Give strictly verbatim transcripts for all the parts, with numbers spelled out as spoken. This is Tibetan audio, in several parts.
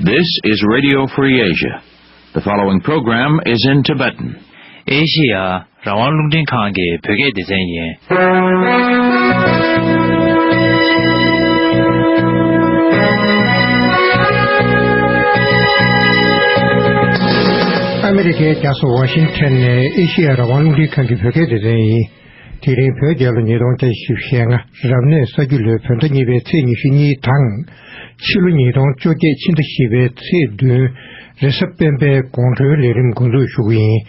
This is Radio Free Asia. The following program is in Tibetan. ཨེ་ཤི་ཡ་རང་དབང་རླུང་འཕྲིན་ཁང་གི་བོད་སྐད་སྡེ་ཚན་ཡིན། ཨ་མི་རི་ཀའི་རྒྱལ་ས་ཝ་ཤིང་ཊོན་ནས་ཨེ་ཤི་ཡ་རང་དབང་རླུང་འཕྲིན་ཁང་གི་བོད་སྐད་སྡེ་ཚན་ཡིན། དེ་རིང་བོད་རྒྱལ་ལོ་ཉིས་སྟོང་བརྒྱ་བཞི་བཅུ་ཞེ་ལྔ་རབ་གནས་ས་རྒྱུ་ལོའི་བོད་ཟླ་གཉིས་པའི་ཚེས་ཉི་ཤུ་གཉིས་དང་། ཕྱི་ལོ་ཉིས་སྟོང་བཅོ་བརྒྱད་ཕྱི་ཟླ་བཞི་པའི་ཚེས་བདུན་རེས་གཟའ་སྤེན་པའི་དགོང་དྲོའི་ལས་རིམ་འགོ་འཛུགས་ཞུ་གི་ཡིན།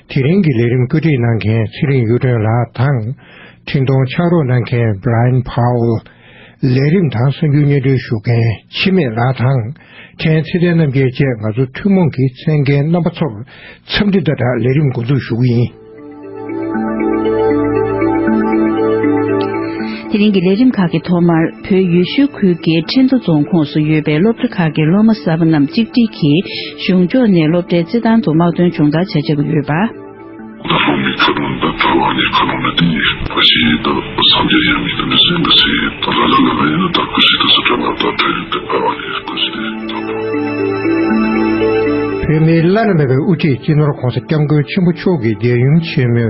དེ་རིང་གི་ལས་རིམ་བཀོད་སྒྲིག་གནང་མཁན་ཚེ་རིང་གཡུ་སྒྲོན་ལགས་དང་། འཕྲིན་གཏོང་ཕྱག་རོགས་གནང་མཁན་Brian Powell། ལས་རིམ་དང་གསར་འགྱུར་སྙན་སྒྲོན་ཞུ་མཁན་འཆི་མེད་ལགས་དང་། ཕྲན་ཚེ་བརྟན་རྣམ་རྒྱལ་བཅས་ང་ཚོ་ཐུན་མོང་གི་གསན་མཁན་རྣམ་པ་ཚོར་འཚམས་འདྲི་དང་སྦྲགས་ལས་རིམ་འགོ་འཛུགས་ཞུ་གི་ཡིན། དེ་རིང་གི་ལས་རིམ་ཁག་གི་ཐོག་མར་བོད་ཡུལ་ཤུལ་ཁུལ་གྱི་ཁྲེང་ཏུའུ་རྫོང་ཁོངས་སུ་ཡོད་པའི་སློབ་གྲྭ་ཁག་གི་སློབ་མ་གསར་པ་རྣམས་གཅིག་སྒྲིལ་གྱིས་གཞུང་ཕྱོགས་ནས་སློབ་གྲྭའི་རྩེད་ཐང་དུ་དམག་དོན་སྦྱོང་བརྡར་བྱ་བཞག་གི་ཡོད་པ། ད་སློབ་མའི་ཁ་ནང་ད་གྲྭ་བ་ནས་ཁ་ནང་ན་དེ་ཕ་ཤི་ད་སངས་རྒྱས་ཡ་མི་ད་ནི་སེང་ག་སི་ད་ལ་ལ་ལ་ལ་ཡིན་ན་ད་ཀུ་ཤི་ད་སུ་ཏྲ་ལ་ད་ད་ཡིན་ད་གྲྭ་བ་ནས་ཀུ་ཤི་ད། བོད་མིའི་བླ་ན་མེད་པའི་དབུ་ཁྲིད་སྤྱི་ནོར་༸གོང་ས་༸སྐྱབས་མགོན་ཆེན་པོ་མཆོག་གི་རྒྱལ་ཡུམ་ཆེན་མོའི་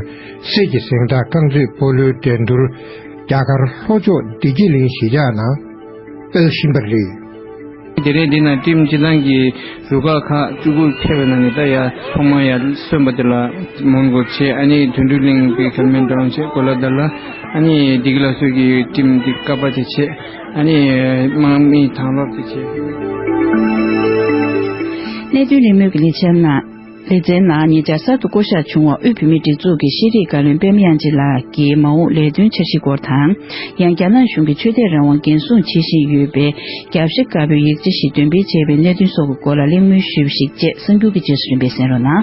སྲས་ཀྱི་གཟེངས་རྟགས་རྐང་རྩེད་སྤོ་ལོའི་འགྲན་བསྡུར་རྒྱ་གར་ལྷོ་ཕྱོགས་བདེ་སྐྱིད་གླིང་གཞིས་ཆགས་ནང་སྤེལ་བཞིན་པ་རེད། དེ་རིང་འདི་ན་ཊིམ་སྤྱི་བཏང་གི་རུ་ཁག་ཁག་བཅུ་དགུ་ཕེབས་པའི་ནང་ནས་ད་ཡ་ཐོག་མ་ཡ་སོན་པ་དེ་ལ་མོན་གྷོ་བྱས། ཨ་ནི་དོན་གྲུབ་གླིང་པའི་ཁེལ་མན་ཊའུན་བྱས། གོ་ལ་དར་ལ། ཨ་ནི་བདེ་སྐྱིད་ལ་སོགས་ཀྱི་ཊིམ་འདི་ཀ་པ་དེ་བྱས། ཨ་ནི་དམག་མི་དང་ལོག་དེ་བྱས། གནད་དོན་རིམ་མོད་ཀྱི་ལེ་ཚན་ནང་། ལེ་ཚན་ནང་ཉེ་ཆར་གསར་དུ་བསྐོ་གཞག་བྱུང་བ་དབུས་བོད་མིའི་སྒྲིག་འཛུགས་ཀྱི་ཤེས་རིག་བཀའ་བློན་པད་མ་དབྱངས་ཅན་ལགས་ཀྱི་མ་འོངས་ལས་དོན་འཆར་གཞི་སྐོར་དང་། ཡང་རྒྱ་ནག་གཞུང་གིས་ཆོས་དད་རང་དབང་འགན་སྲུང་བྱེད་བཞིན་ཡོད་པའི་རྒྱབ་ཤ་དཀར་པོའི་ཡིག་ཆ་ཞིག་འདོན་སྤེལ་བྱས་པའི་གནད་དོན་སོགས་ཀྱི་སྐོར་ལ་གླེང་མོལ་ཞུས་པ་ཞིག་བཅས་གསར་འགྱུར་གྱི་རྗེས་སུ་རིམ་པས་གསན་རོགས་གནང་།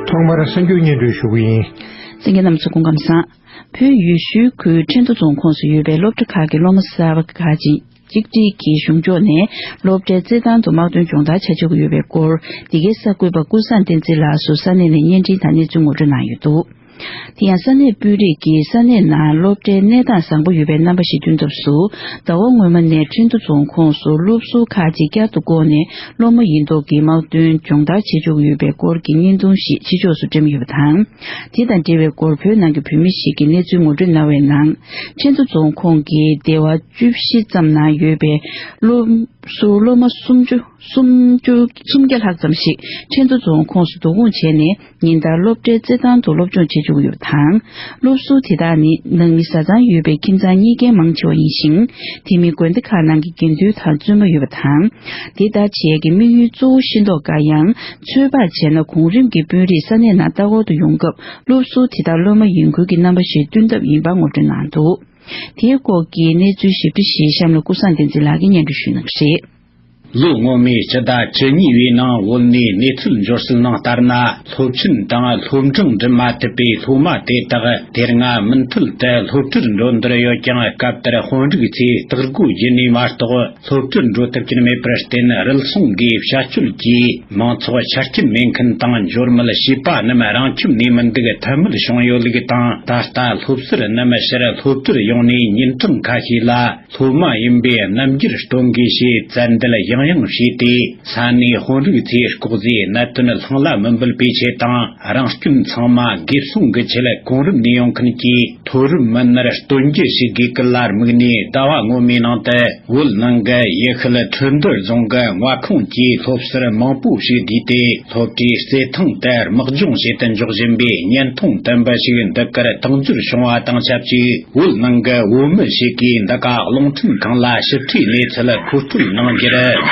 ཐོག་མར་གསར་འགྱུར་སྙན་སྒྲོན་ཞུ་གི་ཡིན། གསན་མཁན་རྣམ་ཚོ་སྐུ་ཁམས་བཟང་། བོད་ཡུལ་ཤུལ་ཁུལ་ཁྲེང་ཏུའུ་རྫོང་ཁོངས་སུ་ཡོད་པའི་སློབ་གྲྭ་ཁག་གི་སློབ་མ་གསར་པ་ཁག་ཅིག་གཅིག་སྒྲིལ་གྱིས་གཞུང་ཕྱོགས་ནས་སློབ་གྲྭའི་རྩེད་ཐང་དུ་དམག་དོན་སྦྱོང་བརྡར་བྱ་ཆོག་གི་ཡོད་པའི་སྐོར། འདི་གའི་གསར་འགོད་པ་ཀུན་བཟང་བསྟན་འཛིན་ལགས་སུ་ས་གནས་ནས་བརྙན་འཕྲིན་དང་གནས་ཚུལ་ངོ་སྤྲོད་གནང་ཡོད་འདུག། དེ་ཡང་ས་གནས་དཔོན་རིགས་ཀྱིས་ས་གནས་ནང་སློབ་གྲྭའི་གནས་སྟངས་བཟང་པོ་ཡོད་པའི་རྣམ་པ་ཞིག་སྟོན་ཐབས་སུ། ཟླ་བ་སྔོན་མ་ནས་ཁྲེང་ཏུའུ་རྫོང་ཁོངས་སུ་སློབ་ཟུར་ཁག་ཅིག་བསྐྱར་དུ་བསྐོངས་ནས་སློབ་མ་ཡིན་མདོག་གིས་དམག་དོན་སྦྱོང་བརྡར་བྱེད་ཆོག་གི་ཡོད་པའི་སྐོར་གྱི་བརྙན་ཐུང་ཞིག་ཕྱི་ཕྱོགས་སུ་བཀྲམ་ཡོད་པ་དང་། དེ་དང་འབྲེལ་བའི་སྐོར་བོད་ནང་གི་བོད་མི་ཞིག་གིས་གནས་ཚུལ་ངོ་སྤྲོད་གནང་བའི་ནང་། ཁྲེང་ཏུའུ་རྫོང་ཁོངས་ཀྱི་སྡེ་བ་བཅུ་བཞི་ཙམ་ནང་ཡོད་པའི་སློབ་ཟུར་སློབ་མ་སུམ་ཅུ། སུམ་ཅུ། སུམ་བརྒྱ་ལྷག་ཙམ་ཞིག་ཁྲེང་ཏུའུ་རྫོང་ཁོངས་སུ་བསྡུ་སྐོང་བྱས་ནས། ཉིན་ལྟར་སློབ་གྲྭའི་རྩེད་ཐང་དུ་སློབ་སྦྱོང་བྱེད་བཅུག་ཡོད་པ་དང་། སློབ་ཟུར་དེ་དག་ནི་ནང་མི་བཟའ་ཚང་ཡོད་པའི་ཁྱིམ་ཚང་གཉིས་ཀའི་མང་ཆེ་བ་ཡིན་ཞིང་། དེ་མིན་དགོན་སྡེ་ཁག་ནང་གི་དགེ་འདུན་དང་བཙུན་མ་ཡོད་པ་དང་། དེ་ལྟར་བྱེད་ཡས་ཀྱི་དམིགས་ཡུལ་གཙོ་བོ་ཤེས་མདོག་དཀར་ཡང་། ཚོད་དཔག་བྱས་ན་གོང་རིམ་གྱི་དཔོན་རིགས་ས་གནས་ནང་ལྟ་སྐོར་དུ་ཡོང་སྐབས་སློབ་ཟུར་དེ་དག་སློབ་མ་ཡིན་ཁུལ་གྱི་རྣམ་པ་ཞིག་སྟོན་ཐབས་ཡིན་པ་ངོ་སྤྲོད་གནང་འདུག། དེའི་སྐོར་གྱི་གནས་ཚུལ་ཞིབ་ཕྲ་ཞིག་གཤམ་ལ་ཀུན་བཟང་བསྟན་འཛིན་ལགས་ཀྱིས་སྙན་སྒྲོན་ཞུ་གནང་གི་རེད། ལོ་སྔོན་མའི་སྤྱི་ཟླ་བཅུ་གཉིས་པའི་ནང་བོད་ནས་གནས་ཚུལ་འབྱོར་སྲོལ་ནང་ལྟར་ན། སློབ་ཆེན་དང་སློབ་འབྲིང་འགྲིམ་མ་ཐུབ་པའི་སློབ་མ་དེ་དག་དེ་སྔ་མུ་མཐུད་དུ་སློབ་གྲྭར་འགྲོ་འདོད་ཡོད་ཀྱང་། སྐབས་དེར་དཔོན་རིགས་ཚོས་སྟག་སྒོ་བརྒྱུད་ནས་མ་གཏོགས་སློབ་གྲྭར་འགྲོ་ཐུབ་ཀྱིན་མེད་པར་བརྟེན། རུལ་སུངས་ཀྱི་བྱ་སྤྱོད་ཀྱིས་མང་ཚོགས་ཆ་རྐྱེན་མེད་མཁན་དང་། འབྱོར་མེད་བྱིས་པ་རྣམས་རང་ཁྱིམ་ནས་མི་འདུག་ཐབས་མེད་བྱུང་ཡོད་ལུགས་དང་། ད་ལྟ་སློབ་ཟུར་རྣམས་ཕྱིར་སློབ་གྲྭར་ཡོང་ནས་ཉིན་གྲངས་ཁ་ཤས་ལ། སློབ་མ་ཡིན་པའི་རྣམ་འགྱུར་སྟོན་དགོས་ཞེས་བཙན་འདེད་ཡང་ཡང་བྱས་ཏེ། ས་གནས་དཔོན་རིགས་ཚོས་ལྐོག་ཟའི་གནད་དོན་ལྷང་ལ་མི་འབུད་པའི་ཆེད་དང་། རང་སྐྱོན་ཚང་མ་འགེབས་སྲུང་གི་ཆེད་གོང་རིམ་ནས་ཡོང་མཁན་གྱི་མཐོ་རིམ་མི་སྣར་སྟོན་རྒྱུ་ཞིག་དགོས་གི་ལ་དམིགས་ནས། ཟླ་བ་སྔོན་མའི་ནང་དུ་བོད་ནང་གི་ཡུལ་ཤུལ་ཁྲེང་ཏུའུ་རྫོང་གི་མངའ་ཁོངས་ཀྱི་སློབ་ཟུར་མང་པོ་ཞིག་བསྡུས་ཏེ། སློབ་གྲྭའི་རྩེད་ཐང་དུ་དམག་སྦྱོང་བྱེད་དུ་འཇུག་བཞིན་པའི་བརྙན་ཐུང་བདུན་པ་ཞིག་འདི་གར་དུང་འཛུལ་བྱུང་བ་དང་ཆབས་ཅིག་བོད་ནང་གི་བོད་མི་ཞིག་གིས་འདི་ག་རླུང་འཕྲིན་ཁང་ལ་ཞིབ་ཕྲའི་གནས་ཚུལ་མཁོ་སྤྲོད་གནང་རྒྱུར།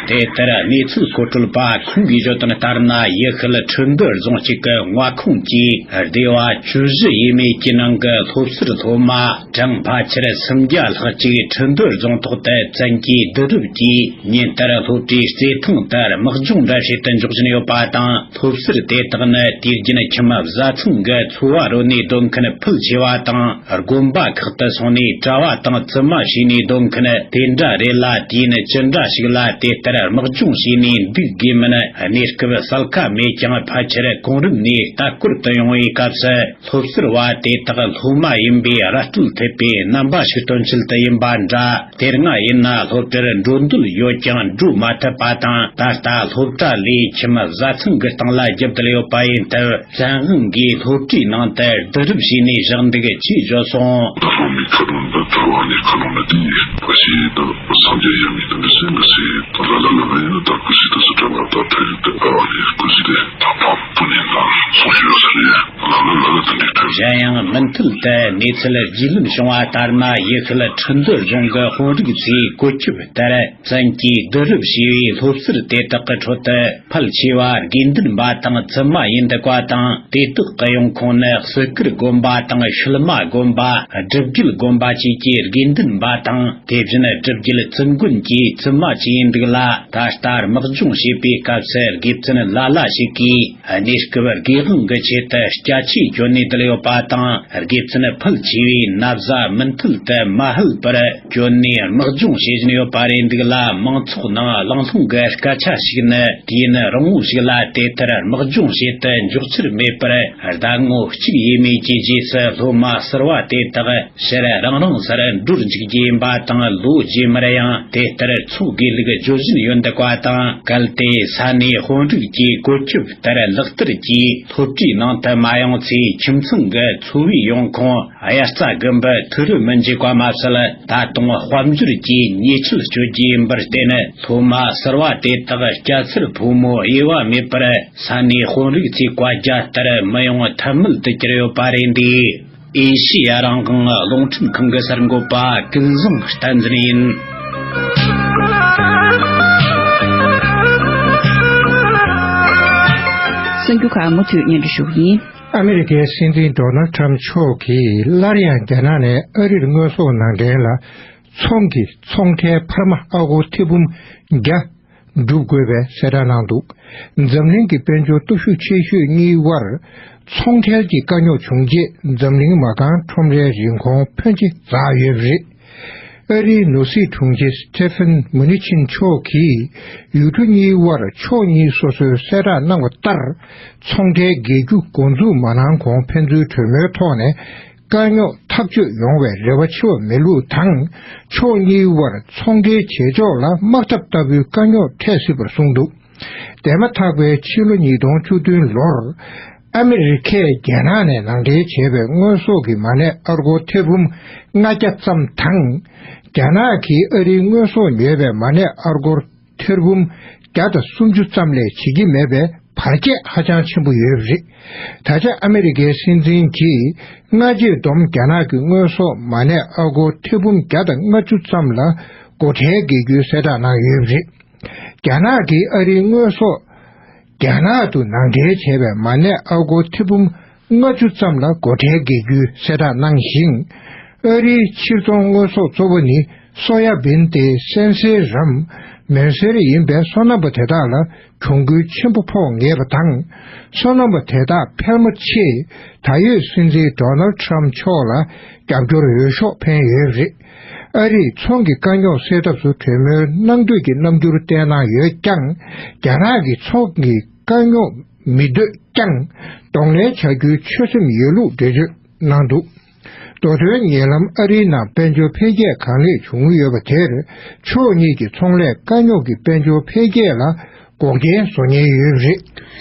དེ་ལྟར་གནས་ཚུལ་མཁོ་སྤྲོད་པ་ཁོང་གིས་བརྗོད་དོན་ལྟར་ན། ཡུལ་ཤུལ་ཁྲེང་ཏུའུ་རྫོང་གཅིག་གི་མངའ་ཁོངས་ཀྱི་སྡེ་བ་བཅུ་བཞི་ཡས་མས་ཀྱི་ནང་གི་སློབ་ཟུར་སློབ་མ་གྲངས་ཕལ་ཆེར་སུམ་བརྒྱ་ལྷག་ཅིག་ཁྲེང་ཏུའུ་རྫོང་ཐོག་ཏུ་བཙན་གྱིས་བསྡུ་རུབ་ཀྱིས། ཉིན་ལྟར་སློབ་གྲྭའི་རྩེད་ཐང་དུ་དམག་སྦྱོང་འདྲ་བྱེད་དུ་འཇུག་བཞིན་ཡོད་པ་དང་། སློབ་ཟུར་དེ་དག་ནི་དུས་རྒྱུན་ཁྱིམ་བཟའ་ཚང་གི་འཚོ་བ་རོལ་ནས་སྡོད་མཁན་ཕལ་ཆེ་བ་དང་། དགོན་པ་ཁག་ཏུ་སོང་ནས་གྲྭ་བ་ དང་བཙུན་མ་བྱས་ནས་སྡོད་མཁན་དེ་འདྲ་རེད་ལ། དུས་ཡུན་ཅི་འདྲ་ཞིག་ལ་དེ་ལྟར་དམག་སྦྱོང་བྱས་ནས་འདུག་དགོས་མིན་གནས་སྐབས་གསལ་ཁ་མེད་ཀྱང་། ཕལ་ཆེར་གོང་རིམ་ནས་ལྟ་སྐོར་དུ་ཡོང་བའི་སྐབས་སུ། སློབ་ཟུར་བ་དེ་དག་སློབ་མ་ཡིན་པའི་ར་སྤྲོད་ཐེབས་པའི་རྣམ་པ་ཞིག་སྟོན་ཆེད་དུ་ཡིན་པ་འདྲ། དེ་སྔ་ཡིན་ན་སློབ་གྲྭར་འགྲོ་འདོད་ཡོད་ཀྱང་འགྲོ་མ་ཐུབ་པ་དང་། ད་ལྟ་སློབ་གྲྭ་ལས་ཁྱིམ་བཟའ་ཚང་གི་སྟེང་ལ་རྒྱུགས་བསྡད་ཡོད་པ་ཡིན་སྟབས། བཙན་དབང་གིས་སློབ་གྲྭའི་ནང་དུ་བསྡུ་རུབ་བྱས་ནས་བཞག་འདུག་ཅེས་བརྗོད་སོང་། ད་སློབ་མའི་ཁ་གྲངས་འདི་དར་བ་ནས་ཁ་ལོང་ལ་བརྟེན་ནས། ཀུ་ཤུ་དང་སངས་རྒྱས་ཡབ་མེས་དང་འདི་སེང་གེ་སེ་ད་ལ་ལ་ལ་ལ་ཡིན་ན། ད་ཀུ་ཤུ་དང་སི་ཁྲོན་ལ་ད་ཁྲལ་ཡོད་དེ། ཨ་བ་ནས་ཀུ་ཤུ་དེ་ད་ཕམ་སྤུ་ནས་ནང་སོང་ཞིག་ཡོད་ས་རེད། ལ་ལ་ལ་ལ་དེ་འདྲའི་ཁྲལ། གཞན་ཡང་མུ་མཐུད་དུ་གནས་ཚུལ་རྒྱུས་ལོན་བྱུང་བ་ལྟར་ན། ཡུལ་ཤུལ་ཁྲིན་ཏུའུ་རྫོང་གི་དཔོན་རིགས་ཚོས་བཀོད་ཁྱབ་ལྟར། བཙན་གྱིས་བསྡུ་རུབ་བྱས་པའི་སློབ་ཟུར་དེ་དག་གི་ཁྲོད་དུ། ཕལ་ཆེ་བ་དགེ་འདུན་པ་དང་བཙུན་མ་ཡིན་འདུག་པ་དང་། དེ་དག་གི་ཡོང་ཁུངས་ནི་སོས་ཀར་དགོན་པ་དང་ཤུལ་མ་དགོན་པ། སྒྲུབ་བརྒྱུད་དགོན་པ་བཅས་ཀྱི་དགེ་འདུན་པ་དང་། དེ་བཞིན་སྒྲུབ་བརྒྱུད་བཙུན་དགོན་གྱི་བཙུན་མ་བཅས་ཡིན་འདུག་ལ། ད་ལྟ་དམག་སྦྱོང་བྱེད་པའི་སྐབས་སུ་དགེ་བཙུན་ལ་ལ་ཞིག་གིས་གནས་སྐབས་དགེ་དབང་གི་ཆེད་དུ་སྐྱ་ཆས་གྱོན་ནས་བསྡད་ཡོད་པ་དང་། དགེ་བཙུན་ཕལ་ཆེ་བས་ན་བཟའ་མུ་མཐུད་དུ་མ་ཧད་པར་གྱོན་ནས་དམག་སྦྱོང་བྱེད་བཞིན་ཡོད་པ་རེད་འདུག་ལ། མང་ཚོགས་ནང་གླེང་སློང་གི་སྐད་ཆ་ཞིག་ནི། དུས་ཡུན་རིང་བོ་ཞིག་ལ་དེ་ལྟར་དམག་སྦྱོང་བྱེད་དུ་འཇུག་འཆར་མེད་པར། ཟླ་ངོ་གཅིག་ཡས་མས་ཀྱི་རྗེས་སུ་སློབ་མ་ཟུར་བ་དེ་དག་ཕྱིར་རང་རང་སར་འགྲོར་འཇུག་རྒྱུ་ཡིན་པ་དང་། ལོ་རྗེས་མར་ཡང་དེ་ལྟར་འཚོགས་དགོས་ལུགས་བརྗོད་བཞིན་ཡོད་འདུག་པ་དང་། གལ་ཏེ་ས་གནས་དཔོན་རིགས་ཀྱི་བཀོད་ཁྱབ་ལྟར་ལག་བསྟར་གྱིས་སློབ་གྲྭའི་ནང་དུ་མ་ཡོང་ཚེ། ཁྱིམ་ཚང་གི་འཚོ་བའི་ཡོང་ཁུངས་དབྱར་རྩྭ་དགུན་འབུ་ཐུག་རུ་མི་འཇུག་པ་མ་ཟད། ད་དུང་དཔལ་འབྱོར་གྱི་ཉེས་ཆད་གཅོད་རྒྱུ་ཡིན་པར་བརྟེན། སློབ་མ་ཟུར་བ་དེ་དག་སྐྱ་སེར་ཕོ་མོ་དབྱེ་བ་མེད་པར། ས་གནས་དཔོན་རིགས་ཚོའི་བཀའ་རྒྱ་ལྟར་མི་ཡོང་ཐབས་མེད་དུ་གྱུར་ཡོད་པ་རེད་འདུག་ཨེ་ཤེ་ཡ་རང་དབང་རླུང་འཕྲིན་ཁང་གི་གསར་འགོད་པ་ཀུན་བཟང་བསྟན་འཛིན་ཡིན། གསར་འགྱུར་ཁག་མུ་མཐུད་སྙན་སྒྲོན་ཞུ་གི་ཡིན། ཨ་མི་རི་ཀའི་སྲིད་འཛིན་ཌོ་ནལ་ཊམ་མཆོག་གིས་སླར་ཡང་རྒྱ་ནག་ནས་ཨ་རིར་དངོས་ཟོག་ནང་འདྲེན་ལ། ཚོང་གི་ཚོང་ཁྲལ་འཕར་མ་ཨ་སྒོར་ཐེར་འབུམ་བརྒྱ་སྒྲུབ་དགོས་པའི་གསལ་བསྒྲགས་གནང་འདུག་འཛམ་གླིང་གི་དཔལ་འབྱོར་སྟོབས་ཤུགས་ཆེ་ཤོས་གཉིས་དབར་ཚོང་ཁྲལ་གྱི་དཀའ་རྙོག་བྱུང་རྗེས། འཛམ་གླིང་མ་རྐང་ཁྲོམ་རའི་རིན་གོང་ཕོན་ཆེ་འཛགས་ཡོད་པ་རེད། ཨ་རིའི་ནོར་སྲིད་དྲུང་ཆེ་སི་ཊེ་ཕན་མུ་ནི་ཆིན་མཆོག་གིས་ཡུལ་གྲུ་གཉིས་དབར་ཕྱོགས་གཉིས་སོ་སོའི་གསལ་བསྒྲགས་གནང་བ་ལྟར། ཚོང་ཁྲལ་འགེལ་རྒྱུ་འགོ་འཛུགས་མ་གནང་གོང་ཕན་ཚུན་གྲོས་མོལ་ཐོག་ནས། དཀའ་རྙོག་ཐག་གཅོད་ཡོང་བའི་རེ་བ་ཆེ་བ་མེད་ལུགས་དང་། ཕྱོགས་གཉིས་དབར་ཚོང་འབྲེལ་བྱེད་ཕྱོགས་ལ་དམག་འཐབ་ལྟ་བུའི་དཀའ་རྙོག་འཕྲད་སྲིད་པར་གསུངས་འདུག་འདས་མ་ཐག་པའི་ཕྱི་ལོ་ཉིས་སྟོང་བཅུ་བདུན་ལོར། ཨ་མི་རི་ཀས་རྒྱ་ནག་ནས་ནང་འདྲེན་བྱས་པའི་དངོས་ཟོག་གི་མ་གནས་ཨ་སྒོར་ཐེར་འབུམ་ལྔ་བརྒྱ་ཙམ་དང་། རྒྱ་ནག་གིས་ཨ་རིའི་དངོས་ཟོག་ཉོས་པའི་མ་གནས་ཨ་སྒོར་ཐེར་འབུམ་བརྒྱ་དང་སུམ་ཅུ་ཙམ་ལས་བྱེད་ཀྱི་མེད་པའི་བར་ཁྱད་ཧ་ཅང་ཆེན་པོ་ཡོད་པ་རེད། ད་ཆ་ཨ་མི་རི་ཀའི་སྲིད་འཛིན་གྱིས་སྔ་རྗེས་བསྡོམས་རྒྱ་ནག་གི་དངོས་ཟོག་མ་གནས་ཨ་སྒོར་ཐེར་འབུམ་བརྒྱ་དང་ལྔ་བཅུ་ཙམ་ལ་སྒོ་ཁྲལ་འགེལ་རྒྱུའི་གསལ་བསྒྲགས་གནང་ཡོད་པ་རེད། རྒྱ་ནག་གིས་ཨ་རིའི་དངོས་ཟོག་རྒྱ་ནག་ཏུ་ནང་འདྲེན་བྱས་པའི་མ་གནས་ཨ་སྒོར་ཐེར་འབུམ་ལྔ་བཅུ་ཙམ་ལ་སྒོ་ཁྲལ་འགེལ་རྒྱུའི་གསལ་བསྒྲགས་གནང་ཞིང་། ཨ་རིའི་ཕྱིར་ཚོང་དངོས་ཟོག་གཙོ་བོ་ནི་སོ་ཡ་བིན་ཏེ་སན་སེ་རམ་མོན་སེར་ཡིན་པས། སོ་ནམ་པ་དེ་དག་ལ་གྱོང་གུན་ཆེན་པོ་ཕོག་ངེས་པ་དང་། སོ་ནམ་པ་དེ་དག་ཕལ་མོ་ཆེས་ད་ཡོད་སྲིད་འཛིན་ཌོ་ནལ་ཊམ་མཆོག་ལ་རྒྱབ་སྐྱོར་འོས་ཤོག་འཕེན་ཡོད་པ་རེད། ཨ་རིས་ཚོང་གི་དཀའ་རྙོག་སེལ་ཐབས་སུ་གྲོས་མོལ་གནང་འདོད་ཀྱི་རྣམ་འགྱུར་བསྟན་གནང་ཡོད་ཀྱང་། རྒྱ་ནག་གིས་ཚོང་གི་དཀའ་རྙོག་མི་འདོད་ཀྱང་། གདོང་ལེན་བྱ་རྒྱུའི་ཆོད་སེམས་ཡོད་ལུགས་འགྲེལ་བརྗོད་གནང་འདུག་མདོ་དོན་ཉེ་ལམ་ཨ་རིའི་ནང་དཔལ་འབྱོར་འཕེལ་རྒྱས་གང་ལེགས་བྱུང་ཡོད་པ་དེར། ཕྱོགས་གཉིས་ཀྱི་ཚོང་ལས་དཀའ་རྙོག་གིས་དཔལ་འབྱོར་འཕེལ་རྒྱས་ལ་འགོག་རྐྱེན་བཟོ་ཉེན་ཡོད་པ་རེད།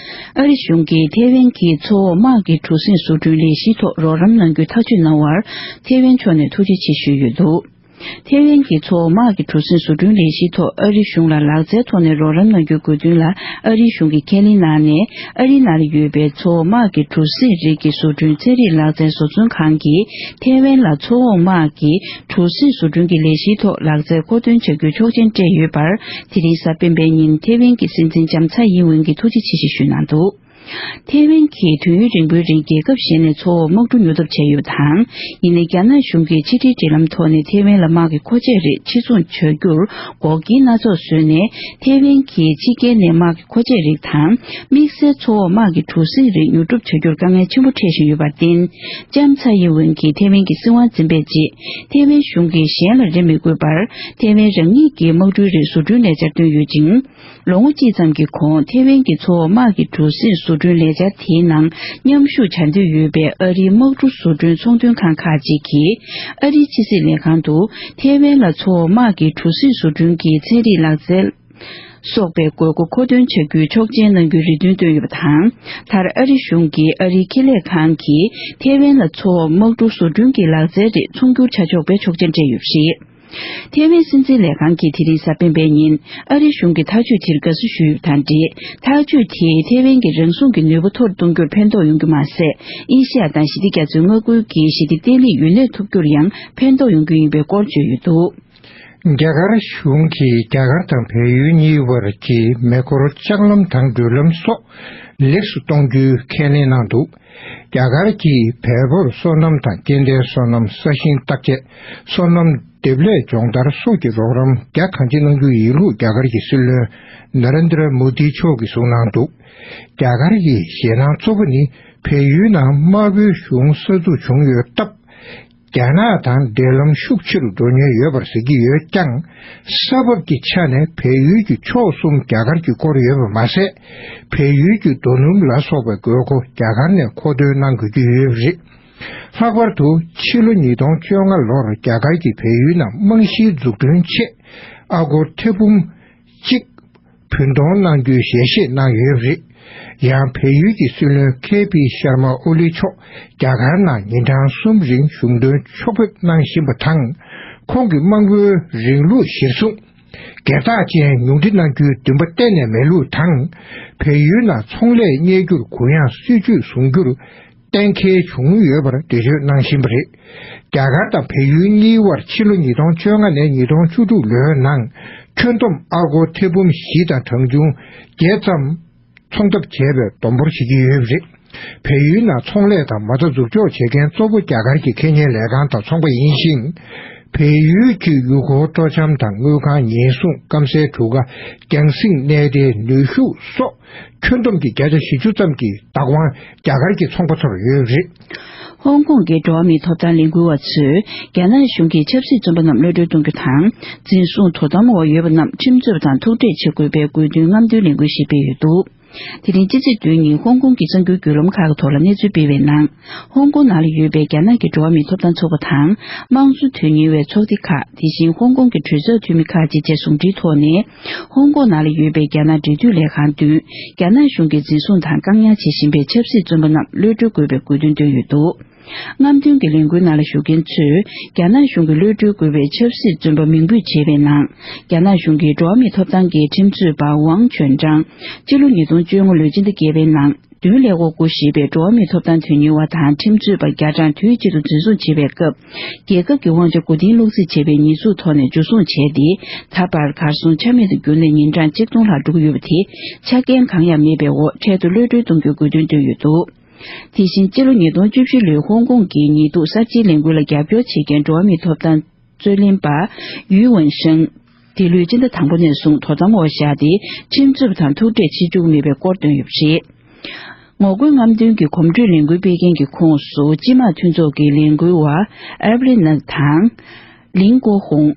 ཨ་རི་གཞུང་གིས་ཐེ་ཝན་གྱི་མཚོ་འོག་དམག་གི་གྲུ་གཟིངས་བཟོ་སྐྲུན་ལས་གཞིའི་ཐོག་རོགས་རམ་གནང་རྒྱུའི་ཐག་གཅོད་གནང་བར། ཐེ་ཝན་ཕྱོགས་ནས་ཐུགས་རྗེ་ཆེ་ཞུས་ཡོད་འདུག་ཐེ་ཝན་གྱི་མཚོ་འོག་དམག་གི་གྲུ་གཟིངས་བཟོ་སྐྲུན་ལས་གཞིའི་ཐོག་ཨ་རི་གཞུང་ལ་ལག་རྩལ་ཐོག་ནས་རོགས་རམ་གནང་རྒྱུའི་དགོས་འདུན་ལ། ཨ་རིའི་གཞུང་གིས་ཁས་ལེན་གནང་ནས། ཨ་རིའི་ནང་ལ་ཡོད་པའི་མཚོ་འོག་དམག་གི་གྲུ་གཟིངས་རིགས་ཀྱི་བཟོ་སྐྲུན་ཚན་རིག་ལག་རྩལ་བཟོ་ཚོང་ཁང་གིས། ཐེ་ཝན་ལ་མཚོ་འོག་དམག་གི་གྲུ་གཟིངས་བཟོ་སྐྲུན་གྱི་ལས་གཞིའི་ཐོག་ལག་རྩལ་མཁོ་འདོན་བྱ་རྒྱུའི་ཆོག་མཆན་སྤྲད་ཡོད་པར། དེ་རིང་གཟའ་སྤེན་པའི་ཉིན་ཐེ་ཝན་གྱི་སྲིད་འཛིན་ལྕམ་ཚའེ་ཡིན་ཝེན་གྱིས་ཐུགས་རྗེ་ཆེ་ཞེས་ཞུས་གནང་འདུག་ཐེ་ཝན་གྱིས་དུས་ཡུན་རིང་པོའི་རིང་རྒྱལ་ཁབ་གཞན་ནས་མཚོ་འོག་དམག་གྲུ་ཉོ་ཐབས་བྱས་ཡོད་པ་དང་། ཡིན་ནའི་རྒྱ་ནག་གཞུང་གིས་ཕྱི་འབྲེལ་འབྲེལ་ལམ་ཐོག་ནས་ཐེ་ཝན་ལ་དམག་གི་མཁོ་ཆས་རིགས་ཕྱིར་ཚོང་བྱ་རྒྱུར་འགོག་རྐྱེན་སྣ་ཚོགས་བཟོས་ནས། ཐེ་ཝན་གྱིས་ཕྱི་རྒྱལ་ནས་དམག་གི་མཁོ་ཆས་རིགས་དང་། དམིགས་བསལ་མཚོ་འོག་དམག་གི་གྲུ་གཟིངས་རིགས་ཉོ་སྒྲུབ་བྱ་རྒྱུར་དཀའ་ངལ་ཆེན་པོ་འཕྲད་བཞིན་ཡོད་པར་བརྟེན། ལྕམ་ཚའེ་ཡིན་ཝེན་གྱིས་ཐེ་ཝན་གྱི་སྲིད་དབང་འཛིན་པའི་རྗེས། ཐེ་ཝན་གཞུང་གིས་གཞན་ལ་རེ་མི་དགོས་པར། ཐེ་ཝན་རང་ཉིད་ཀྱི་དམག་གྲུའི་རིགས་བཟོ་སྐྲུན་ལས་འཆར་བཏོན་ཡོད་ཅིང་། ལོ་ངོ་གཅིག་ཙམ་གྱི་གོང་། ཐེ་ཝན་གྱི་མཚོ་འོག་དམག་གི་གྲུ་གཟིངས་བཟོ་སྐྲུན་ལས་འཆར་དེའི་ནང་མཉམ་ཞུགས་བྱ་འདོད་ཡོད་པའི་ཨ་རིའི་དམག་གྲུ་བཟོ་སྐྲུན་ཚོང་དོན་ཁང་ཁག་ཅིག་གིས། ཨ་རིའི་ཕྱི་སྲིད་ལས་ཁང་དུ། ཐེ་ཝན་ལ་མཚོ་འོག་དམག་གི་གྲུ་གཟིངས་བཟོ་སྐྲུན་གྱི་ཚན་རིག་ལག་རྩལ་སོགས་པའི་དགོས་མཁོ་མཁོ་འདོན་བྱ་རྒྱུའི་ཆོག་མཆན་གནང་རྒྱུའི་རེ་འདུན་བཏོན་ཡོད་པ་དང་། མཐར་ཨ་རི་གཞུང་གིས་ཨ་རིའི་ཁེ་ལས་ཁང་གིས་ཐེ་ཝན་ལ་མཚོ་འོག་དམག་གྲུ་བཟོ་སྐྲུན་གྱི་ལག་རྩལ་རིགས་ཚོང་སྒྱུར་བྱ་ཆོག་པའི་ཆོག་མཆན་སྤྲད་ཡོད་པ་རེད། ཐེ་ཝན་སྲིད་འཛིན་ལས་ཁང་གིས་དེ་རིང་གཟའ་སྤེན་པའི་ཉིན་ཨ་རི་གཞུང་གི་ཐག་གཅོད་དེར་དགའ་བསུ་ཞུས་ཡོད་པ་དང་འབྲེལ། ཐག་གཅོད་དེས་ཐེ་ཝན་གྱི་རང་སྲུང་གི་ནུས་པ་མཐོ་རུ་གཏོང་རྒྱུར་ཕན་ཐོགས་ཡོང་རྒྱུ་མ་ཟད། ཨེ་ཤི་ཡ་དང་ཞི་བདེ་རྒྱ་མཚོའི་མངའ་ཁུལ་གྱི་ཞི་བདེ་བརྟན་ལྷིང་ཡུན་གནས་ཐུབ་རྒྱུར་ཡང་ཕན་ཐོགས་ཡོང་རྒྱུ་ཡིན་པའི་སྐོར་བརྗོད་ཡོད་འདུག། རྒྱ་གར་གཞུང་གིས་རྒྱ་གར་དང་བལ་ཡུལ་གཉིས་བར་གྱི་མེ་འཁོར་ལྕགས་ལམ་དང་འགྲུལ་ལམ་སོགས་ལེགས་སུ་གཏོང་རྒྱུའི་ཁས་ལེན་གནང་འདུག། རྒྱ་གར་གྱིས་བལ་བོར་སོ་ནམ་དང་སྐྱེ་ལྡན་སོ་ནམ། ས་ཞིང་བརྟག་དཔྱད། སོ་ནམ་འདེབས་ལས་སྦྱོང་བརྡར་སོགས་ཀྱི་རོགས་རམ་རྒྱ་གང་ཆེ་གནང་རྒྱུ་ཡིན་ལུགས་རྒྱ་གར་གྱི་སྲིད་བློན་ན་རེན་དྲ་མོ་དི་མཆོག་གིས་གསུངས་གནང་འདུག། རྒྱ་གར་གྱི་ཞེད་སྣང་གཙོ་བོ་ནི་བལ་ཡུལ་ནང་དམར་པོའི་གཞུང་གསར་འཛུགས་བྱུང་ཡོད་སྟབས། རྒྱ་ནག་དང་འབྲེལ་ལམ་ཤུགས་ཆེ་རུ་འགྲོ་ཉེན་ཡོད་པར་ཟེར་གྱི་ཡོད་ཀྱང་། ས་བབ་ཀྱི་ཆ་ནས་བལ་ཡུལ་གྱི་ཕྱོགས་གསུམ་རྒྱ་གར་གྱིས་བསྐོར་ཡོད་པ་མ་ཟད། བལ་ཡུལ་གྱི་རྡོ་སྣུམ་ལ་སོགས་པའི་དགོས་མཁོ་རྒྱ་གར་ནས་མཁོ་འདོན་གནང་དགོས་ཀྱི་ཡོད་པ་རེད། ལྷག་པར་དུ་ཕྱི་ལོ་ཉིས་སྟོང་བཅོ་ལྔ་ལོར་རྒྱ་གར་གྱིས་བལ་ཡུལ་ནང་རྨང་གཞིའི་འཛུགས་སྐྲུན་ཆེད་ཨ་སྒོར་ཐེར་འབུམ་གཅིག་བུན་གཏོང་གནང་རྒྱུའི་ཞལ་བཞེས་གནང་ཡོད་པ་རེད། ཡང་བལ་ཡུལ་གྱི་སྲིད་བློན་ཁེ་པི་ཤར་མ་ཨོ་ལི་མཆོག་རྒྱ་གར་ནང་ཉིན་གྲངས་གསུམ་རིང་གཞུང་དོན་ཕྱོགས་ཕེབས་གནང་བཞིན་པ་དང་། ཁོང་གི་དམངས་གཙོའི་རིང་ལུགས་གཞིར་བཟུང་སྒེར་བདག་ཅན་ཉུང་འཕྲི་གནང་རྒྱུའི་འདུན་པ་གཏན་ནས་མེད་ལུགས་དང་། བལ་ཡུལ་ནང་ཚོང་ལས་གཉེར་རྒྱུར་གུ་ཡངས་སྲིད་ཇུས་བཟུང་རྒྱུར་གཏན་འཁེལ་བྱུང་ཡོད་པར་འགྲེལ་བརྗོད་གནང་བཞིན་པ་རེད། རྒྱ་གར་དང་བལ་ཡུལ་གཉིས་དབར་ཕྱི་ལོ་ཉིས་སྟོང་བཅོ་ལྔ་ནས་ཉིས་སྟོང་བཅུ་དྲུག་ལོའི་ནང་ཁྱོན་བསྡོམས་ཨ་སྒོར་ཐེར་འབུམ་བཞི་དང་གྲངས་ཆུང་བརྒྱད་ཙམ་ཚོང་ཐབས་བྱས་པའི་སྡོམ་འབོར་བྱེད་ཀྱི་ཡོད་པ་རེད། བལ་ཡུལ་ནང་ཚོང་ལས་དང་མ་རྩ་འཛུགས་འཇོག་བྱེད་མཁན་གཙོ་བོ་རྒྱ་གར་གྱི་ཁེ་ཉེན་ལས་ཁང་དང་ཚོང་པ་ཡིན་ཞིང་། བལ་ཡུལ་གྱི་ཡུལ་སྐོར་སྤྲོ་འཆམ་དང་དངུལ་ཁང་ཉེན་སྲུང་། སྐམ་སའི་གྲུ་ཁ། རྒྱང་སྲིང་གནས་བདེ་ནུས་ཤུགས་སོགས་ཁྱོན་བསྡོམས་ཀྱི་བརྒྱ་ཆ་བཞི་བཅུ་ཙམ་གྱི་བདག་དབང་རྒྱ་གར་གྱི་ཚོང་པ་ཚོར་ཡོད་པ་རེད། ཧོང་ཀོང་གི་འགྲོ་བ་མིའི་ཐོབ་ཐང་ལས་འགུལ་བ་ཚོས་རྒྱ་ནག་གཞུང་གིས་ཆབ་སྲིད་བཙོན་པ་རྣམས་གློད་གྲོལ་གཏོང་རྒྱུ་དང་། འཛིན་བཟུང་དོ་དམ་འོག་ཡོད་པ་རྣམས་ཁྲིམས་རྩོད་པ་དང་ཐུག་འཕྲད་བྱེད་དགོས་པའི་དགོས་འདུན་རྔམ་སྟོན་ལས་འགུལ་ཞིག་སྤེལ་ཡོད་འདུག། དེ་རིང་ཕྱི་ཚེས་བདུན་ཉིན་ཧོང་ཀོང་གི་གསར་འགྱུར་བརྒྱུད་ལམ་ཁག་གི་ཐོག་ལ་གནས་ཚུལ་སྤེལ་བའི་ནང་། ཧོང་ཀོང་ནང་ལ་ཡོད་པའི་རྒྱ་ནག་གི་འགྲོ་བ་མིའི་ཐོབ་ཐང་ཚོགས་པ་དང་། དམངས་གཙོ་དོན་གཉེར་བའི་ཚོགས་སྡེ་ཁག་དེ་བཞིན་ཧོང་ཀོང་གི་གྲོས་ཚོགས་འཐུས་མི་ཁག་བཅས་བཅས་ཟུང་འབྲེལ་ཐོག་ནས། ཧོང་ཀོང་ནང་ལ་ཡོད་པའི་རྒྱ་ནག་འབྲེལ་མཐུད་ལས་ཁང་མདུན། རྒྱ་ནག་གཞུང་གིས་འཛིན་བཟུང་དང་བཀག་ཉར་བྱེད་བཞིན་པའི་ཆབ་སྲིད་བཙོན་པ་རྣམས་གློད་གྲོལ་དགོས་པའི་དགོས་འདུན་བཏོན་ཡོད་འདུག། རྔམ་སྟོན་གྱི་ལས་འགུལ་ནང་ལ་ཞུགས་མཁན་ཚོས་རྒྱ་ནག་གཞུང་གིས་གློད་གྲོལ་དགོས་པའི་ཆབ་སྲིད་བཙོན་པ་མིང་འབོད་བྱས་པའི་ནང་། རྒྱ་ནག་གཞུང་གིས་འགྲོ་བ་མིའི་ཐོབ་ཐང་གི་ཁྲིམས་རྩོད་པ་ཝང་ཅོན་ཀྲང་། སྤྱི་ལོ་ཉིས་སྟོང་བཅོ་ལྔ་ལོའི་སྤྱི་ཟླ་བརྒྱད་པའི་ནང་། མདུན་ལས་འགོ་བསྐོ་བཞིན་པའི་འགྲོ་བ་མིའི་ཐོབ་ཐང་དོན་གཉེར་བ་དང་ཁྲིམས་རྩོད་པ་བརྒྱ་གྲངས་དུས་གཅིག་ཏུ་འཛིན་བཟུང་བྱས་པའི་སྐབས། རྒྱལ་ཁབ་ཀྱི་དབང་ཆ་མགོ་རྟིང་སློག་རྩིས་བྱས་པའི་ཉེས་འཛུགས་ཐོག་ནས་འཇུ་བཟུང་བྱས་ཏེ། ད་བར་གར་སོང་ཆ་མེད་དུ་གྱུར་ནས་ཉིན་གྲངས་གཅིག་སྟོང་ལྷག་འགྲོ་གི་ཡོད་པ་དེ་ཆ་རྐྱེན་གང་ཡང་མེད་པའི་འོག་འཕྲལ་དུ་གློད་གྲོལ་གཏོང་རྒྱུའི་དགོས་འདུན་བཏོན་ཡོད་འདུག། དེ་བཞིན་སྤྱི་ལོ་ཉིས་སྟོང་བཅུ་བཞི་ལོའི་ཧོང་ཀོང་གི་ཉེས་གཏུག་གསར་བརྗེའི་ལས་འགུལ་ལ་རྒྱབ་སྐྱོར་བྱེད་མཁན་འགྲོ་བ་མིའི་ཐོབ་ཐང་རྩོད་ལེན་པ་ཡུས་ཝུན་ཤང་། འདི་ལོའི་སྤྱི་ཟླ་དང་པོ་ནས་བཟུང་དོ་དམ་འོག་བཞག་སྟེ། ཁྲིམས་རྩོད་པ་དང་ཐུག་འཕྲད་བྱེད་བཅུག་མེད་པའི་སྐོར་བཏོན་ཡོད་པ་རེད། ངོ་རྒོལ་རྔམ་སྟོན་གྱི་གོམ་བགྲོད་ལས་འགུལ་སྤེལ་མཁན་གྱི་ཁོངས་སུ་སྤྱི་དམངས་མཐུན་ཚོགས་ཀྱི་ལས་འགུལ་བ་ཨེ་བྷི་ལི་ནན་དང་། ལིང་ཀོ་ཧུང་།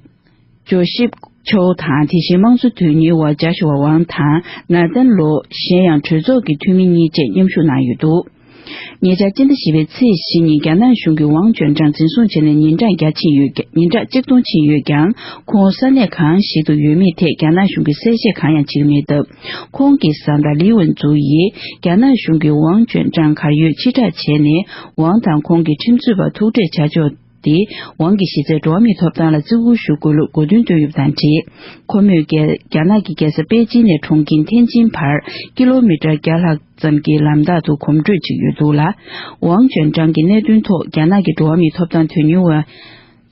ཇོ་ཤིབ་ཆོའུ་དང་། དེ་བཞིན་དམངས་གཙོ་དོན་གཉེར་བ་ཇཱ་ཤུ་ཝ་ཝང་དང་ནཱ་ཐན་ལོ། གཞན་ཡང་གྲོས་ཚོགས་ཀྱི་འཐུས་མི་གཉིས་བཅས་མཉམ་ཞུགས་གནང་ཡོད་འདུག། ཉེ་ཆར་སྤྱི་ཟླ་བཞི་པའི་ཚེས་བཞི་ཉིན་རྒྱ་ནག་གཞུང་གིས་ཝང་ཅོན་ཀྲང་འཛིན་བཟུང་བྱས་ནས་ཉིན་གྲངས་བརྒྱ་ཕྱིན་ཡོད། ཉིན་གྲངས་གཅིག་སྟོང་ཕྱིན་ཡོད་ཀྱང་། ཁོང་ས་གནས་གང་ཞིག་ཏུ་ཡོད་མེད་ཐད་རྒྱ་ནག་གཞུང་གིས་གསལ་བཤད་གང་ཡང་བྱེད་ཀྱི་མེད་སྟབས། ཁོང་གི་བཟའ་ཟླ་ལི་ཝུན་ཙུའུ་ཡིས་རྒྱ་ནག་གཞུང་གིས་ཝང་ཅོན་ཀྲང་གར་ཡོད་ཕྱིར་བསྒྲགས་བྱས་ནས། ཝང་དང་ཁོང་གི་ཁྲིམས་རྩོད་པ་ཐུག་འཕྲད་བྱ་ཕྱོགས་དེ། ཝང་གི་གཞི་རྩའི་འགྲོ་བ་མིའི་ཐོབ་ཐང་ལ་བརྩི་བཀུར་ཞུ་དགོས་ལུགས་དགོས་འདུན་བཏོན་ཡོད་པ་དང་འབྲེལ། ཁོ་མོས་རྒྱ་རྒྱ་ནག་གི་རྒྱལ་ས་པེ་ཅིན་ནས་གྲོང་ཁྱེར་ཐེན་ཅིན་བར་ཀི་ལོ་མི་ཊར་བརྒྱ་ལྷག་ཙམ་གྱི་ལམ་ཐག་ཏུ་གོམ་བགྲོད་བྱེད་ཀྱི་ཡོད་འདུག་ལ། ཝང་ཅོན་ཀྲང་གི་གནད་དོན་ཐོག་རྒྱ་ནག་གི་འགྲོ་བ་མིའི་ཐོབ་ཐང་དོན་གཉེར་བ་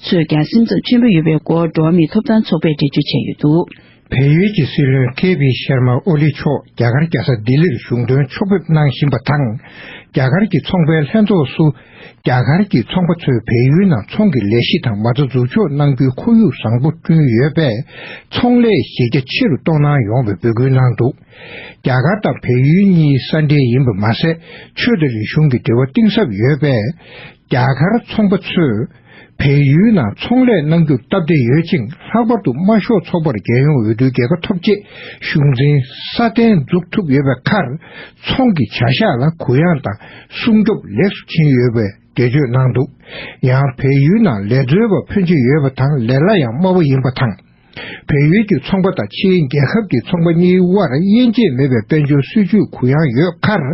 ཚོས་ཀྱང་སེམས་འཚབ་ཆེན་པོ་ཡོད་པའི་སྐོར་འགྲོ་བ་མིའི་ཐོབ་ཐང་ཚོགས་པས་འགྲེལ་བརྗོད་བྱས་ཡོད་འདུག། བལ་ཡུལ་གྱི་སྲིད་བློན་ཁེ་པི་ཤར་མ་ཨོ་ལི་མཆོག་རྒྱ་གར་རྒྱལ་ས་ལྡི་ལིར་གཞུང་དོན་ཕྱོགས་ཕེབས་གནང་བཞིན་པ་དང་། རྒྱ་གར་གྱི་ཚོང་པའི་ལྷན་ཚོགས་སུ། རྒྱ་གར་གྱི་ཚོང་པ་ཚོས་བལ་ཡུལ་ནང་ཚོང་གི་ལས་གཞི་དང་མ་རྩ་འཛུགས་འཇོག་གནང་རྒྱུའི་ཁོར་ཡུག་བཟང་པོ་བསྐྲུན་ཡོད་པས། ཚོང་ལས་གཞི་རྒྱ་ཆེ་རུ་གཏོང་གནང་ཡོང་བའི་འབོད་སྐུལ་གནང་འདུག་རྒྱ་གར་དང་བལ་ཡུལ་གཉིས་ས་འབྲེལ་ཡིན་པ་མ་ཟད། ཆོས་དང་རིག་གཞུང་གི་འབྲེལ་བ་གཏིང་ཟབ་ཡོད་པས། རྒྱ་གར་ཚོང་པ་ཚོས་བལ་ཡུལ་ནང་ཚོང་ལས་གནང་རྒྱུར་སྟབས་བདེ་ཡོད་ཅིང་། ལྷག་པར་དུ་དམར་ཤོག་ཚོགས་པར་རྒྱལ་ཡོངས་འོས་བསྡུའི་རྒྱལ་ཁ་ཐོབ་རྗེས། གཞུང་འཛིན་སྲ་བརྟན་འཛུགས་ཐུབ་ཡོད་པའི་ཁར། ཚོང་གི་བྱ་གཞག་ལ་གུ་ཡངས་དང་སྲུང་སྐྱོབ་ལེགས་སུ་ཕྱིན་ཡོད་པའི་འགྲེལ་བརྗོད་གནང་འདུག་ཡང་བལ་ཡུལ་ནང་ལས་རྩོལ་བ་ཕོན་ཆེ་ཡོད་པ་དང་། ལས་གླ་ཡང་དམའ་བོ་ཡིན་པ་དང་། བལ་ཡུལ་གྱི་ཚོང་པ་དང་ཕྱིའི་རྒྱལ་ཁབ་ཀྱི་ཚོང་པ་གཉིས་དབར་དབྱེ་འབྱེད་མེད་པའི་དཔལ་འབྱོར་སྲིད་ཇུས་གུ་ཡངས་ཡོད་ཁར།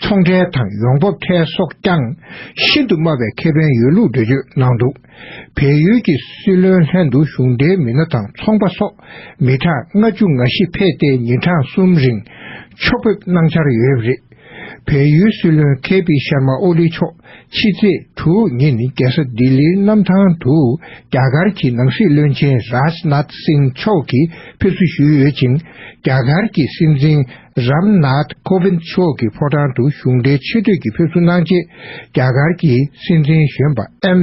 ཚོང་ཁྲལ་དང་ཡོང་འབབ་ཁྲལ་སོགས་ཀྱང་ཤིན་ཏུ་དམའ་བའི་ཁེ་ཕན་ཡོད་ལུགས་འགྲེལ་བརྗོད་གནང་འདུག་བལ་ཡུལ་གྱི་སྲིད་བློན་ལྷན་དུ་གཞུང་འབྲེལ་མི་སྣ་དང་ཚོང་པ་སོགས་མི་གྲངས་ལྔ་བཅུ་ང་བཞི་ཕེབས་ཏེ། ཉིན་གྲངས་གསུམ་རིང་ཕྱོགས་ཕེབས་གནང་འཆར་ཡོད་པ་རེད། བལ་ཡུལ་སྲིད་བློན་ཁེ་པི་ཤར་མ་ཨོ་ལི་མཆོག་ཕྱི་ཚེས་དྲུག་ཉིན་རྒྱལ་ས་ལྡི་ལིའི་གནམ་ཐང་དུ་རྒྱ་གར་གྱི་ནང་སྲིད་བློན་ཆེན་རཱཇ་ནཱཐ་སིང་མཆོག་གིས་ཕེབས་བསུ་ཞུས་ཡོད་ཅིང་། རྒྱ་གར་གྱི་སྲིད་འཛིན་རམ་ནཱཐ་ཀོ་བིན་མཆོག་གི་ཕོ་བྲང་དུ་གཞུང་འབྲེལ་ཆེ་བསྟོད་ཀྱི་ཕེབས་བསུ་གནང་རྗེས། རྒྱ་གར་གྱི་སྲིད་འཛིན་གཞོན་པ་ཨེམ་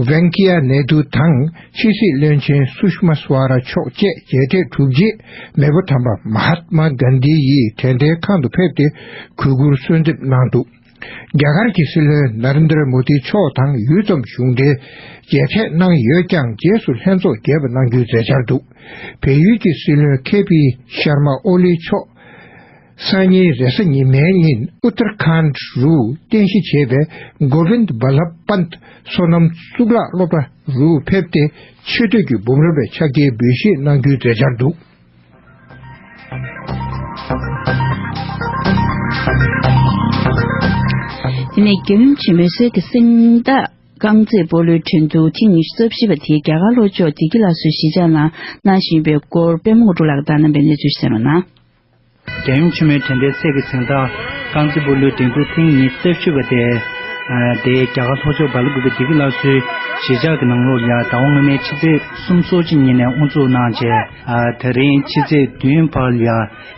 ཝེང་ཀི་ཡ་ནེ་ཏུ་དང་ཕྱི་སྲིད་བློན་ཆེན་སུ་ཤ་མ་སུ་ཝ་ར་མཆོག་བཅས་མཇལ་འཕྲད་གྲུབ་རྗེས། མེས་པོ་དམ་པ་མ་ཧཱ་ཏ་མ་གན་དྷི་ཡི་དྲན་རྟེན་ཁང་དུ་ཕེབས་ཏེ་གུས་བཀུར་གསོལ་འདེབས་གནང་འདུག་རྒྱ་གར་གྱི་སྲིད་བློན་ན་རེན་དྲ་མོ་དི་མཆོག་དང་ཡུད་ཙམ་གཞུང་འབྲེལ་མཇལ་འཕྲད་གནང་ཡོད་ཀྱང་། རྗེས་སུ་ལྷན་ཚོགས་རྒྱས་པ་གནང་རྒྱུའི་མཛད་འཆར་འདུག་བལ་ཡུལ་གྱི་སྲིད་བློན་ཁེ་པི་ཤར་མ་ཨོ་ལི་མཆོག་སང་ཉིན་རེས་གཟའ་ཉི་མའི་ཉིན་ཨུ་ཏར་ཁཱན་རུ་རྟེན་གཞི་བྱས་པའི་གོ་བིན་བྷ་ལབ་པནྟ་བསོད་ནམས་གཙུག་ལག་སློབ་གྲྭ་རུ་ཕེབས་ཏེ། ཆེ་བསྟོད་ཀྱི་འབུམ་རམས་པའི་ཕྱག་འཁྱེར་འབུལ་བཞེས་གནང་རྒྱུའི་མཛད་འཆར་འདུག་དེ་ནས་རྒྱལ་ཡུམ་ཆེན་མོའི་སྲས་ཀྱི་སེམས་རྟ་རྐང་རྩེད་སྤོ་ལོའི་འགྲན་བསྡུར་ཐེངས་ཉི་ཤུ་རྩ་བཞི་པ་དེ་རྒྱ་གར་ལྷོ་ཕྱོགས་བདེ་སྐྱིད་ལགས་སུ་གཞིས་ཆགས་ནང་གནང་བཞིན་པའི་སྐོར་པད་མ་དངོས་གྲུབ་ལགས་ཀྱིས་བཏང་གནང་བའི་གནས་ཚུལ་གསན་རོགས་གནང་། རྒྱལ་ཡུམ་ཆེན་མོའི་དྲན་རྟེན་གསེར་གྱི་གཟེངས་རྟགས་རྐང་རྩེད་སྤོ་ལོའི་འགྲན་བསྡུར་ཐེངས་ཉི་ཤུ་རྩ་བཞི་པ་དེ། ཨ། དེ་རྒྱ་གར་ལྷོ་ཕྱོགས་སྦེལ་ཀོབ་བདེ་སྐྱིད་ལགས་སུ་གཞིས་ཆགས་ཀྱི་ནང་ལོགས་ལ་ཟླ་བ་སྔོན་མའི་ཕྱི་ཚེས་གསུམ་སོ་གཅིག་ཉིན་ནས་དབུ་འཛུགས་གནང་རྗེས། ཨ། ད་རིང་ཕྱི་ཚེས་བདུན་བར་ལ་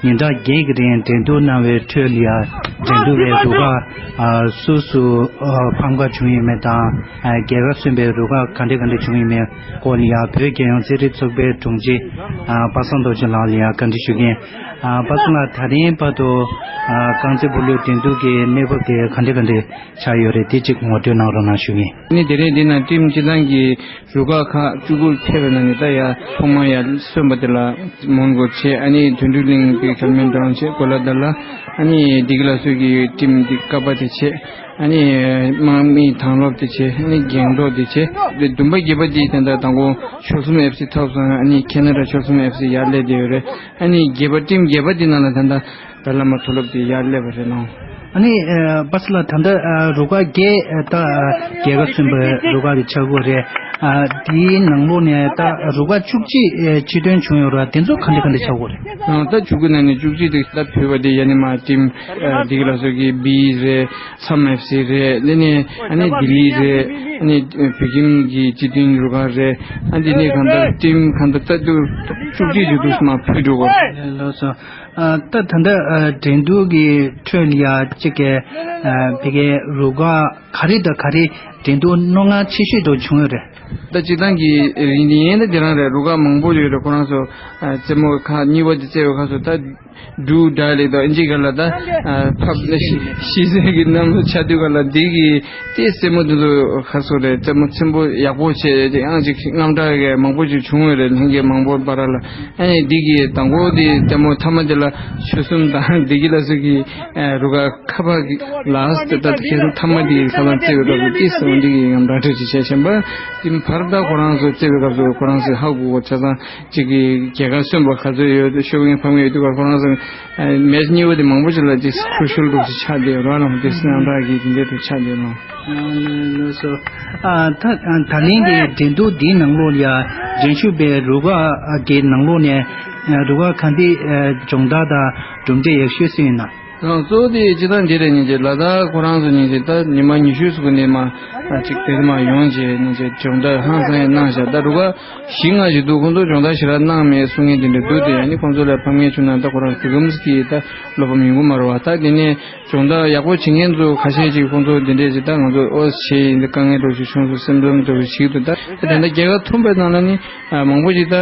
ཉིན་གྲངས་བརྒྱད་ཀྱི་རིང་འགྲན་བསྡུར་གནང་བའི་ཁྲོད་ལ་འགྲན་བསྡུར་བའི་རུ་ཁག་ཨ། སོ་སོ་ཨ། ཕམ་ཁ་བྱུང་ཡོད་མེད་དང་། ཨ། རྒྱལ་ཁ་སོན་པའི་རུ་ཁག་ག་འདྲ་ག་འདྲ་བྱུང་ཡོད་མེད་སྐོར་ལ་བོད་རྒྱལ་ཡོངས་རྩེད་རིགས་ཚོགས་པའི་དྲུང་ཆེ་ཨ། པ་སངས་རྡོ་རྗེ་ལགས་ལ་བཀའ་འདྲི་ཞུ་གི་ཡིན། ཨ། པ་སངས་ལགས། ད་རིང་བར་དུ་ཨ། རྐང་རྩེད་སྤོ་ལོའི་འགྲན་བསྡུར་གྱི་གནས་བབ་དེ་ག་འདྲ་ག་འདྲ་ཆགས་ཡོད་རེད། དེ་གཅིག་ངོ་སྤྲོད་གནང་རོགས་གནང་ཞུ་གི་ཡིན། ནི་དེ་རིང་འདི་ན་ཊིམ་སྤྱི་བཏང་གི་རུ་ཁག་ཁག་བཅུ་དགུ་ཕེབས་པའི་ནང་ནས། ད་ཡ་ཐོག་མར་ཡ་སོན་པ་དེ་ལ་མོན་གྷོ་བྱས། ཨ་ནི་དོན་གྲུབ་གླིང་གི་ཁལ་མན་ཊོན་བྱས། གོ་ལ་དྷ་ར། ཨ་ནི་བདེ་སྐྱིད་ལགས་སུ་གི་ཊིམ་འདི་ཀ་པ་དེ་བྱས། ཨ་ནི་དམག་མི་དང་སློབ་དེ་བྱས། ཨ་ནི་རྒན་གྲོགས་དེ་བྱས། དེ་བདུན་པ་བརྒྱད་པ་དེ་ད་ལྟ་དང་པོ་ཆོལ་གསུམ་ཨེཕ་སི་ཐོབ་སོང་། ཨ་ནི་ཁེ་ན་ཌ་ཆོལ་གསུམ་ཨེཕ་སི་ཡར་སླེབས་བསྡད་ཡོད་རེད། ཨ་ནི་བརྒྱད་པ་ཊིམ་བརྒྱད་པ་དེ་ནང་ལ་ད་ལྟ་དཱ་ལའི་ལམ་མ་མཐོ་སློབ་དེ་ཡར་སླེབས་པ་རེད་ལགས། ཨ་ནི་ཨ། པ་སངས་ལགས། ད་ལྟ་ཨ། རུ་ཁག་བརྒྱད་ཨ། ད་ཨ། རྒྱལ་ཁ་སོན་པའི་རུ་ཁག་དེ་ཆགས་ཀྱི་ཡོད་རེད། ཨ། དེའི་ནང་ལོགས་ནས་ད་རུ་ཁག་བཅུ་གཅིག་ཨ། ཕྱིར་ཐོན་བྱུང་ཡོད་རེད། དེ་ཚོ་ག་འདྲ་ག་འདྲ་ཆགས་ཀྱི་ཡོད་རེད། ཨ། ད་བཅུ་དགུ་ནང་ནས་བཅུ་གཅིག་དེ་ད་བོད་པ་དེ་ཡ་ནི་མ་ཊིམ་ཨ། བདེ་སྐྱིད་ལགས་སུ་གི་བི་རེད། མཚམས་ཨེཕ་སི་རེད། དེ་ནས་ཨ་ནི་ལྡི་ལི་རེད། ཨ་ནི་བོད་ཁྱིམ་གྱི་སྤྱི་མཐུན་རུ་ཁག་རེད། ཨ། དེ་ནས་གང་ལྟར་ཊིམ་གང་ལྟར་ད་དུ་བཅུ་གཅིག་དེ་དུ་མར་ཕུད་འགྲོ་གི་རེད། ལགས་སོ། ཨ། ད་ད་ལྟ་ཨ། འགྲན་བསྡུར་གྱི་ཁྲོད་ལ་ཡ་གཅིག་གི་ཨ། ཕ་གིའི་རུ་ཁག་ག་རེ་དང་ག་རེ་འགྲན་བསྡུར་རྣོ་ངར་ཆེ་ཤོས་དུ་བྱུང་ཡོད་རེད། ད་སྤྱིར་བཏང་གི་རིང་འདི་ཡན་ད་དེ་རང་རེད། རུ་ཁག་མང་པོ་ཡོད་རེད། ཁོ་རང་ཚོ་ཨ། རྩེད་མོ་ཁག་གཉིས་པ་དེ་རྩེ་བའི་ཁ་སོ་ད། ཌུ་ཌའི་ལེག་དང་ཨིན་ཇི་སྒང་ལ་ད་ཨ། ཕབ་ནས་ཤི་ཤི་གསོན་གྱི་གནམ་ལོ་ཆགས་དུས་སྒང་ལ་འདི་གི་དེ་རྩེད་མོ་འདི་ཚོ་ཁ་སོ་རེད། རྩེད་མོ་ཆེན་པོ་ཡག་པོ་བྱས་ཏེ་ཡང་ཅིག་དངངས་སྐྲག་གི་མང་པོ་ཅིག་བྱུང་ཡོད་རེད། ལྷན་རྒྱས་མང་པོ་བར་ལ། ཨ་ནི་འདི་གི་དང་པོ་དེ་རྩེད་མོ་མཐའ་མ་དེ་ལ་ཆོལ་གསུམ་དང་བདེ་སྐྱིད་ལགས་སུ་གི་ཨ། རུ་ཁག་ཁ་པ་གི་ལ་སི་ཊི་ད་ཁྱེད་ཚོ་མཐའ་མ་དེ་ཁ་སང་རྩེ་བའི་སྐབས་སུ་དེ་སོང་འདི་གི་ཡང་འདྲ་འདྲ་ཅིག་བྱས་བཞིན་པ། དེ་བར་ད་ཁོ་རང་ཚོ་རྩེ་བའི་སྐབས་སུ་ཁོ་རང་ཚོས་ཧ་གོ་གོ་ཆ་ཚང་། གཅིག་གིས་རྒྱལ་ཁ་སོན་པ་ག་ཚོད་ཡོད་ཤོད་མཁན་ཕམ་ཡོད་དུས་ཀར་ཁོ་རང་ཚོ་མེ་ཆི་གཉིས་པ་དེ་མང་པོ་ཞིག་ལ་ཅིག་ཁུ་ཤུལ་འདྲ་ཅིག་ཆགས་བསྡད་རོགས་ལ་དེ་སྲིད་ཨང་གྲངས་ཀྱི་དེ་འདྲ་དུ་ཆགས་བསྡད་ལོ། ལགས་སོ། ཨ། ད་ད་ལན་གྱི་འགྲན་བསྡུར་འདིའི་ནང་ལོགས་ལ་འགྲན་ཞུགས་པའི་རུ་ཁག་གི་ནང་ལོགས་ནས་རུ་ཁག་ག་འདི་སྦྱོང་བརྡར་དང་གྲུབ་འབྲས་ཡག་ཤོས་སུ་ཡིན་ན། གཙོ་བོ་དེ་སྤྱིར་བཏང་འདི་རེད། ཉིན་གཅིག་ལ་དྭགས་ཁོ་རང་ཚོ་ཉིན་གཅིག་ད་ཉི་མ་ཉི་ཤུ་ཙམ་གྱི་ནས་མ། ཨ་ཅིག་དེ་མ་ཡོང་རྗེས་ནས་ཅིག་སྦྱོང་བརྡར་ཧང་སང་ཡང་གནང་བཞག་ད་རུ་ག་བཞི་ལྔ་ཞིག་འདུག་ཁོང་ཚོ་སྦྱོང་བརྡར་ཞེ་དྲག་གནང་མེད་གསུང་མཁན་དེ་འདྲ་འདུག་དེ་ཡང་ནི་ཁོང་ཚོ་ལ་ཕམ་ངེས་བྱུང་ན་ད་ཁོ་རང་གཟིགས་སྐམ་གྱི་ད་བློ་ཕམ་ཡོང་གི་མ་རེད་བ། ད་དེ་ནས་སྦྱོང་བརྡར་ཡག་པོ་བྱེད་མཁན་ཚོ་ཁ་ཤས་ཅིག་ཁོང་ཚོ་འདི་འདྲས་ཅིག་ད་ང་ཚོ་ཨོ་བྱས་ཡིན་ད་དཀའ་ངལ་འགྲོ་ཞིག་བྱུང་སོང་སེམས་ཙམ་འདྲ་བོ་ཞིག་འདུག་ད་ད་ལྟ་རྒྱལ་ཁབ་མཐུན་པའི་ནང་ལ་ནི་མང་པོ་ཅིག་ད་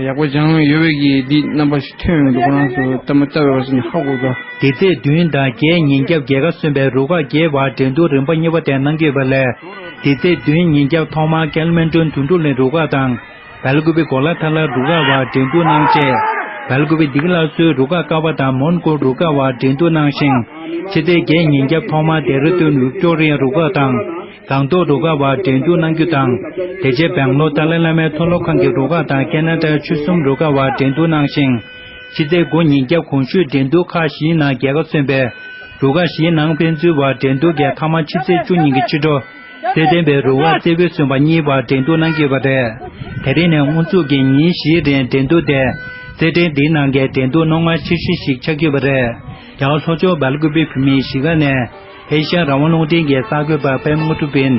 ཡག་པོ་སྦྱངས་ཡོད་པའི་གི་འདི་རྣམ་པ་ཞིག་ཐོན་ཡོང་འདུག་ཁོ་རང་ཚོ་ལྟ་མ་ལྟ་བའི་བར་སོང་ནས་ཧ་གོ་ད། འདི་ཚེས་བདུན་དང་བརྒྱད་ཉིན་རྒྱབ་རྒྱལ་ཁ་སོན་པའི་རུ་ཁག་བརྒྱད་བར་འགྲན་བསྡུར་རིམ་པ་གཉིས་པ་དེ་གནང་གི་ཡོད་པ་ལས། འདི་ཚེས་བདུན་ཉིན་རྒྱབ་ཐོག་མར་ཀལ་མན་ཀྲོན་དུང་སྒྲུང་གླིང་རུ་ཁག་དང་། སྦེལ་ཀུ་པེ་གོ་ལ་ཐ་ལ་རུ་ཁག་བར་འགྲན་བསྡུར་གནང་རྗེས། སྦེལ་ཀུ་པེ་དིག་ལ་སོའི་རུ་ཁག་ཀ་བ་དང་མོན་གྷོ་རུ་ཁག་བར་འགྲན་བསྡུར་གནང་ཞིང་། ཕྱི་ཚེས་བརྒྱད་ཉིན་རྒྱབ་ཐོག་མར་ལྡེ་ར་ལྡུན་ཝིག་ཏོ་རི་ཡ་རུ་ཁག་དང་། སྒང་ཏོག་རུ་ཁག་བར་འགྲན་བསྡུར་གནང་རྒྱུ་དང་། དེ་རྗེས་སྦེང་ལོར་ཏཱ་ལའི་བླ་མའི་མཐོ་སློབ་ཁང་གི་རུ་ཁག་དང་ཁེ་ན་ཌའི་ཆོལ་གསུམ་རུ་ཁག་བར་འགྲན་བསྡུར་གནང་ཞིང་། ཕྱི་ཚེས་དགུ་ཉིན་རྒྱབ་གོང་ཞུས་འགྲན་བསྡུར་ཁག་བཞིའི་ནང་རྒྱལ་ཁ་སོན་པའི་རུ་ཁག་བཞིའི་ནང་ཕན་ཚུན་བར་འགྲན་བསྡུར་གྱི་མཐའ་མ་ཕྱི་ཚེས་བཅུ་ཉིན་གྱི་ཕྱི་དྲོ། རྩེད་འགྲན་པའི་རུ་ཁག་རྩེ་ཕུད་སོན་པ་གཉིས་བར་འགྲན་བསྡུར་གནང་གི་ཡོད་པ་རེད། དེ་རིང་ནས་སྔོན་ཚུད་ཀྱི་ཉིན་བཞིའི་རིང་འགྲན་བསྡུར་ཏེ། རྩེད་འགྲན་འདིའི་ནང་གི་འགྲན་བསྡུར་རྣོ་ངར་ཆེ་ཤོས་ཤིག་ཆགས་ཀྱི་ཡོད་པ་རེད། རྒྱ་གར་ལྷོ་ཕྱོགས་སྦེལ་ཀུ་པེ་བོད་མིའི་གཞིས་ཀ་ནས་ཨེ་ཤ་ཡ་རང་དབང་རླུང་འཕྲིན་གྱི་གསར་འགོད་པ་པད་མ་དངོས་གྲུབ་ཡིན།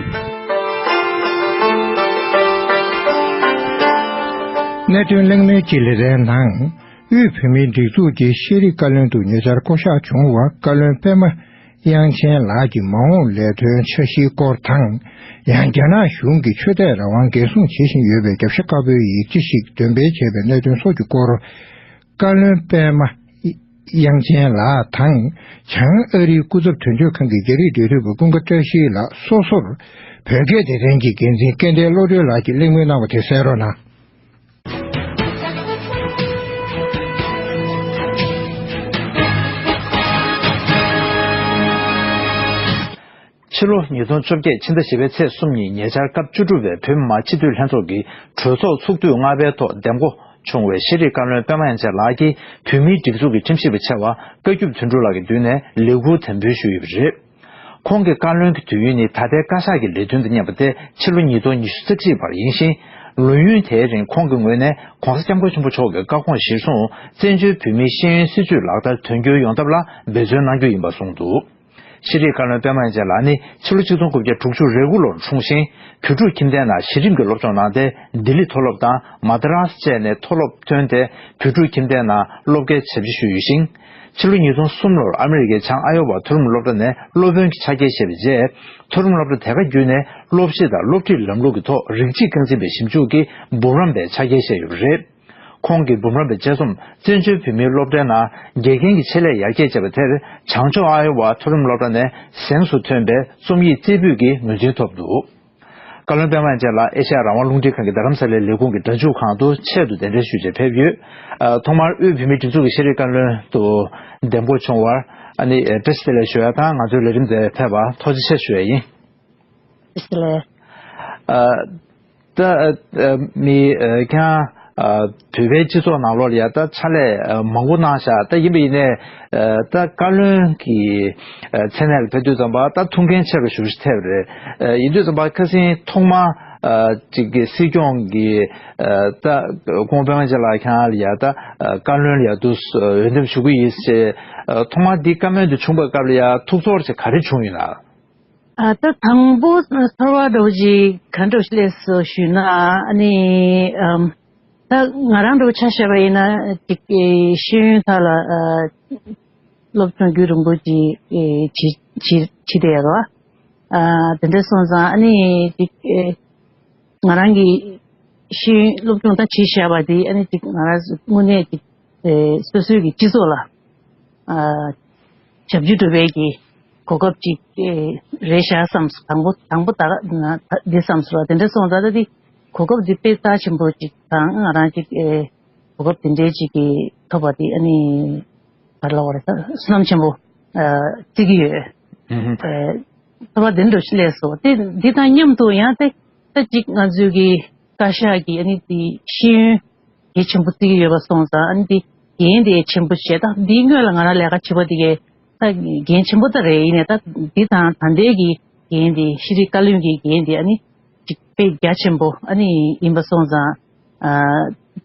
གནད་དོན་གླེང་མོལ་གྱི་ལེ་ཚན་ནང་། དབུས་བོད་མིའི་སྒྲིག་འཛུགས་ཀྱི་ཤེས་རིག་བཀའ་བློན་དུ་ཉེ་ཆར་བསྐོ་གཞག་བྱུང་བ་བཀའ་བློན་པད་མ་དབྱངས་ཅན་ལགས་ཀྱི་མ་འོངས་ལས་དོན་འཆར་གཞིའི་སྐོར་དང་། ཡང་རྒྱ་ནག་གཞུང་གིས་ཆོས་དད་རང་དབང་འགན་སྲུང་བྱེད་བཞིན་ཡོད་པའི་རྒྱབ་ཤ་དཀར་པོའི་ཡིག་ཆ་ཞིག་འདོན་སྤེལ་བྱས་པའི་གནད་དོན་སོགས་ཀྱི་སྐོར། བཀའ་བློན་པད་མ་དབྱངས་ཅན་ལགས་དང་། བྱང་ཨ་རིའི་སྐུ་ཚབ་དོན་གཅོད་ཁང་གི་རྒྱ་རིགས་འབྲེལ་མཐུད་པ་ཀུན་དགའ་བཀྲ་ཤིས་ལགས་སོ་སོར་བོད་སྐད་སྡེ་ཚན་གྱི་འགན་འཛིན་སྐལ་ལྡན་བློ་གྲོས་ལགས་ཀྱིས་གླེང་མོལ་གནང་བ་དེ་གསན་རོགས་གནང་། ཕྱི་ལོ་ཉིས་སྟོང་བཅོ་བརྒྱད་ཕྱི་ཟླ་བཞི་པའི་ཚེས་གསུམ་ཉིན་ཉེ་ཆར་སྐབས་བཅུ་དྲུག་པའི་བོད་མི་མང་སྤྱི་འཐུས་ལྷན་ཚོགས་ཀྱི་གྲོས་ཚོགས་ཚོགས་དུས་ལྔ་པའི་ཐོག་འདེམས་བསྐོ་བྱུང་བའི་ཤེས་རིག་བཀའ་བློན་པད་མ་དབྱངས་ཅན་ལགས་ཀྱིས་བོད་མིའི་སྒྲིག་འཛུགས་ཀྱི་ཁྲིམས་ཞིབ་པ་ཆེ་བ་བཀའ་བརྒྱུད་དོན་གྲུབ་ལགས་ཀྱི་མདུན་ནས་ལས་ཁུར་དམ་འབུལ་ཞུས་ཡོད་པ་རེད། ཁོང་གི་བཀའ་བློན་གྱི་དུས་ཡུན་ནི་ད་ལྟའི་བཀའ་ཤག་གི་ལས་དོན་དང་མཉམ་པ་སྟེ་ཕྱི་ལོ་ཉིས་སྟོང་ཉི་ཤུ་རྩ་གཅིག་བར་ཡིན་ཞིང་། ལོ་ཡུན་དེའི་རིང་ཁོང་གི་ངོས་ནས་༧གོང་ས་༧སྐྱབས་མགོན་ཆེན་པོ་མཆོག་གི་བཀའ་དགོངས་གཞིར་བཟུང་བཙན་བྱོལ་བོད་མིའི་ཤེས་ཡོན་སྲིད་བྱུས་ལག་བསྟར་དོན་འཁྱོལ་ཡོང་ཐབས་ལ་འབད་བརྩོན་གནང་རྒྱུ་ཡིན་པ་གསུངས་འདུག་ཤེས་རིག་བཀའ་བློན་པད་མ་དབྱངས་ཅན་ལགས་ནི་ཕྱི་ལོ་ཆིག་སྟོང་དགུ་བརྒྱ་དྲུག་ཅུ་རེ་དགུ་ལོར་འཁྲུངས་ཤིང་། བོད་ཕྲུག་ཁྱིམ་སྡེའི་ནང་གཞི་རིམ་གྱི་སློབ་སྦྱོང་གནང་སྟེ་ལྡི་ལི་མཐོ་སློབ་དང་མ་ད་རཱས་བཅས་ནས་མཐོ་སློབ་ཐོན་ཏེ་བོད་ཕྲུག་ཁྱིམ་སྡེའི་ནང་སློབ་དགེ་ཞབས་ཕྱི་ཞུས་ཡོད་ཅིང་། ཕྱི་ལོ་ཉིས་སྟོང་གསུམ་ལོར་ཨ་མི་རི་ཀའི་བྱང་ཨ་ཡོ་ཝ་མཐོ་རིམ་སློབ་གྲྭ་ནས་སློབ་དཔོན་གྱི་ཕྱག་འཁྱེར་བཞེས་པའི་རྗེས། མཐོ་རིམ་སློབ་གྲྭ་དེ་ག་བརྒྱུད་ནས་སློབ་གཞི་དང་སློབ་ཁྲིད་ལམ་ལུགས་ཀྱི་ཐོག་རིགས་གཅིག་རྐང་འཛིན་པའི་ཞིབ་འཇུག་གི་འབུམ་རམས་པའི་ཕྱག་འཁྱེར་བཞེས་ཡོད་པ་རེད། ཁོང་གི་འབུམ་རམས་པའི་དཔྱད་རྩོམ་བཙན་བྱོལ་བོད་མིའི་སློབ་གྲྭའི་ནང་དགེ་རྒན་གྱི་ཆེད་ལས་ཡར་རྒྱས་བྱས་པ་དེར་བྱང་ཕྱོགས་ཨ་ཡོ་ཝ་མཐོ་རིམ་སློབ་གྲྭ་ནས་གཟེངས་སུ་ཐོན་པའི་རྩོམ་ཡིག་རྩེ་ཕུད་ཀྱི་ངོས་འཛིན་ཐོབ་འདུག་བཀའ་བློན་པད་མ་དབྱངས་ཅན་ལགས་ཨེ་ཤ་ཡ་རང་དབང་རླུང་འཕྲིན་ཁང་གི་རྡ་རམ་ས་ལའི་ལས་ཁུངས་ཀྱི་སྒྲ་འཇུག་ཁང་དུ་ཆེད་དུ་གདན་འདྲེན་ཞུས་རྗེས་ཕེབས་ཡོད། ཨ། ཐོག་མར་དབུས་བོད་མིའི་སྒྲིག་འཛུགས་ཀྱི་ཤེས་རིག་བཀའ་བློན་དུ་འདེམས་བསྐོ་བྱུང་བར་ཨ་ནི་བཀྲ་ཤིས་བདེ་ལེགས་ཞུ་ཡ་དང་། ང་ཚོའི་ལས་རིམ་དེར་ཕེབས་པར་ཐུགས་རྗེ་ཆེ་ཞུ་ཡ་ཡིན། བཀྲ་ཤིས་བདེ་ལེགས། ཨ། ད་ཨ་མི་ཨ་ཁྱེད་རང་ཨ་བོད་པའི་སྤྱི་ཚོགས་ནང་ལོགས་ལ་ཡ་ད་ཕྱག་ལས་ཨ་མང་པོ་གནང་ཤག་ད་ཡིན་པ་ཡིན་ནའི་ཨ་ད་བཀའ་བློན་གྱི་ཨ་མཚན་གནས་ལ་ཕེབས་དུས་ཙམ་པ་ད་ཐུགས་འགན་ཆེ་རུ་ཞེ་པོ་ཅིག་ཐེབས་རེད། ཨ་ཡིན་དུས་ཙམ་པ་ཁ་སང་ཐོག་མ་ཨ་ཅིག་གི་སྲིད་སྐྱོང་གི་ཨ་ད་སྐུ་ངོ་པད་མ་ལགས་ཁྱེད་རང་ལ་ཡ་ད་ཨ་བཀའ་བློན་ལ་ཡ་དུ་འོས་འདེམས་ཞུ་གི་ཡིན་ཞེས་ཨ་ཐོག་མ་འདི་བཀའ་མོལ་དུ་བྱུང་པའི་སྐབས་ལ་ཡ་ཐུགས་ཚོར་ཅིག་ག་རེ་བྱུང་ཡོད་ན། ཨ། ད་དང་པོ་ཚོར་བ་འདྲ་བོ་ཅིག་ག་འདྲ་བོ་ཞིག་སླེབས་སོང་ཞུས་ན། ཨ་ནི་ཨམ་ད་ང་རང་འདྲ་བོ་ཆ་བཞག་པ་ཡིན་ན་ཅིག་ཨེ་ཤེས་ཡོན་ཐོག་ལ་ཨ་སློབ་སྦྱོང་རྒྱུན་རིང་པོ་ཅིག་ཨེ་བྱེད་བྱེད་བྱེད་བསྡད་ཡོད་རེད་བ། ཨ་དེ་འདྲ་སོང་ཙང་ཨ་ནི་ཅིག་ཨེ་ང་རང་གི་ཤེས་ཡོན་སློབ་སྦྱོང་ད་བྱེད་བཞག་པ་དེ་ཨ་ནི་ཅིག་ང་རང་དངོས་གནས་ཅིག་ཨེ་སོ་སོའི་གི་སྤྱི་ཚོགས་ལ་ཨ་ཞབས་ཕྱི་སྒྲུབ་པའི་གི་གོ་སྐབས་ཅིག་ཨེ་རེད་ཤག་བསམ་སོང་། དང་པོ་དང་པོ་ད་ད་འདི་བསམ་སོང་བ། དེ་འདྲ་སོང་ཙང་ད་འདི་གོ་སྐབས་འདི་དཔེ་རྩ་ཆེན་པོ་ཅིག་དང་ང་རང་ཅིག་ཨེ་གོ་སྐབས་དེ་འདྲའི་ཅིག་གི་ཐོབ་པ་དེ་ཨ་ནི་ག་རེ་ལབ་དགོས་རེད། ད་བསོད་ནམས་ཆེན་པོ་ཨ་བརྩི་གི་ཡོད། ཨུ་ཧུ། ཨེ་ཐོབ་པ་དེ་འདྲ་ཞིག་སླེབས་སོང་། དེ་འདི་དང་མཉམ་དུ་ཡང་དེ་ད་ཅིག་ང་ཚོའི་གི་བཀའ་ཤག་གི་ཨ་ནི་དེ་ཤེས་ཡོན་གལ་ཆེན་པོ་བརྩི་གི་ཡོད་པ་སོང་ཙང་། ཨ་ནི་འདི་འགན་དེ་ཆེན་པོ་བྱས། ད་འདིའི་སྔོན་ལ་ང་རང་ལས་ཀ་བྱེད་པ་དེ་གས་ད་འགན་ཆེན་པོ་ད་རེད། ཡིན་ནའི་ད་འདི་དང་ད་ལྟའི་གི་འགན་དེ་ཤེས་རིག་བཀའ་བློན་གྱི་འགན་དེ་ཨ་ནི་ཅིག་དཔེ་རྒྱ་ཆེན་པོ་ཨ་ནི་ཡིན་པ་སོང་ཙང་། ཨ་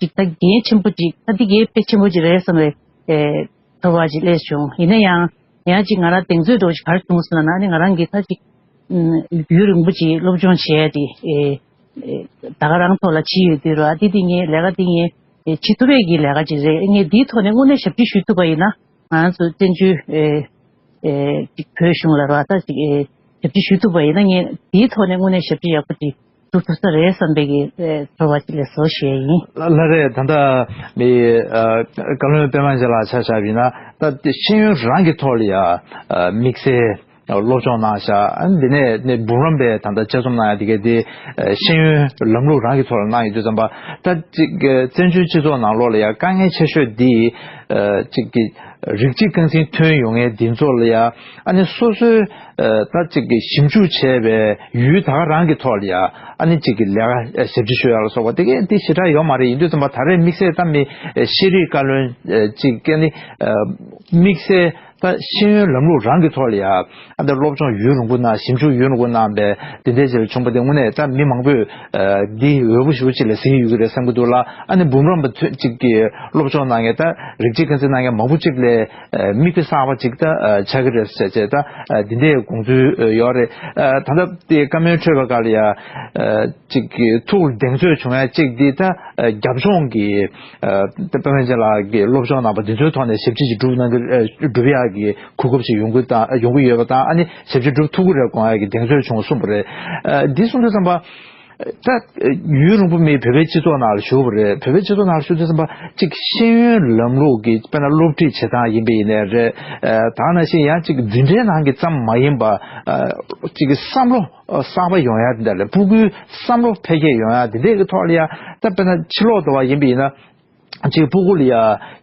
ཅིག་ད་འགན་ཆེན་པོ་ཅིག་ད་འདི་གས་དཔེ་ཆེན་པོ་ཅིག་རེད་བསམ་པའི་ཨེ་ཐོབ་པ་ཅིག་སླེབས་བྱུང་། ཡིན་ན་ཡང་ཡང་ཅིག་ང་རང་གདེང་ཚོད་འདྲ་བོ་ཅིག་ག་རེ་བྱུང་སོང་ལབ་ན། ཨ་ནི་ང་རང་གིས་ད་ཅིག་ ཨུམ། ཡུན་རིང་པོ་ཅིག་སློབ་སྦྱོང་བྱས་ཏེ། ཨེ། ཨེ། ད་ག་རང་ཐོག་ལ་བྱེད་ཡོད་དུས་ར། འདི་འདི་ངས་ལས་ཀ་འདི་ངས་ཨེ་བྱེད་ཐུབ་པའི་གི་ལས་ཀ་ཅིག་རེད། ངས་འདིའི་ཐོག་ནས་དངོས་གནས་ཞབས་ཕྱི་ཞུ་ཐུབ་པ་ཡིན་ན། ང་རང་ཚོ་བཙན་བྱོལ་ཨེ་ཨེ་ཅིག་བོད་གཞུང་ལ་ར་ད་ཅིག་ཨེ་ཞབས་ཕྱི་ཞུ་ཐུབ་པ་ཡིན་ན། ངས་འདིའི་ཐོག་ནས་དངོས་གནས་ཞབས་ཕྱི་ཡག་པོ་ཅིག་སྒྲུབ་ཐུབ་ས་རེད་བསམ་པའི་གི་ཨེ་ཚོར་བ་ཅིག་ལས་བཟོ་བཞེས་ཡིན། ལ་ལ་རེད། ད་ལྟ་མི་ཨ་བཀའ་བློན་པད་མ་རྒྱ་ལགས་ཆ་བཞག་པ་ཡིན་ན། ད་ཤེས་ཡོན་རང་གི་ཐོག་ལ་ཡ་ཨ་དམིགས་བསལ་སློབ་སྦྱོང་གནང་བཞག་ཨ་ནི་འདི་ནས་ནས་འབུམ་རམས་པའི་ད་ལྟ་དཔྱད་རྩོམ་གནང་ཡ་དེ་གའི་དེ་ཨ་ཤེས་ཡོན་ལམ་ལུགས་རང་གི་ཐོག་ལ་གནང་ཡོད་དུས་ཙམ་པ། ད་ཅིག་ཨ་བཙན་བྱོལ་སྤྱི་ཚོགས་ནང་ལོགས་ལ་ཡ་དཀའ་ངལ་ཆེ་ཤོས་འདི་ཨ་ཅིག་གི་རིགས་གཅིག་རྐང་འཛིན་ཐོན་ཡོང་མཁན་འདི་ཚོ་ལ་ཡ་ཨ་ནི་སོ་སོའི་ཨ་ད་ཅིག་གི་ཞིབ་འཇུག་བྱས་པའི་ཡུལ་ད་ག་རང་གི་ཐོག་ལ་ཡ་ཨ་ནི་ཅིག་གི་ལས་ཀ་ཞབས་ཕྱི་ཞུ་ཡ་ལ་སོགས་པ་དེ་གས་དེ་ཞེ་དྲག་ཡོད་མ་རེད། ཡིན་དུས་ཙམ་པ་ད་རེས་དམིགས་བསལ་ད་མི་ཤེས་རིག་བཀའ་བློན་ཅིག་གི་ནི་དམིགས་བསལ་ད་ཤེས་ཡོན་ལམ་ལུགས་རང་གི་ཐོག་ལ་ཡ་ཨ་ད་སློབ་སྦྱོང་ཡུན་རིང་པོ་གནང་ཞིབ་འཇུག་ཡུན་རིང་པོ་གནང་པའི་དེ་འདྲའི་ཅིག་ལ་བྱུང་པ་དེ་དངོས་གནས་ད་མི་མང་པོས་འདི་འོས་པོ་ཞེ་པོ་ཅིག་ལ་གཟིགས་ཡོད་ཀྱི་རེད་བསམ་གྱི་འདུག་ལ། ཨ་ནི་འབུམ་རམས་པ་ཅིག་གི་སློབ་སྦྱོང་གནང་མཁན་ད་རིགས་གཅིག་རྐང་འཛིན་གནང་མཁན་མང་པོ་ཅིག་ལས་མིག་དཔེ་གསར་པ་ཅིག་ད་ཆགས་ཀྱི་རེད་ཟེར་བྱས་ད་འདི་འདྲའི་དགོངས་ཚུལ་ཡོད་རེད། ད་ལྟ་དེ་བཀའ་མོལ་འཕྲོས་པ་ག་ལ་ཡ་ཅིག་གི་ཐུགས་ལ་གདེང་ཚོད་བྱུང་ཡ་ཅིག་འདི་ད་རྒྱབ་ལྗོངས་ཀྱི་ཨ་དཔེ་མེད་ཅན་ལགས་ཀྱི་སློབ་སྦྱོང་གནང་པ་འདི་ཚོའི་ཐོག་ནས་ཞབས་ཕྱི་ཅིག་སྒྲུབ་གནང་གི་ཨ་སྒྲུབ་ཡག་གི་གོ་སྐབས་ཤིག་ཡོང་གི་དང་ཡོང་གི་ཡོད་པ་དང་། ཨ་ནི་ཞབས་ཕྱི་སྒྲུབ་ཐུབ་ཀྱི་རེད་དགོངས་ཡག་གི་གདེང་ཚོད་བྱུང་གསུངས་པ་རེད། ཨ་འདི་གསུངས་དུས་ཙམ་པ་ད་ཡུན་རིང་པོ་མི་བོད་པའི་སྤྱི་ཚོགས་ནང་ལ་བཞུགས་པ་རེད། བོད་པའི་སྤྱི་ཚོགས་ནང་ལ་བཞུགས་དུས་ཙམ་པ་ཅིག་ཤེས་ཡོན་ལམ་ལུགས་ཀྱི་དཔེར་ན་སློབ་ཁྲིད་བྱེད་སྟངས་ཡིན་པ་ཡིན་ནའི་རེད། ཨ་ད་ནང་བཞིན་ཡང་ཅིག་འཛིན་གྲྭའི་ནང་གི་ཙམ་མ་ཡིན་པ་ཨ་ཅིག་གི་བསམ་བློ་གསར་པ་ཡོང་ཡ་དེ་འདྲ་ལས་ཕྲུ་གུའི་བསམ་བློ་འཕེལ་རྒྱས་ཡོང་ཡ་དེ་འདྲའི་གི་ཐོག་ལ་ཡ་ད་དཔེར་ན་ཕྱི་ལོགས་དུ་བ་ཡིན་པ་ཡིན་ན་ཅིག་ཕྲུ་གུ་ལ་ཡ་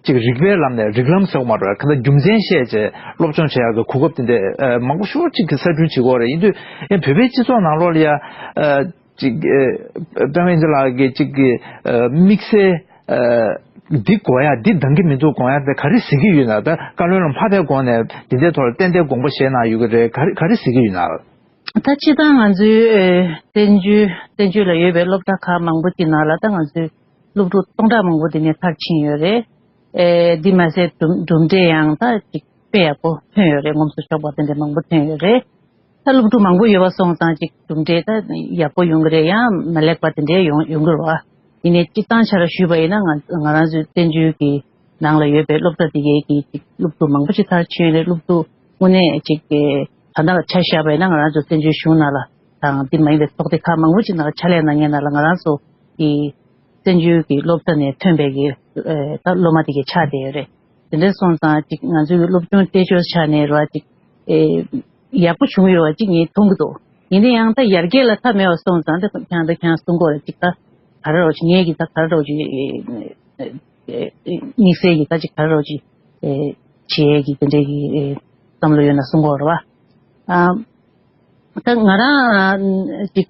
ཅིག་རིག་པའི་ལམ་ནས་རིགས་ལམ་ཟེར་བ་མ་རེད། གང་ལྟར་རྒྱུ་མཚན་བཤད་བྱས་སློབ་སྦྱོང་བྱེད་ཡག་གི་གོ་སྐབས་དེ་འདྲ་ཨ་མང་པོ་ཞེ་པོ་ཅིག་གི་གསར་སྐྲུན་བྱེད་དགོས་རེད། ཡིན་དུས་ཡང་བོད་པའི་སྤྱི་ཚོགས་ནང་ལོགས་ལ་ཡ་ཨ་ཅིག་ཨ་དཔེ་མེད་ཅན་ལགས་ཀྱི་ཅིག་གི་ཨ་དམིགས་བསལ་ཨ་འདི་དགོས་ཡ་འདི་འདང་གི་མི་འདུག་དགོངས་ཡ་དེ་ག་རེ་གཟིགས་ཀྱི་ཡོད་ན། ད་བཀའ་བློན་ལ་མ་ཕེབས་གོང་ནས་འདི་འདྲའི་ཐོག་ལ་ཏན་ཏན་དགོངས་པ་བཞེས་གནང་ཡོད་ཀྱི་རེད། ག་རེ་ག་རེ་གཟིགས་ཀྱི་ཡོད་ན། ད་སྤྱིར་བཏང་ང་ཚོའི་ཨེ་བཙན་བྱོལ་བཙན་བྱོལ་ལ་ཡོད་པའི་སློབ་གྲྭ་ཁག་མང་པོ་ཅིག་ནང་ལ་ད་ང་ཚོའི་སློབ་ཕྲུག་སྟོང་ཕྲག་མང་པོ་དེ་ནས་མཐར་ཕྱིན་ཡོད་རེད། ཨེ་འདི་མ་ཟད་གྲུབ་གྲུབ་འབྲས་ཡང་ད་ཅིག་དཔེ་ཡག་པོ་ཐོན་ཡོད་རེད། ངོམ་སོ་ཆོག་པ་དེ་འདྲ་མང་པོ་ཐོན་ཡོད་རེད། ད་སློབ་ཕྲུག་མང་པོ་ཡོད་པ་སོང་ཙང་ཅིག་གྲུབ་འབྲས་ད་ཡག་པོ་ཡོང་གི་རེད། ཡང་མ་ལེགས་པ་དེ་འདྲའི་ཡོང་ཡོང་གི་རེད་བ། ཡིན་ནའི་སྤྱིར་བཏང་ཆ་ལ་ཞུས་པ་ཡིན་ན་ང་ང་རང་ཚོའི་བཙན་བྱོལ་གྱི་ནང་ལ་ཡོད་པའི་སློབ་གྲྭ་དེ་གའི་གི་ཅིག་སློབ་ཕྲུག་མང་པོ་ཅིག་མཐར་ཕྱིན་ཡོད་རེད། སློབ་ཕྲུག་དངོས་གནས་ཅིག་གི་ད་ལྟ་ལ་ཆ་བཞག་པ་ཡིན་ན་ང་རང་ཚོ་བཙན་བྱོལ་གཞུང་ནང་ལ་དང་དེ་མ་ཡིན་པའི་ཚོགས་སྡེ་ཁག་མང་པོ་ཅིག་ནང་ལ་ཕྱག་ལས་གནང་མཁན་ནང་ལ་ང་རང་ཚོ་གི་བཙན་བྱོལ་གྱི་སློབ་གྲྭ་ནས་ཐོན་པའི་གི་ཨེ་ད་སློབ་མ་དེ་གའི་ཆགས་བསྡད་ཡོད་རེད། དེ་འདྲ་སོང་ཙང་ཅིག་ང་ཚོའི་གི་སློབ་སྦྱོང་སྤྲད་ཕྱོགས་ཆ་ནས་ར་ཅིག་ཨེ་ཡག་པོ་བྱུང་ཡོད་པ་ཅིག་ངས་མཐོང་གི་འདུག་ཡིན་ན་ཡང་ད་ཡར་རྒྱས་ལ་མཐའ་མེད་པ་སོང་ཙང་ད་ཁྱང་ད་ཁྱང་གསུང་གོ་ར་ཅིག་ད་ག་རེ་རོགས་ཅིག་ངས་ཀྱི་ད་ག་རེ་རོགས་ཅིག་དམིགས་བསལ་གྱི་ད་ཅིག་ག་རེ་རོགས་ཅིག་བྱེད་ཀྱི་དེ་འདྲའི་གི་བསམ་བློ་ཡོད་ན་གསུང་གོ་ར་བ། ད་ང་རང་ཅིག་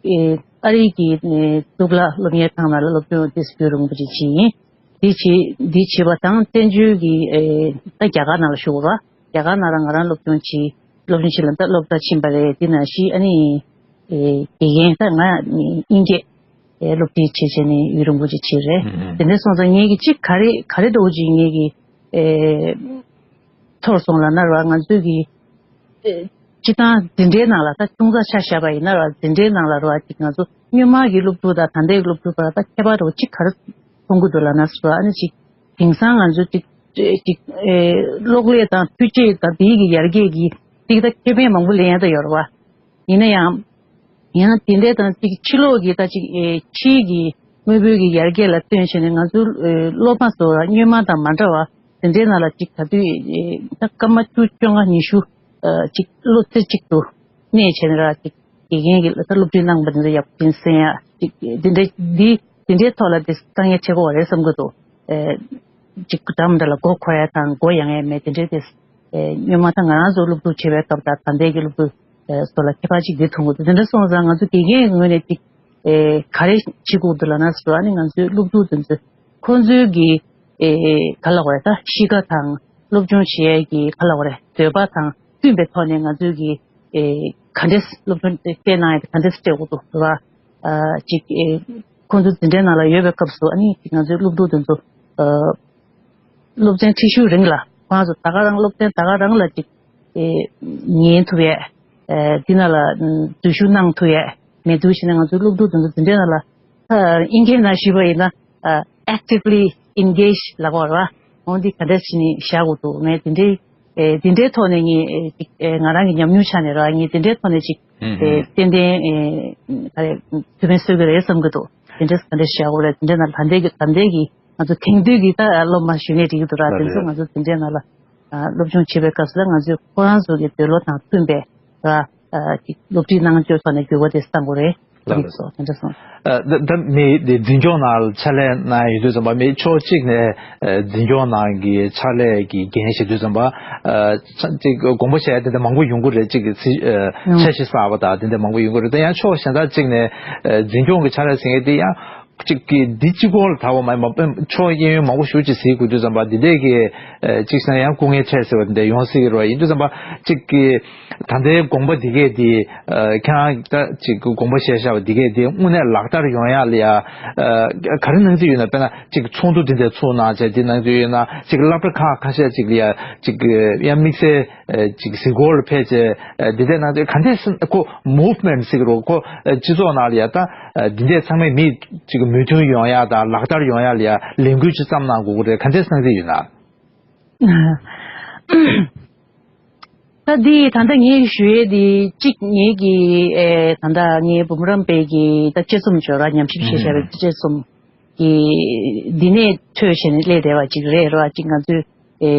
ཨ་རི་གི་གཙུག་ལག་སློབ་གཉེར་ཁང་ནང་ལ་སློབ་སྦྱོང་ཏོག་ཙམ་རིང་པོ་ཅིག་བྱས་ཡིན། འདི་བྱེད་འདི་བྱེད་པ་དང་བཙན་བྱོལ་གྱི་ཨེ་ད་རྒྱ་གར་ནང་ལ་བཞུགས་པ། རྒྱ་གར་ནང་ལ་ང་རང་སློབ་སྦྱོང་བྱེད་སློབ་སྦྱོང་བྱེད་ལ་ད་སློབ་གྲྭ་ཕྱིན་པ་རེད། དེ་ནང་བཞིན་ཨ་ནི་ཨེ་དགེ་རྒན་ད་ང་ནི་དབྱིན་སྐད་ཨེ་སློབ་ཁྲིད་བྱེད་བྱས་ནས་ཡུན་རིང་པོ་ཅིག་བྱས་རེད། ཨུ་ཨུ། དེ་འདྲ་སོང་ཙང་ངེད་ཀྱི་གཅིག་ག་རེ་ག་རེ་འདྲ་བོ་ཅིག་ངེད་ཀྱི་ཨེ་ཚོར་སོང་ལབ་ན་ར་ང་ཚོས་ཀྱི་ཨེ་སྤྱི་བཏང་འཛིན་གྲྭའི་ནང་ལ་ད་ཅུང་ཙག་ཆ་བཞག་པ་ཡིན་ན་ར་འཛིན་གྲྭའི་ནང་ལ་ར་ཅིག་ང་ཚོ་སྔོན་མ་གི་སློབ་ཕྲུག་དང་ད་ལྟའི་སློབ་ཕྲུག་བར་ད་ཁྱད་པར་འདྲ་བོ་ཅིག་ག་རེ་མཐོང་གི་འདུག་ལབ་ན་སོ་ཨ་ནི་ཅིག་དེང་སང་ང་ཚོ་ཅིག་ཅིག་ཨེ་གློག་ཀླད་དང་འཕྲུལ་ཆས་དང་དེའི་གི་ཡར་རྒྱས་ཀྱི་ཅིག་ད་ཁེ་ཕན་མང་པོ་ལེན་ཡ་ད་ཡོད་རེད་བ། ཡིན་ན་ཡང་ཡང་དེ་འདྲའི་དང་ཅིག་ཕྱི་ལོགས་ཀྱི་ད་ཅིག་ཨེ་ཕྱིའི་གི་དངོས་པོའི་གི་ཡར་རྒྱས་ལ་བརྟེན་བྱས་ནས་ང་ཚོའི་ཨེ་སློབ་མ་ཚོ་ལ་སྔོན་མ་དང་མ་འདྲ་བ་དེ་འདྲའི་ནང་ལ་ཅིག་ད་དུས་ཨེ་ད་སྐར་མ་བཅུ་བཅོ་ལྔ་ཉི་ཤུ་ཨ་ཅིག་བློ་རྩེ་གཅིག་ཏུ་གནས་བྱས་ནས་ར་ཅིག་དགེ་རྒན་གྱིས་ད་སློབ་ཁྲིད་གནང་པ་འདི་ཚོ་ཡག་པོ་ཅིག་གསན་ཡ་ཅིག་འདི་འདྲའི་འདི་འདི་འདྲའི་ཐོག་ལ་འདི་དཀའ་ངལ་འཕྲད་ཀྱི་ཡོད་རེད་བསམ་གྱི་འདུག་ཨེ་ཅིག་འདྲ་མི་འདྲ་ལ་མགོ་འཁོར་ཡ་དང་མགོ་ཡང་ཡ་མེད་དེ་འདྲའི་དེ་ཨེ་སྔོན་མ་ད་ང་རང་ཚོ་སློབ་ཕྲུག་བྱེད་པའི་སྐབས་དང་ད་ལྟའི་གི་སློབ་ཕྲུག་ཨེ་ཚོ་ལ་ཁྱད་པར་ཅིག་འདི་མཐོང་གི་འདུག་དེ་འདྲ་སོང་ཙང་ང་ཚོ་དགེ་རྒན་གྱི་ངོས་ནས་ཅིག་ཨེ་ག་རེ་བྱེད་དགོས་འདུག་ལབ་ན་ཟེར་བ་ནི་ང་ཚོའི་སློབ་ཕྲུག་དེ་ཚོ་ཁོང་ཚོའི་གི་ཨེ་ག་ལབ་དགོས་རེད། ད་གཤིས་ཀ་དང་སློབ་སྦྱོང་བྱེད་ཡས་ཀྱི་ག་ལབ་དགོས་རེད། འདོད་པ་དང་མཐུན་པའི་ཐོག་ནས་ང་ཚོའི་གི་ཨེ་ག་འདྲས་སློབ་སྦྱོང་སྤྲད་གནང་ཡ་དེ་ག་འདྲས་སྤྲད་དགོས་འདུག་ཟེར་བ། ཨ་ཅིག་ཨེ་ཁོང་ཚོ་འཛིན་གྲྭའི་ནང་ལ་ཡོད་པའི་སྐབས་སུ་ཨ་ནི་ཅིག་ང་ཚོའི་སློབ་ཕྲུག་དེ་ཚོ་ཨ་སློབ་ཚན་ཁྲིད་ཤུགས་རིང་ལ་ཁོང་ཚོ་ད་ག་རང་སློབ་ཚན་ད་ག་རང་ལ་ཅིག་ཨེ་ཉན་ཐུབ་ཡས། ཨ་འདི་ནང་ལ་ཨ་འཛུལ་ཞུགས་གནང་ཐུབ་ཡས་མེད་འདུག་བྱས་ན། ང་ཚོའི་སློབ་ཕྲུག་དེ་ཚོ་འདི་འདྲའི་ནང་ལ་ཨ་དབྱིན་སྐད་ནང་ཞུས་པ་ཡིན་ན་ཨ་actively engage ལབ་པ་རེད་བ། འོ་འདི་ག་འདྲས་བྱས་ནས་བཞག་དགོས་འདུག་ངས་དེ་འདྲའི་ཨེ་དེ་འདྲའི་ཐོག་ནས་ངས་ཨེ་ཅིག་ཨེ་ང་རང་གི་ཉམས་མྱོང་ཆ་ནས་ར། ངས་དེ་འདྲའི་ཐོག་ནས་ཅིག་ཨེ་ཏན་ཏན་ཨེ་ག་རེ་ཁེ་ཕན་སོན་གྱི་རེད་བསམ་གྱི་འདུག་དེ་འདྲས་ག་འདྲས་བྱ་དགོས་རེད། དེ་འདྲའི་ནང་ད་ལྟའི་གི་ད་ལྟའི་གི་ང་ཚོ་དེང་དུས་ཀྱི་ད་སློབ་མ་ཞུས་ནས་འགྲིག་གི་འདུག་ར། དེ་ཚོ་ང་ཚོ་དེ་འདྲའི་ནང་ལ་སློབ་སྦྱོང་བྱེད་པའི་སྐབས་སུ་ལ་ང་ཚོས་ཁོ་རང་ཚོ་གི་འདོད་བློ་དང་མཐུན་པའི་ར་ཅིག་སློབ་ཁྲིད་གནང་སྤྱོད་ཐོག་ནས་འགྱུར་བ་དེ་གཏང་དགོས་རེད། ལགས་སོ། དེ་འདྲ་སོང་། ཨ་ད་ད་མི་དེ་འཛིན་སྐྱོང་ནང་ལ་ཕྱག་ལས་གནང་ཡོང་དུས་ཙམ་པ། མི་ཕྱོགས་གཅིག་ནས་ཨ་འཛིན་སྐྱོང་ནང་གི་ཕྱག་ལས་ཀྱི་འགན་བཞེས་དུས་ཙམ་པ། ཨ་ཅིག་དགོངས་པ་བཞེས་ཡ་དེ་འདྲ་མང་པོ་ཡོང་གི་རེད། གཅིག་གི་ཚི་ཨ་ཨང་། འཆར་གཞི་གསར་པ་དང་དེ་འདྲ་མང་པོ་ཡོང་གི་རེད། ད་ཡང་ཕྱོགས་གཞན་དག་གཅིག་ནས་ཨ་འཛིན་སྐྱོང་གི་ཕྱག་ལས་ཟེར་མཁན་དེ་ཡང་གཅིག་གི་འདི་གཅིག་པོ་ལ་དག་པ་མ་ཡིན་པ། ཕྱོགས་གཡས་གཡོན་མང་པོ་ཞེ་ཅིག་གཟིགས་དགོས་དུས་ཙམ་པ། འདི་འདྲས་ཀྱི་ཨ་གཅིག་བྱས་ན་ཡང་སྐུ་ངལ་འཕྲད་ཟེར་བ་འདི་འདྲ་ཡོང་སྲིད་ཀྱི་རེད་བ། ཡིན་དུས་ཙམ་པ་གཅིག་གི་ད་ལྟའི་དགོངས་པ་འདི་གས་འདི་ཨ་ཁྱེད་རང་ད་ཅིག་དགོངས་པ་བཞེས་བཞག་པ་འདི་གས་འདི་དངོས་གནས་ལག་བསྟར་ཡོང་ཡག་ལ་ཡ་ཨ་ག་རེ་གནང་རྩིས་ཡོད་ན། དཔེར་ན་ཅིག་ཚོགས་འདུ་འདི་འདྲ་ཚུགས་གནང་བྱས་འདི་གནང་རྩིས་ཡོད་ན། ཅིག་སློབ་གྲྭ་ཁག་ཁ་ཤས་ཅིག་ལ་ཡ་ཅིག་ཡང་དམིགས་བསལ་ཨ་ཅིག་གཟིགས་སྐོར་ལ་ཕེབས་བྱས་ཨ་འདི་འདྲ་གནང་རྩིས། ག་འདྲས་ཁོ་movement་ཟེར་གྱི་རེད། ཁོ་ཨ་སྤྱི་ཚོགས་ནང་ལ་ཡ་ད་ཨ་འདི་འདྲས་ཚང་མས་མི་ཅིག་མོས་མཐུན་ཡོང་ཡག་དང་ལག་བསྟར་ཡོང་ཡག་ལ་ཡ་ལས་འགུལ་ཅིག་བརྩམས་གནང་དགོས་ཀྱི་རེད། ག་འདྲས་གནང་རྩིས་ཡོད་ན། ད་འདི་ད་ལྟ་ངས་ཞུ་ཡས་འདི་གཅིག་ངེད་ཀྱི་ཨེ་ད་ལྟ་ངའི་འབུམ་རམས་པའི་གི་ད་དཔྱད་རྩོམ་ཅིག་ཡོད་ར། ཉམས་ཞིབ་བྱས་བཞག་པའི་དཔྱད་རྩོམ་གྱི་འདི་ནས་ཐོས་བྱས་ནས་སླེབས་བསྡད་པ་ཅིག་རེད་ར། ཅིག་ང་ཚོའི་ཨེ་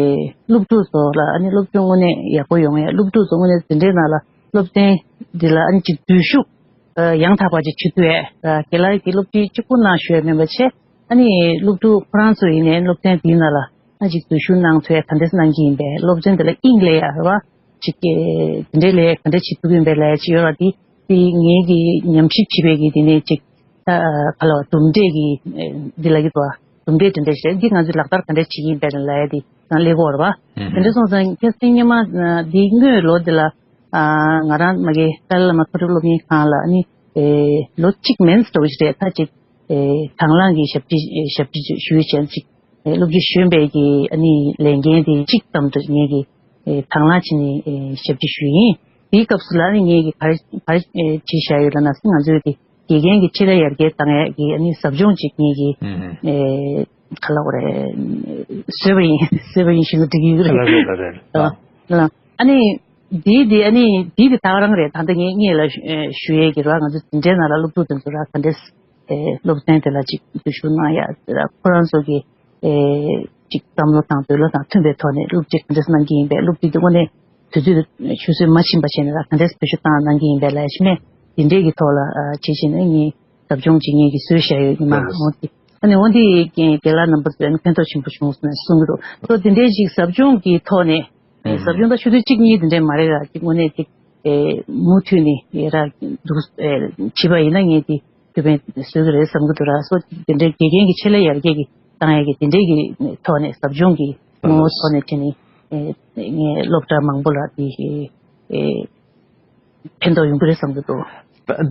སློབ་ཕྲུག་ཚོ་ལ་ཨ་ནི་སློབ་སྦྱོང་དངོས་གནས་ཡག་པོ་ཡོང་ཡས། སློབ་ཕྲུག་ཚོ་དངོས་གནས་འཛིན་གྲྭའི་ནང་ལ་སློབ་ཚན་འདི་ལ་ཨ་ནི་ཅིག་འཛུལ་ཞུགས་ཨ་ཡང་དག་པ་ཅིག་བྱེད་ཐུབ་ཡས་ར། དགེ་ལགས་ཀྱི་སློབ་ཁྲིད་གཅིག་པུ་ནང་ཞུ་ཡས་མིན་པ་བྱས། ཨ་ནི་སློབ་ཕྲུག་ཁོ་རང་ཚོ་ཡིན་ནའི་སློབ་ཚན་འདིའི་ནང་ལ་ཨ་ཅིག་འཛུལ་ཞུགས་གནང་ཐུབ་ཡ་ག་འདྲས་གནང་གི་ཡིན་པས། སློབ་ཚན་དེ་ལ་དབྱིངས་ལེན་ཡ་རེད་བ། ཅིག་གི་དེ་འདྲའི་ལས་ག་འདྲས་བྱེད་ཐུབ་ཀྱི་ཡིན་པའི་ལས་ཅིག་ཡོད་ར། དེ་དེ་ངེད་ཀྱི་ཉམས་ཞིབ་བྱེད་པའི་གི་དེ་ནས་ཅིག་ད་ག་ལ་བ་གྲུབ་འབྲས་ཀྱི་འདི་ལ་གི་དོ་གྲུབ་འབྲས་དེ་འདྲས་ཞིག་རེད། འདི་ང་ཚོས་ལག་བསྟར་ག་འདྲས་བྱེད་ཀྱི་ཡིན་པའི་ལས་དེ་ང་ལས་གོ་རེད་བ། དེ་འདྲས་སོང་ཙང་ཁ་སང་སྔོན་མ་འདི་སྔོན་ལོ་འདི་ལ་ང་རང་མ་གི་ཏཱ་ལའི་བླ་མ་མཐོ་རིམ་སློབ་གཉེར་ཁང་ལ་ཨ་ནི་ལོ་གཅིག་མིན་འགྲོ་གི་རེད། ད་ཅིག་དང་བླངས་ཀྱི་ཞབས་ཕྱི་ཞབས་ཕྱི་ཞུ་ཡས་བྱས་ཅིག་སློབ་སྤྱི་གཞོན་པའི་གི་ཨ་ནི་ལས་འགན་དེ་གཅིག་ཙམ་དུ་ངེད་ཀྱིས་ཨེ་དང་བླངས་བྱས་ནས་ཨེ་ཞབས་ཕྱི་ཞུས་ཡིན། དེའི་སྐབས་སུ་ལ་ཨ་ནི་ངེད་ཀྱིས་ག་རེ་ག་རེ་ཨེ་བྱས་བཞག་ཡོད་ལབ་ན། ང་ཚོའི་གི་དགེ་རྒན་གྱི་ཆེད་ལས་ཡར་རྒྱས་བཏང་ཡས་ཀྱི་ཨ་ནི་ཟབ་སྦྱོང་ཅིག་ངེད་ཀྱིས་ཨེ་ག་ལབ་དགོས་རེད། བཟོས་པ་ཡིན། བཟོས་པ་ཡིན་ཞེས་འགྲིག་གི་ཡོད་རེད། ལགས་རེད། ལགས་རེད། ལགས། ལགས། ཨ་ནི་འདི་འདི་ཨ་ནི་འདི་གི་ད་ག་རང་རེད། ད་ལྟ་ངས་ངེད་ལ་ཞུ་ཡས་ཀྱི་ར། ང་ཚོ་འཛིན་གྲྭའི་ནང་ལ་སློབ་ཕྲུག་དེ་ཚོ་ར་ག་འདྲས་ཨེ་སློབ་ཚན་དེ་ལ་ཅིག་འཛུལ་ཞུགས་གནང་ཡ་དེ་ལ་ཁོ་རང་ཚོ་གི་ཨེ་ཅིག་བསམ་བློ་དང་འདོད་བློ་དང་མཐུན་པའི་ཐོག་ནས་སློབ་ཁྲིད་ག་འདྲས་གནང་གི་ཡིན་པས། སློབ་ཁྲིད་དེ་དངོས་གནས་དུས་ཚོད་དུ་ཆུད་ཟོས་མ་ཕྱིན་པ་བྱས་ནས་ལ་ག་འདྲས་བེད་སྤྱོད་བཏང་གནང་གི་ཡིན་པས་ལ་ཞིག་མེད། དེ་འདྲས་ཀྱི་ཐོག་ལ་ཨ་བྱེད་བཞིན་ནས་ངས་ཟབ་སྦྱོང་ཅིག་ངས་ཀྱིས་བཟོས་བཞག་ཡོད་ཉི་མ། ལགས། འོ་དེ་ཨ་ནི་འོ་འདི་རྒན་རྒན་ལགས་རྣམ་པ་ཚོས་ཨ་ནི་ཕན་ཐོགས་ཆེན་པོ་བྱུང་སོང་ནས་གསུང་གི་འདུག་ཚོ་དེ་འདྲས་ཅིག་ཟབ་སྦྱོང་གི་ཐོག་ནས་ཨེ་ཟབ་སྦྱོང་ད་ཆུ་ཚོད་གཅིག་གཉིས་དེ་འདྲས་མ་རེད་ར། ཅིག་དངོས་གནས་ཅིག་ཨེ་མུ་མཐུད་ནས་ཨེ་ར་འདུག་ཨེ་བྱེད་པ་ཡིན་ན་ངས་དེ་ཁེ་ཕན་བཟོ་གི་རེད་བསམ་གི་འདུག་ར། སོ་དེ་འདྲའི་དགེ་རྒན་གྱི་ཆེད་ལས་ཡར་རྒྱས་ཀྱི་བཏང་ཡས་ཀྱི་དེ་འདྲའི་གི་ཐོག་ནས་ཟབ་སྦྱོང་གི་ངོ་བོ་ཐོག་ནས་བྱས་ནས་ཨེ་ངས་སློབ་གྲྭ་མང་པོ་ལ་དེ་ཨེ་ཕན་ཐོགས་ཡོང་གི་རེད་བསམ་གི་འདུག་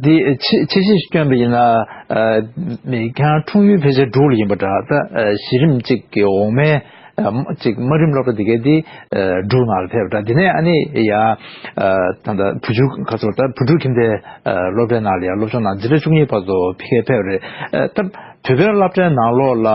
འདི་ཆེ་ཆེ་ཤོས་ཤིག་སྐྱོན་པ་ཡིན་ན། ཨ་མི་ཁྱེད་རང་འཁྲུངས་ཡུལ་ཕལ་ཆེར་འབྲུག་ལ་ཡིན་པ་འདྲ། ད་ཨ་གཞི་རིམ་གཅིག་གི་འོག་མའི་ཨ་གཅིག་དམའ་རིམ་སློབ་གྲྭ་འདི་གའི་འདི་ཨ་འབྲུག་ནང་ལ་ཕེབས་འདྲ། འདི་ནས་ཨ་ནི་ཡ་ཨ་ད་ལྟ་བུ་བཅུ་ག་ཚོད་ད་བུ་ཕྲུག་ཁྱིམ་སྡེ་ཨ་སློབ་གྲྭའི་ནང་ལ་ཡ་སློབ་སྦྱོང་གནང་འཛིན་གྲྭ་བཅུ་གཉིས་བར་དུ་ཕ་གིར་ཕེབས་རེད། ཨ་ད་བོད་པའི་སློབ་གྲྭའི་ནང་ལོགས་ལ་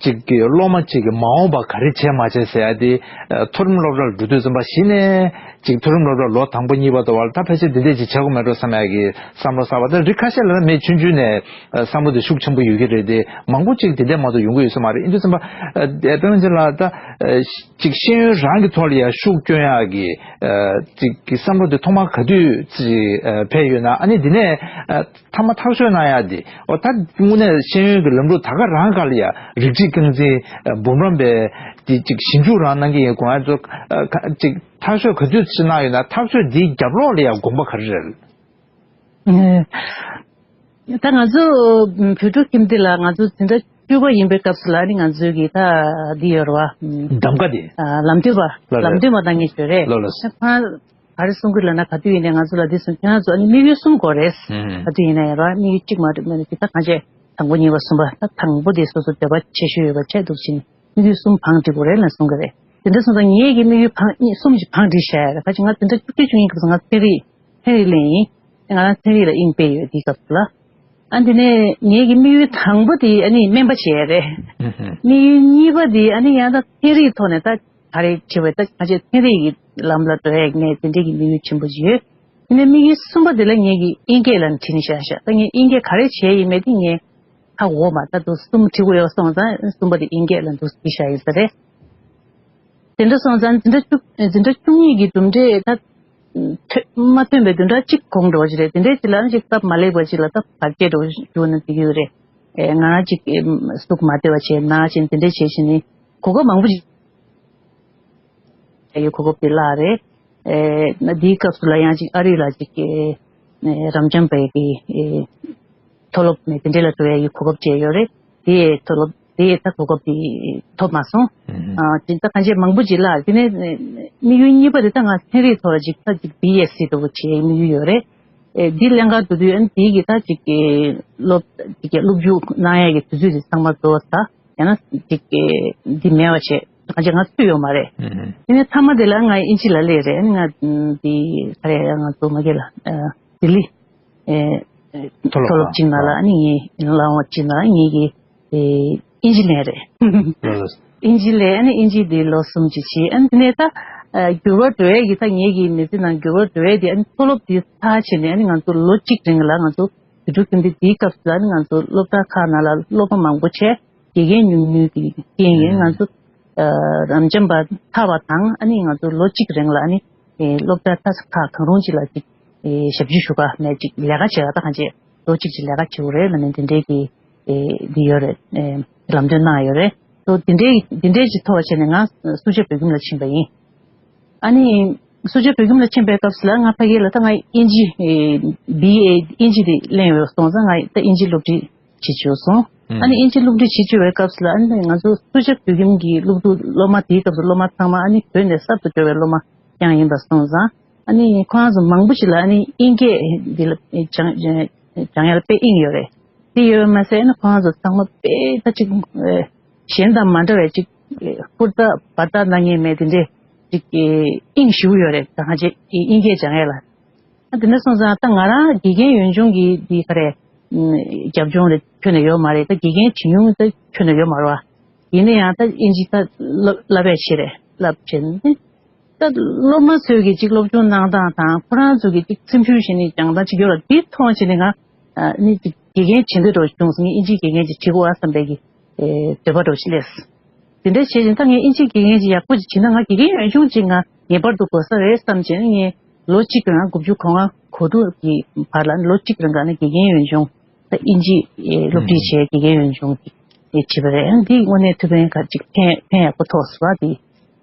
གཅིག་གི་སློབ་མ་གཅིག་གི་མ་འོངས་པ་ག་རེ་བྱས་མ་བྱས་ཟེར་ཡ་དེ་ཨ་མཐོ་རིམ་སློབ་གྲྭ་ལ་འགྲོ་དུས་ཙམ་པ་གཞི་ནས། ཅིག་མཐོ་རིམ་སློབ་གྲྭ་ལོ་དང་པོ་གཉིས་པ་དུ་བར་ད་ཕལ་ཆེར་འདི་འདྲས་ཅིག་བྱེད་དགོས་མེད་འགྲོ་བསམ་ཡག་གི་བསམ་བློ་གསར་པ། ད་རིགས་ཁ་ཤས་ལ་ད་མི་ཆུང་ཆུང་ནས་ཨ་བསམ་བློ་དེ་ཤུགས་ཆེན་པོ་ཡོད་ཀྱི་རེད་དེ། མང་པོ་ཅིག་དེ་འདྲས་མ་གཏོགས་ཡོང་གི་ཡོད་ས་མ་རེད། ཡིན་དུས་ཙམ་པ་ཨ་དཔེ་མ་ཚད་ལ་ད་ཨ་ཅིག་ཤེས་ཡོན་རང་གི་ཐོག་ལ་ཡང་ཤུགས་སྐྱོན་ཡག་གི་ཨ་ཅིག་གི་བསམ་བློ་དེ་ཐོག་མར་ག་དུས་ཅིག་ཨ་ཕེབས་ཡོད་ན། ཨ་ནི་འདི་ནས་ཨ་མཐའ་མ་ཐག་གཅོད་གནང་ཡག་དེ། འོ་ད་དངོས་གནས་ཤེས་ཡོན་གྱི་ལམ་ལུགས་ད་ག་རང་སྒང་ལ་ཡང་རིགས་གཅིག་རྐང་འཛིན་ཨ་འབུམ་རམས་པའི་དེ་ཅིག་ཞིབ་འཇུག་རང་གནང་གི་ཡིན། དགོངས་ཡག་ཚོ་ཨ་ཁ་ཅིག་ཐག་གཅོད་ག་དུས་ཅིག་གནང་ཡོད་ན། ཐག་གཅོད་འདིའི་རྒྱབ་ལོགས་ལ་ཡང་དགོངས་པ་ག་རེ་རེད། ད་ང་ཚོ་བོད་ཕྲུག་ཁྱིམ་སྡེ་ལ་ང་ཚོ་འཛིན་གྲྭ་བཅུ་པ་ཡིན་པའི་སྐབས་སུ་ལ་ནི་ང་ཚོའི་གི་ད་འདི་ཡོད་རེད་བ། གདམ་ག་དེ། ཨ་ལམ་སྟོན་པ། ལགས་རེད། ལམ་སྟོན་པ་གནང་མཁན་ཞིག་རེད། ལགས་ལགས། ཁོང་ག་རེ་གསུང་གི་ལབ་ན། ག་དུས་ཡིན་ནའི་ང་ཚོ་ལ་འདི་གསུང་། ཁྱེད་རང་ཚོ་ཨ་ནི་དམིགས་ཡུལ་གསུམ་དགོས་རེད། ཨུམ། ག་དུས་ཡིན་ན་ཡང་ར་དམིགས་ཡུལ་གཅིག་མ་རེད་མ་རེད། ཅིག་ད་གང་བྱས་དང་པོ་གཉིས་པ་གསུམ་པ། ད་དང་པོ་དེ་སོ་སོ་འདོད་པ་ཆེ་ཤོས་ཡོད་པ་བྱས་འདུག་ཕྱིན་དམིགས་ཡུལ་གསུམ་བང་སྒྲིག་དགོས་རེད་ལབ་གསུང་གི་རེད། དེ་འདྲ་སོང་ཙང་ངེད་ཀྱི་དམིགས་ཡུལ་བང་གཉིས་གསུམ་ཞིག་བང་སྒྲིག་བྱས་ཡ་རེད། ཁ་ཅིག་ང་འཛིན་གྲྭ་བཅུ་གཅིག་བཅུ་གཉིས་སྐབས་སུ་ང་ཚན་རིག་ ཚན་རིག་ལེན་ཡིན། ང་རང་ཚན་རིག་ལ་དབྱིངས་སྤེལ་ཡོད་དེའི་སྐབས་སུ་ལ། ཨ་འདི་ནས་ངེད་ཀྱི་དམིགས་ཡུལ་དང་པོ་དེ་ཨ་ནི་སྨན་པ་བྱས་རེད། དམིགས་ཡུལ་གཉིས་པ་དེ་ཨ་ནི་ཡང་ད་ཚན་རིག་ཐོག་ནས་ད་ག་རེ་བྱེད་པའི་ད་ཁ་ཆེ་ཚན་རིག་གི་ལམ་ལ་འགྲོ་ཡག་ནས་དེ་འདྲའི་གི་དམིགས་ཡུལ་ཆེན་པོ་ཅིག་ཡོད། དེ་ནས་དམིགས་ཡུལ་གསུམ་པ་དེ་ལ་ངེད་ཀྱི་དབྱིན་སྐད་ལ་བྲིས་ནས་བཞག་བཞག་ད་ངས་དབྱིན་སྐད་ག་རེ་བྱས་ཡིན་མེད་དེ་ངས་ཧ་གོ་མ་ད་དུ་གསུམ་བྲིས་དགོས་ཡོད་སོང་ཙང་གསུམ་པ་དེ་དབྱིན་སྐད་ལ་འདུག་བྲིས་བཞག་ཡིན་ས་རེད། དེ་འདྲ་སོང་ཙང་འཛིན་གྲྭ་བཅུ་འཛིན་གྲྭ་བཅུ་གཉིས་ཀྱི་གྲུབ་འབྲས་ད་ཐོན་མ་ཐོན་པའི་བདུན་ཕྲག་གཅིག་གོང་འགྲོ་བ་ཅིག་རེད། དེ་འདྲའི་ཅིག་ལ་ཅིག་སྟབས་མ་ལེགས་པ་ཅིག་ལ་སྟབས་བར་ཆད་འགྲོ་བ་ཞིག་འགྲོ་ན་འགྲིག་གི་ཡོད་རེད། ཨེ་ང་རང་ཅིག་ཨེ་གཟུགས་མ་བདེ་བ་བྱས་ན་བྱས་ནས་དེ་འདྲ་བྱས་བྱས་ནས་གོ་སྐབས་མང་པོ་ཅིག་ཡོད། གོ་སྐབས་དེ་བརླག་རེད། ཨེ་ན་དེའི་སྐབས་སུ་ལ་ཡང་ཅིག་ཨ་རི་ལ་ཅིག་ཨེ་ཨེ་རབ་འབྱམས་པའི་གི་ཨེ་མཐོ་སློབ་ནས་དེ་འདྲའི་ལ་འགྲོ་ཡ་ཡི་གོ་སྐབས་བྱས་ཡོད་རེད། དེ་ཡི་མཐོ་སློབ་དེ་ཡི་ད་གོ་སྐབས་དེ་ཐོབ་མ་སོང་། ཨ་དེ་ད་གང་ཅི་མང་པོ་ཅིག་བརླག་དེ་ནས་དམིགས་ཡུལ་གཉིས་པ་དེ་ད་ང་ཚན་རིག་ཐོག་ལ་ཅིག་ད་ཅིག་བི་ཨེས་སི་འདྲ་བོ་བྱེད་ཡ་དམིགས་ཡུལ་ཡོད་རེད། ཨེ་འདི་ལེན་ག་འགྲོ་དུས་ཨ་ནི་དེའི་གི་ད་ཅིག་གི་སློབ་ཅིག་གི་སློབ་ཞུགས་གནང་ཡ་གི་དུས་ཚོད་དེ་ཚང་མ་རྫོགས་ས་ཡང་ན་ཅིག་གི་འདི་མེད་པ་བྱས་ད་གང་ཅི་ང་ཚུད་ཡོད་མ་རེད། དེ་ནས་མཐའ་མ་དེ་ལ་ང་དབྱིན་ཇི་ལ་སླེབས་རེད། ཨ་ནི་ང་འདི་ག་རེ་ང་ཚོ་མ་གི་ལ་ལྡི་ལི། ཨེ་མཐོ་སློབ་ཅིག་ནང་ལ་ཨ་ནི་ངའི་ལམ་བ་ཅིག་ནང་ངེད་ཀྱི་ཨེ་དབྱིན་ཇི་ལེན་རེད། དབྱིན་ཇི་ལས་ཨ་ནི་དབྱིན་ཇི་དེ་ལོ་གསུམ་ཅིག་བྱས། ཨ་ནི་དེ་ནས་ད་ཨ་འགྱུར་བ་འགྲོ་ཡས་ཀྱི་ད་ངེད་ཀྱི་མི་ཚེ་ནང་འགྱུར་བ་འགྲོ་ཡས་དེ་ཨ་ནི་མཐོ་སློབ་དེ་ཚར་བྱས་ནས་ཨ་ནི་ང་ཚོ་ལོ་གཅིག་རིང་ལ་ང་ཚོ་དུས་འཁོར་སྐྱིད་འདི་དེའི་སྐབས་སུ་ཨ་ནི་ང་ཚོ་སློབ་གྲྭ་ཁག་ནང་ལ་སློབ་མ་མང་པོ་བྱས། དགེ་རྒན་ཉུང་ཉུང་གི་རྐྱེན་ཡིན། ང་ཚོ་ཨ་རབ་འབྱམས་པ་ཚར་བ་དང་ཨ་ནི་ང་ཚོ་ལོ་གཅིག་རིང་ལ་ཨ་ནི་ཨེ་སློབ་གྲྭ་ད་ཁག་གང་རུང་ཅིག་ལ་ཅིག་ཨེ་ཞབས་ཕྱི་ཞུ་ག་མེད་ཅིག་ལས་ཀ་བྱེད་ག་ད་གང་བྱེད་ལོ་གཅིག་ཅིག་ལས་ཀ་བྱེད་དགོས་རེད་ལབ་ནས་དེ་འདྲའི་གི་ཨེ་འདི་ཡོད་རེད། ཨེ་ལམ་སྟོན་གནང་ཡོད་རེད། ཏོ་དེ་འདྲའི་དེ་འདྲའི་ཅིག་ཐོག་བྱས་ནས་ང་སུ་ཇཱ་བོད་ཁྱིམ་ལ་ཕྱིན་པ་ཡིན། ཨ་ནི་སུ་ཇཱ་བོད་ཁྱིམ་ལ་ཕྱིན་པའི་སྐབས་སུ་ལ་ང་ཕ་གི་ལ་ད་ང་དབྱིན་ཇི་ཨེ་བི་ཨེ་དབྱིན་ཇི་དེ་ལེན་ཡོད་སོང་ཙང་ང་ད་དབྱིན་ཇི་སློབ་ཁྲིད་བྱེད་བཅུག་སོང་། ཨ་ནི་དབྱིན་ཇི་སློབ་ཁྲིད་བྱེད་བཅུག་པའི་སྐབས་སུ་ལ་ཨ་ནི་ང་ཚོ་སུ་ཇཱ་བོད་ཁྱིམ་གྱི་སློབ་ཕྲུག་སློབ་མ་དེའི་སྐབས་སུ་སློབ་མ་ཚང་མ་ཨ་ནི་བོད་ནས་གསར་དུ་འབྱོར་བའི་སློབ་མ་རྐྱང་ཡིན་པ་སོང་ཙང་ཨ་ནི་ཁོ་རང་ཚོ་མང་པོ་ཞིག་ལ་ཨ་ནི་དབྱིན་སྐད་འདི་ལ་སྦྱང་སྦྱང་ཡ་ལ་དཔེ་དབྱིངས་ཡོད་རེད། དེ་ཡོད་པ་མ་ཟད་ཨ་ནི་ཁོ་རང་ཚོ་ཚང་མ་དཔེ་ད་ཅིག་གཞན་དང་མ་འདྲ་བའི་ཅིག་ཧུར་ཐག་འབད་ཐག་གནང་མཁན་མེད་དེ་འདྲས་ཅིག་དབྱིངས་ཞུགས་ཡོད་རེད། ད་ང་ཅིག་དབྱིན་སྐད་སྦྱང་ཡ་ལ། ཨ་དེ་འདྲ་སོང་ཙང་ད་ང་རང་དགེ་རྒན་ཡོན་ཆུང་གི་འདི་ག་རེ་རྒྱབ་ལྗོངས་རེ་ཁྱོན་ནས་ཡོད་མ་རེད། ད་དགེ་རྒན་བྱེད་མྱོང་ད་ཁྱོན་ནས་ཡོད་མ་རེད་བ། ཡིན་ན་ཡང་ད་དབྱིན་ཇི་ད་བསླབ་བསླབ་པས་བྱེད་རེད་བསླབ་བྱེད་ནི། ད་སློབ་མ་ཚོས་ཀྱི་ཅིག་སློབ་སྦྱོང་གནང་སྟངས་དང་ཁོ་རང་ཚོ་གི་ཅིག་སེམས་ཤུགས་བྱེད་ནས་སྦྱང་སྟངས་ཅིག་ཡོད་ལ་འདི་མཐོང་བྱས་ནས་ང་ནི་ཅིག་དགེ་རྒན་བྱེད་འདོད་འགྲོ་བྱུང་སོང་། ངས་དབྱིན་ཇིའི་དགེ་རྒན་ཅིག་བྱེད་དགོས་ཨ་བསམ་པའི་གི་འདོད་པ་འགྲོ་ཅིག་སླེབས། དེ་འདྲ་བྱས་ཙང་ད་ངས་དབྱིན་ཇིའི་དགེ་རྒན་ཅིག་ཡག་པོ་ཅིག་བྱེད་ན་ང་དགེ་རྒན་ཡོན་ཆུང་ཅིག་ང་ངེས་པར་དུ་དགོས་ས་རེད་བསམ་བྱས་ནས་ངས་ལོ་གཅིག་གི་རིང་དགུ་བཅུ་གོ་ལྔ་གོ་དྲུག་གི་བར་ལ་ལོ་གཅིག་རིང་ག་ནས་དགེ་རྒན་ཡོན་ཆུང་ད་དབྱིན་ཇི་སློབ་ཁྲིད་བྱས་དགེ་རྒན་ཡོན་ཆུང་ཅིག་བྱས་པ་རེད། འདི་དངོས་གནས་ཐུགས་ཕན་ག་ཅིག་ཕན་ཕན་ཡག་པོ་ཐོགས་སོང་བ་དེ།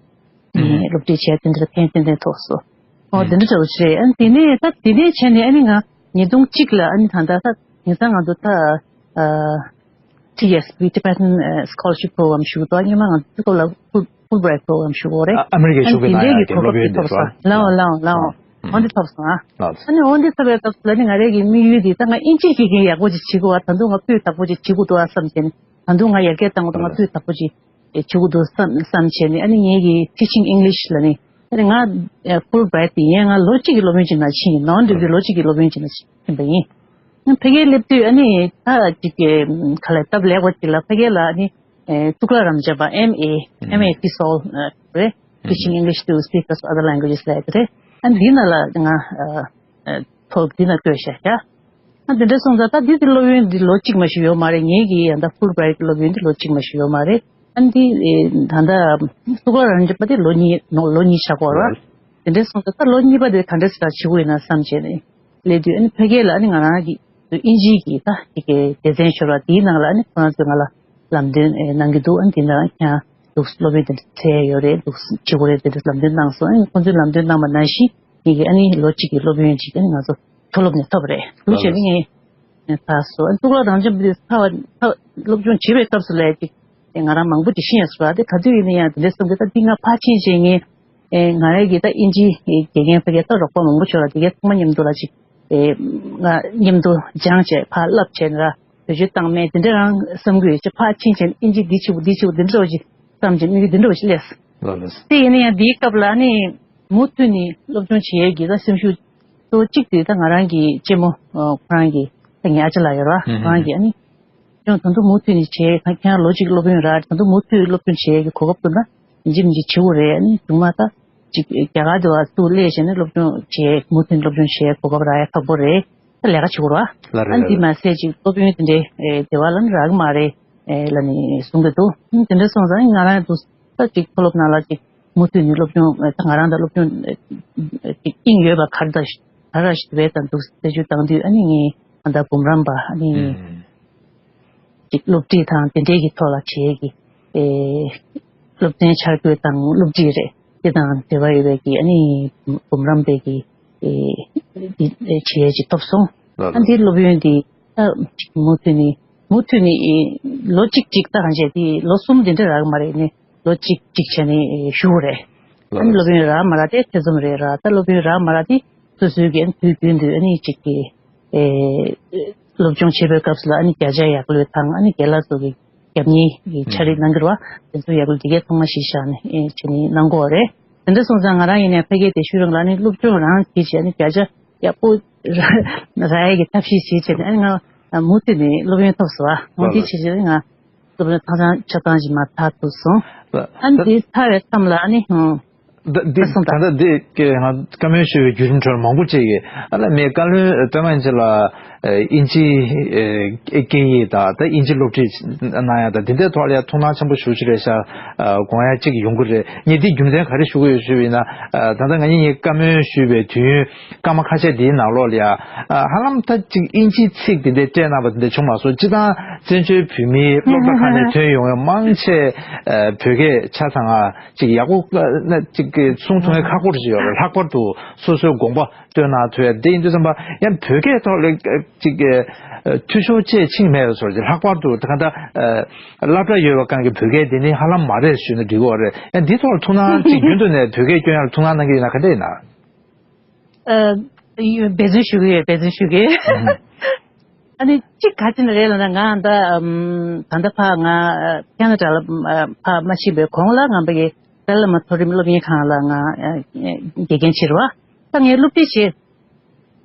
ཨེ་སློབ་ཁྲིད་བྱས་དེ་འདྲ་ཕན་ཏན་ཏན་ཐོགས་སོང་། ཨོ་དེ་འདྲ་འདྲ་བོ་ཞིག་རེད། ཨ་ནི་དེ་ནས་ད་དེ་ནས་བྱས་ནས་ཨ་ནི་ང་ཉིས་སྟོང་གཅིག་ལ་ཨ་ནི་ད་ལྟ་ད་དེང་སང་ང་ཚོ་ད་ཨ་ཊི་ཨེས་པི་Tibetan Scholarship Program ཞུ་འདུག་སྔོན་མ་ང་ཚོ་སྐབས་ལ་Full- Fulbright Program ཞུ་དགོས་རེད། ཨ་ཨ་མི་རི་ཀའི་ཨ་ནི་ཆོས་དགེ་དེ་གནང་འདྲའི་ཡ་གི་དེ་གོ་སློབ་སྐབས་དེ་ཡོན་དེ་ཐོབ་སོང་། ལའོ་ལའོ་ལའོ། ཨོ་འདི་ཐོབ་སོང་ཨ། ཨ་ནི་ཨོ་འདི་ཐོབ་པའི་སྐབས་སུ་ལ་ནི་ང་རའི་གི་དམིགས་ཡུལ་དེ་ད་ང་དབྱིན་ཇིའི་དགེ་རྒན་ཡག་པོ་ཅིག་བྱེད་དགོས་ཨ། ད་དུང་ང་སྤུས་དག་པོ་ཅིག་བྱེད་དགོས་འདུག་ཨ་བསམ་བྱས་ནས་ད་དུང་ང་ཡར་རྒྱས་གཏང་དགོས་འདུག་ང་སྤུས་དག་པོ་ཅིག་བྱེད་དགོས་འདུག་བསམ་བསམ་བྱས་ནས་ཨ་ནི་ངེད་ཀྱི་Teaching English ལ་ནི་ཨ་ནི་ང་Fulbright དེ་ཡིན་ང་ལོ་གཅིག་གི་སློབ་ཡོན་ཅིག་ནང་ཕྱིན་ཡིན། Non degree ལོ་གཅིག་གི་སློབ་ཡོན་ཅིག་ནང་ཕྱིན་པ་ཡིན། ཕ་གིར་སླེབས་དུས་ཨ་ནི་ད་ཅིག་གི་ག་ལ་སྟབས་ལེགས་པ་ཅིག་ལ་ཕ་གི་ལ་ཨ་ནི་གཙུག་ལག་རབ་འབྱམས་པ་M A M A TESOL རེད། Teaching English to Speakers of Other Languages ལབ་ཡ་དེ་རེད། ཨ་ནི་འདི་ནང་ལ་ང་ཐོག་འདི་ནང་བསྐོས་བཞག་བྱ། ཨ་འདི་འདྲ་སོང་ཙང་ད་འདི་འདི་སློབ་ཡོན་འདི་ལོ་གཅིག་མ་ཞིག་ཡོད་མ་རེད། ངེད་ཀྱི་ཡང་ད་Fulbright གི་སློབ་ཡོན་འདི་ལོ་གཅིག་མ་ཞིག་ཡོད་མ་རེད། ཨ་འདི་ད་ལྟ་གཙུག་ལག་རབ་འབྱམས་པ་དེ་ལོ་གཉིས་ནོ་ལོ་གཉིས་ཆགས་ཀྱི་ཡོད་རེད། དེ་འདྲ་སོང་ཙང་ད་ལོ་གཉིས་པ་དེ་ག་འདྲ་ཞིག་ལ་བྱེད་དགོས་ཡིན་ན་བསམ་བྱས་ནས་སླེབས་དུས་ཨ་ནི་ཕ་གི་ལ་ཨ་ནི་ང་རང་གི་དབྱིན་ཇིའི་གི་ད་དེ་གའི་སྡེ་ཚན་ཤོར་བ་དེའི་ནང་ལ་ཨ་ནི་ཁོ་རང་ཚོས་ང་ལ་ལམ་སྟོན་གནང་གི་འདུག་ཨ་ནི་དེ་ནང་ཁྱེད་རང་འདུག་སློབ་ཡོན་དེ་འདྲ་འཚོལ་ཡ་ཡོད་རེད་འདུག་བྱེད་དགོས་རེད་དེ་འདྲ་ལམ་སྟོན་གནང་སོང་། ཨ་ནི་ཁོང་ཚོས་ལམ་སྟོན་གནང་བ་ནང་བཞིན་ངེད་ཀྱི་ཨ་ནི་ལོ་གཅིག་གི་སློབ་ཡོན་ཅིག་ཨ་ནི་ང་ཚོ་མཐོ་སློབ་ནས་ཐོབ་པ་རེད། དེ་བྱས་ནས་ངས་ཚར་སོང་། ཨ་ནི་གཙུག་ལག་རབ་འབྱམས་པ་དེ་ཚར་བ་ཚར་སློབ་སྦྱོང་བྱེད་པའི་སྐབས་སུ་ལ་ཅིག་ང་རང་མང་པོ་ཅིག་ཤེས་ཡ་སོང་། ཨ་དེ་ག་དུས་ཡིན་ན་ཡང་དེ་འདྲ་བསམ་གི་ད་འདི་ང་ཕར་ཕྱིན་བྱས་ངས་ཨེ་ང་རང་གི་ད་དབྱིན་ཇིའི་དགེ་རྒན་ཕ་གིར་ད་རོགས་པ་མང་པོ་ཡོད་ལ་དེ་གའི་ཚང་མ་མཉམ་དུ་ལ་ཅིག་ཨེ་ང་མཉམ་དུ་སྦྱངས་བྱས་ཕར་བསླབ་བྱས་ནས་ར་བེད་སྤྱོད་བཏང་མེད་དེ་འདྲ་རང་བསམ་གི་ཡོད། ཅིག་ཕར་ཕྱིན་བྱས་ནས་དབྱིན་ཇི་འདི་བྱེད་དགོས་འདི་བྱེད་དགོས་འདི་འདྲ་བ་ཅིག་བསམ་བྱས་དམིགས་ཡུལ་འདི་འདྲ་བ་ཞིག་སླེབས་སོང་། ལགས་ལགས། དེ་ཡིན་ན་ཡང་འདིའི་སྐབས་ལ་ནི་མུ་མཐུད་ནས་སློབ་སྦྱོང་བྱེད་ཡས་ཀྱི་ད་སེམས་ཤུགས་ གཙོ་བོ་གཅིག་དེ་ད་ང་རང་གི་གཅེན་མོ་ཨ་ཁོ་རང་གི་ད་ངའི་ཨ་ཅག་ལགས་ཡོད་ར། ཁོ་རང་གི་ཨ་ནི་ཁྱོད་ད་དུང་མུ་མཐུད་ནས་བྱས། ཁྱེད་རང་ལོ་གཅིག་སློབ་ཡོན་རག་ད་དུང་མུ་མཐུད་སློབ་སྦྱོང་བྱེད་ཡས་ཀྱི་གོ་སྐབས་འདུག་ན། ཡིན་གཅིག་མིན་གཅིག་བྱེད་དགོས་རེད། ཨ་ནི་རྗེས་མ་ད་ཅིག་རྒྱ་གར་དུ་བ་ཚུར་སླེབས་བྱས་ནས་སློབ་སྦྱོང་བྱེད། མུ་མཐུད་སློབ་སྦྱོང་བྱེད་གོ་སྐབས་རག་ཡ་ཁག་པོ་རེད། ད་ལས་ཀ་བྱེད་དགོས་ར། ལ་རེད། ཨ་ནི་དེ་མ་ཟད་ཅིག་སློབ་ཡོན་དེ་འདྲའི་ཨེ་དེ་བ་ལ་ནི་རག་གི་མ་རེད། ཨེ་ལ་ནི་གསུང་གི་འདུག་ཨ་ནི་དེ་འདྲ་སོང་ཙང་ང་རང་འདུག་ད་ཅིག་མཐོ་སློབ་ནང་ལ་ཅིག་མུ་མཐུད་ནས་སློབ་སྦྱོང་ཨེ་ད་ང་རང་ད་སློབ་སྦྱོང་ཨེ་ཅིག་དབྱིངས་ཡོད་པ་ག་རེ་ད་ག་རེ་ཞིག་དེ་བས་ད་འདུག་ཟེར་རྒྱུ་བཏང་དུས། ཨ་ནི་ངས་ད་ལྟ་འབུམ་རམས་པ་ཨ་ནི། ཨུམ། ཅིག་སློབ་ཁྲིད་དང་དེ་འདྲའི་གི་ཐོག་ལ་བྱེད་ཀྱི་ཨེ་སློབ་ཚན་འཆར་འགོད་དང་སློབ་ཁྲིད་རེད། དེ་དང་འབྲེལ་བ་ཡོད་པའི་གི་ཨ་ནི་འབུམ་རམས་པའི་གི་ཨེ་འདི་ཨེ་བྱེད་ཡས་ཅིག་ཐོབ་སོང་། ལགས་ཨ་ལགས། འདི་སློབ་ཡོན་འདི་ཨ་ཅིག་མུ་མཐུད་ནས་མུ་མཐུད་ནས་ཨེ་ལོ་གཅིག་གཅིག་ད་གང་བྱས་དེ་ལོ་གསུམ་དེ་འདྲ་རག་གི་མ་རེད། ནི་ལོ་གཅིག་གཅིག་བྱས་ནས་ཨེ་ཞུ་དགོས་རེད། ཨ་ནི་ལགས་སློབ་ཡོན་རག་མ་རག་དེ་ཐེ་ཚོམ་རེད་ར། ད་སློབ་ཡོན་རག་མ་རག་དེ་སོ་སོའི་གི་ཨ་ནི་དུས་རྒྱུན་དུ་ཨ་ནི་ཅིག་གི་ཨེ་སློབ་སྦྱོང་བྱེད་པའི་སྐབས་སུ་ལ་ཨ་ནི་བརྒྱ་ཆ་ཡག་ལོས་དང་། ཨ་ནི་རྒན་ལགས་ཚོ་གི་རྒྱབ་གཉེར་གྱི་ཕྱག་རིས་གནང་གི་རེད་བ། དེ་ཚོ་ཡག་ལོས་དེ་གའི་ཚང་མ་གཞི་བཞག་ནས་ཨེ་བྱས་ནས་གནང་དགོས་རེད། དེ་འདྲ་སོང་ཙང་ང་རང་ཡིན་ནའི་ཕ་གིའི་དེ་ཤུལ་རང་ལ་ཨ་ནི་སློབ་སྦྱོང་རང་བྱེད་བྱས་ཨ་ནི་བརྒྱ་ཆ་ཡག་པོ་རག་ཡས་ཀྱི་ཐབས་ཤེས་བྱེད་བྱས་ནས་ཨ་ནི་ང་མུ་མཐུད་ནས་སློབ་ཡོན་ཐོབ་སོང་བ། འོ་འདི་བྱེད་བྱས་ནས་ང་སློབ་ཡོན་ཐག་ཆང་ཆ་ཚང་ཞིག་མ་ཐག་ཐུབ་སོང་། ཨ་ནི་དེ་ཚར་བའི་མཚམས་ལ་ཨ་ནི་ཧུང་། ད་འདི་ད་གསུངས་ད་དང་། ད་འདི་ང་བཀའ་མོལ་ཞུ་བའི་བརྒྱུད་རིམ་ཁྲོད་མང་པོ་ཅིག་གིས་ཨ་ལ་མེད་བཀའ་བློན་ཨ་པད་མ་ཨིན་ཇི་ལགས་ཨ་དབྱིན་ཇི་ཨ་སྐད་ཡིག་དང་ད་དབྱིན་ཇི་སློབ་ཁྲིད་གནང་ཡ་དང་འདི་འདྲའི་ཐོག་ལ་ཡ་ཐུགས་སྣང་ཆེན་པོ་ཞེ་པོ་ཅིག་རེད་ཤག་ཨ་དགོངས་ཡ་ཅིག་ཡོང་གི་རེད། ངས་འདི་རྒྱུ་མཚན་ག་རེ་ཞུ་གི་ཡོད་ཞུས་པ་ཡིན་ན། ཨ་ད་ལྟ་ང་གཉིས་ངས་བཀའ་མོལ་ཞུས་པའི་དུས་ཡུན་སྐར་མ་ཁ་ཤས་འདིའི་ནང་ལོགས་ལ་ཡ་ཨ་ཧ་ལམ་ད་ཅིག་དབྱིན་ཇིའི་ཚིག་འདི་འདྲའི་སྤྲད་གནང་བ་འདི་འདྲ་བྱུང་མ་སོང་། སྤྱིར་བཏང་བཙན་བྱོལ་བོད་མིའི་སློབ་གྲྭ་ཁག་ནས་ཐོན་ཡོང་བའི་མང་ཆེ་ཨ་བོད་སྐད་ཆ་ཚང་ང་ཅིག་ཡག་པོ་ཨ་ན་ཅིག་གི་གསུང་ཐུབ་མཁན་ཁག་པོ་ཞིག་ཡོད་རེད། ལྷག་པར་དུ་སོ་སོའི་དགོངས་པ་སྟོན་གནང་ཐུབ་ཡ་དེ་ཡིན་དུས་ཙམ་པ་ཡང་བོད་སྐད་ཐོག་ལ་ཨ་ཅིག་གི་ཨ་འཐུས་ཤོར་ཅིག་ཕྱིན་མེད་པའི་བཟོ་ཅིག་ལྷག་པར་དུ་ད་ག་ད་ཨ་སློབ་གྲྭ་ཡོད་པ་གང་གི་བོད་སྐད་དེ་ནི་ཧ་ལམ་མ་རེད་ཞུས་ན་འགྲིག་གི་རེད། ཡང་འདི་ཐོག་ལ་ཐུགས་སྣང་ཅིག་རྒྱུན་དུ་ནས་བོད་སྐད་སྐྱོན་ཡ་ལ་ཐུགས་སྣང་གནང་གི་ཡོད་ན་ག་འདྲ་ཡིན་ན། ཨ་འབད་བརྩོན་ཞུ་གི་ཡོད། འབད་བརྩོན་ཞུ་གི་ཡོད། ཨ་ནི་གཅིག་ག་ཅི་ནས་རེད་ལབ་ན་ང་ད་ཨམ་ད་ལྟ་ཕ་ང་ཨ་ཁེ་ན་ཌ་ལ་ཨ་ཕ་མ་ཕྱིན་པའི་གོང་ལ་ང་ཕ་གི་ཏཱ་ལའི་བླ་མ་མཐོ་རིམ་སློབ་གཉེར་ཁང་ལ་ང་ཨ་དགེ་རྒན་བྱེད་རེད་བ། ད་ངས་སློབ་ཁྲིད་བྱེད།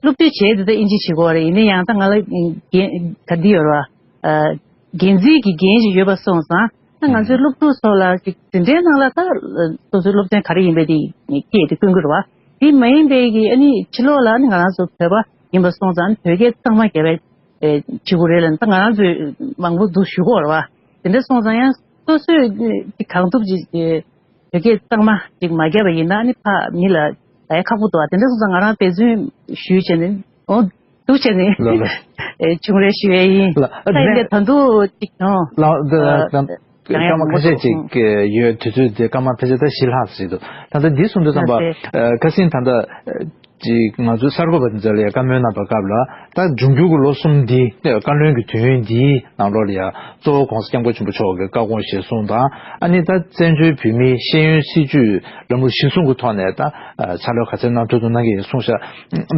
སློབ་ཁྲིད་བྱས་དེ་ད་དབྱིན་ཇི་བྱེད་དགོས་རེད། ཡིན་ན་ཡང་ད་ང་ལ་འགན་ག་འདི་ཡོད་རེད་བ། ཨ་འགན་འཛིན་གྱི་འགན་ཞིག་ཡོད་པ་སོང་ཙང་ད་ང་ཚོའི་སློབ་ཕྲུག་ཚོ་ལ་ཅིག་འཛིན་གྲྭའི་ནང་ལ་ད་སོ་སོའི་སློབ་ཚན་ག་རེ་ཡིན་པའི་དེ་སྐད་དེ་བསྐྱོན་གྱི་རེད་བ། དེ་མ་ཡིན་པའི་གི་ཨ་ནི་ཕྱི་ལོགས་ལ་ཨ་ནི་ང་རང་ཚོ་བོད་པ་ཡིན་པ་སོང་ཙང་ཨ་ནི་བོད་སྐད་གཙང་མ་རྒྱབ་པའི་ཨེ་བྱེད་དགོས་རེད་ལབ་ན། ད་ང་རང་ཚོས་མང་པོ་འདུག་ཞུ་གི་ཡོད་རེད་བ། དེ་འདྲ་སོང་ཙང་ཡང་སོ་སོས་ཨ་ནི་གང་ཐུབ་ཅིག་ཨེ་བོད་སྐད་གཙང་མ་ཅིག་མ་བརྒྱབ་པ་ཡིན་ན་ཨ་ནི་ཕ་མི་ལ་ལ་ཡ་ཁག་པོ་འདུག་ཨ། དེ་འདྲ་སོང་ཙང་ང་རང་འབད་བརྩོན་ཞུས་བྱས་ནས་འོ་འདུག་བྱས་ནས་ལ་ལ། ཨེ་ཆུང་རེ་ཞུ་ཡས་ཡིན། ལ་ཨ་ད་ཡིན་དེ་ད་དུང་ཅིག་ཡོང་ལ་ཨ་ད་ཨ་ད་ཡང་སྐར་མ་ཡང་ཁ་ཤས་ཅིག་ཡོད། དུས་ཚོད་དེ་སྐར་མ་ཕལ་ཆེར་ད་བཞི་ལྷག་ཙམ་ཞིག་འདུག་ད་ལྟ་འདི་གསུང་དུས་ཙམ་པ་ཨ་ཁ་སང་ད་ལྟ་ཅིག་ང་ཚོ་གསར་འགོད་པ་འདི་ཚོ་ལ་ཡ་བཀའ་མོལ་གནང་བའི་སྐབས་ལ་ད་འབྱུང་འགྱུར་གྱི་ལོ་གསུམ་འདི་བཀའ་བློན་གྱི་དུས་ཡུན་འདིའི་ནང་ལོགས་ལ་ཡ་གཙོ་བོ་༸གོང་ས་༸སྐྱབས་མགོན་ཆེན་པོ་མཆོག་གི་བཀའ་དགོངས་བཞེས་གསུང་དང་། ཨ་ནི་ད་བཙན་བྱོལ་བོད་མིའི་ཤེས་ཡོན་སྲིད་བྱུས་ལམ་ལུགས་གཞིར་བཟུང་གི་ཐོག་ནས་ད་ཨ་ཕྱག་ལས་ག་ཚད་གནང་ཐུབ་ཐུབ་གནང་གི་ཡིན་གསུངས་ཤག་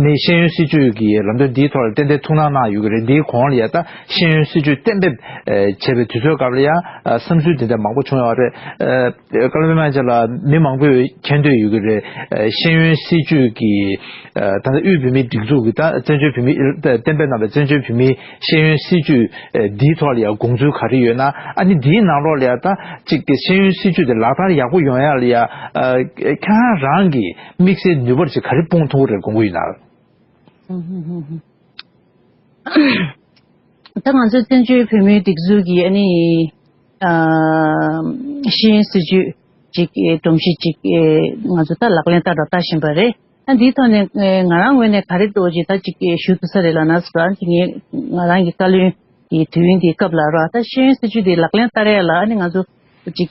མི་ཤེས་ཡོན་སྲིད་བྱུས་ཀྱི་ལམ་སྟོན་འདིའི་ཐོག་ལ་ཏན་ཏན་ཐུགས་སྣང་གནང་ཡོད་ཀྱི་རེད། འདིའི་གོང་ལ་ཡ་ད་ཤེས་ཡོན་སྲིད་བྱུས་གཏན་འབེབས་ཨ་བྱས་པའི་དུས་ཚོད་སྐབས་ལ་ཡ་ཨ་བསམ་ཚུལ་འདི་འདྲ་མང་པོ་བྱུང་ཡོད་རེད། ཨ་བཀའ་བློན་པད་མ་ལགས་མི་མང་པོས་མཁྱེན་འདོད་ཡོད་ཀྱི་རེད། ཨ་ཤེས་ཡོན་སྲིད་བྱུས་ཀྱི་ཨ་ད་ལྟ་དབུས་བོད་མིའི་སྒྲིག་འཛུགས་ཀྱི་ད་བཙན་བྱོལ་བོད་མི་གཏན་འབེབས་གནང་བའི་བཙན་བྱོལ་བོད་མིའི་ཤེས་ཡོན་སྲིད་བྱུས་ཨ་འདིའི་ཐོག་ལ་ཡང་དགོངས་ཚུལ་ག་རེ་ཡོད་ན། ཨ་ནི་འདིའི་ནང་ལོགས་ལ་ཡང་ད་ཅིག་གི་ཤེས་ཡོན་སྲིད་བྱུས་དེ་ལག་བསྟར་ཡག་པོ་ཡོང་ཡག་ལ་ཡང་ཨ་ཁྱེད་རང་རང་གི་དམིགས་བསལ་ནུས་པ་ཅིག་ག་རེ་སྤུངས་ཐུབ་ཀྱི་རེད་དགོངས་ཀྱི་ཡོད་ན། ད་ང་ཚོའི་བཙན་བྱོལ་བོད་མིའི་སྒྲིག་འཛུགས་ཀྱི་ཨ་ནི་ཨ་ཤེས་ཡོན་སྲིད་བྱུས་ཅིག་སྒྲོམ་གཞི་ཅིག་ང་ཚོ་ད་ལག་ལེན་བསྟར་དང་བསྟར་བཞིན་པ་རེད། ཨ་འདིའི་ཐོག་ནས་ང་རང་ངོས་ནས་ག་རེ་འདྲ་བོ་ཅིག་ད་ཅིག་ཞུ་ཐུབ་ས་རེད་ལབ་ན་ཟེར་བ་ཅིག་ངས་ང་རང་གི་བཀའ་བློན་གྱི་དུས་ཡུན་དེའི་སྐབས་ལ་ར་ད་ཤེས་ཡོན་སྲིད་བྱུས་དེ་ལག་ལེན་བསྟར་ཡ་ལ་ཨ་ནི་ང་ཚོ་ཅིག་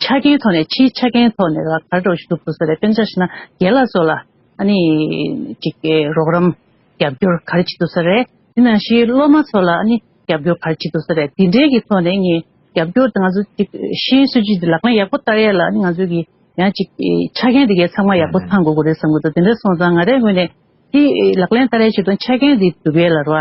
ཆ་རྐྱེན་ཐོག་ནས་ཕྱིའི་ཆ་རྐྱེན་ཐོག་ནས་ར་ག་རེ་འདྲ་བོ་ཞིག་ཐུབ་ཐུབ་ས་རེད། དཔེར་ན་ཆ་བཞག་ན་རྒན་ལགས་ཚོ་ལ་ཨ་ནི་ཅིག་རོགས་རམ་རྒྱབ་སྐྱོར་ག་རེ་བྱེད་ཐུབ་ས་རེད། དེ་ནང་བཞིན་སློབ་མ་ཚོ་ལ་ཨ་ནི་རྒྱབ་སྐྱོར་ག་རེ་བྱེད་ཐུབ་ས་རེད། དེ་འདྲའི་གི་ཐོག་ནས་ངས་རྒྱབ་སྐྱོར་དེ་ང་ཚོ་ཅིག་ཤེས་ཡོན་སྲིད་བྱུས་དེ་ལག་ལེན་ཡག་པོ་བསྟར་ཡས་ལ་ཨ་ནི་ང་ཚོ་གི་ཡང་ཅིག་ཆ་རྐྱེན་དེ་གའི་ཚང་མ་ཡག་པོ་ཚང་དགོས་ཀྱི་རེད་བསམ་གྱི་འདུག་དེ་འདྲ་སོང་ཙང་ང་རའི་ངོས་ནས་དེ་ལག་ལེན་བསྟར་ཡས་ཆེད་དུ་ཆ་རྐྱེན་དེ་སྒྲུབ་ཡས་ལ་ར་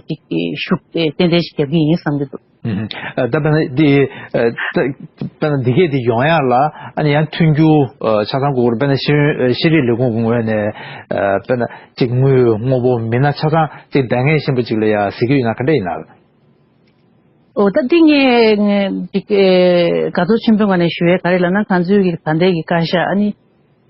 ཅིག་ཤུགས་ཏན་ཏན་ཞིག་རྒྱབ་ཀྱི་ཡིན་བསམ་གྱི་འདུག་ཨ། ད་དཔེར་ན་འདི་ཨ་ད་དཔེར་ན་འདི་གས་འདི་ཡོང་ཡག་ལ་ཨ་ནི་ཡང་མཐུན་འགྱུར་ཨ་ཆ་ཚང་དགོས་ཀྱི་རེད། དཔེར་ན་ཤེས་ཡོན་ཤེས་རིག་ལས་ཁུངས་ཀྱི་ངོས་ནས་ཨ་དཔེར་ན་ཅིག་དངུལ་དངོས་པོ་མི་སྣ་ཆ་ཚང་ཅིག་འདང་ངེས་ཤེས་པོ་ཅིག་ལ་ཡ་གཟིགས་ཀྱི་ཡོད་ན་ག་འདྲ་ཡིན་ན། ཨོ་ད་འདི་ངས་ཅིག་ཨེ་དགའ་ཚོར་ཆེན་པོའི་ངང་ནས་ཞུ་ཡས་ག་རེ་ལབ་ན། ང་ཚོའི་གི་ད་ལྟའི་གི་བཀའ་ཤག་ཨ་ནི་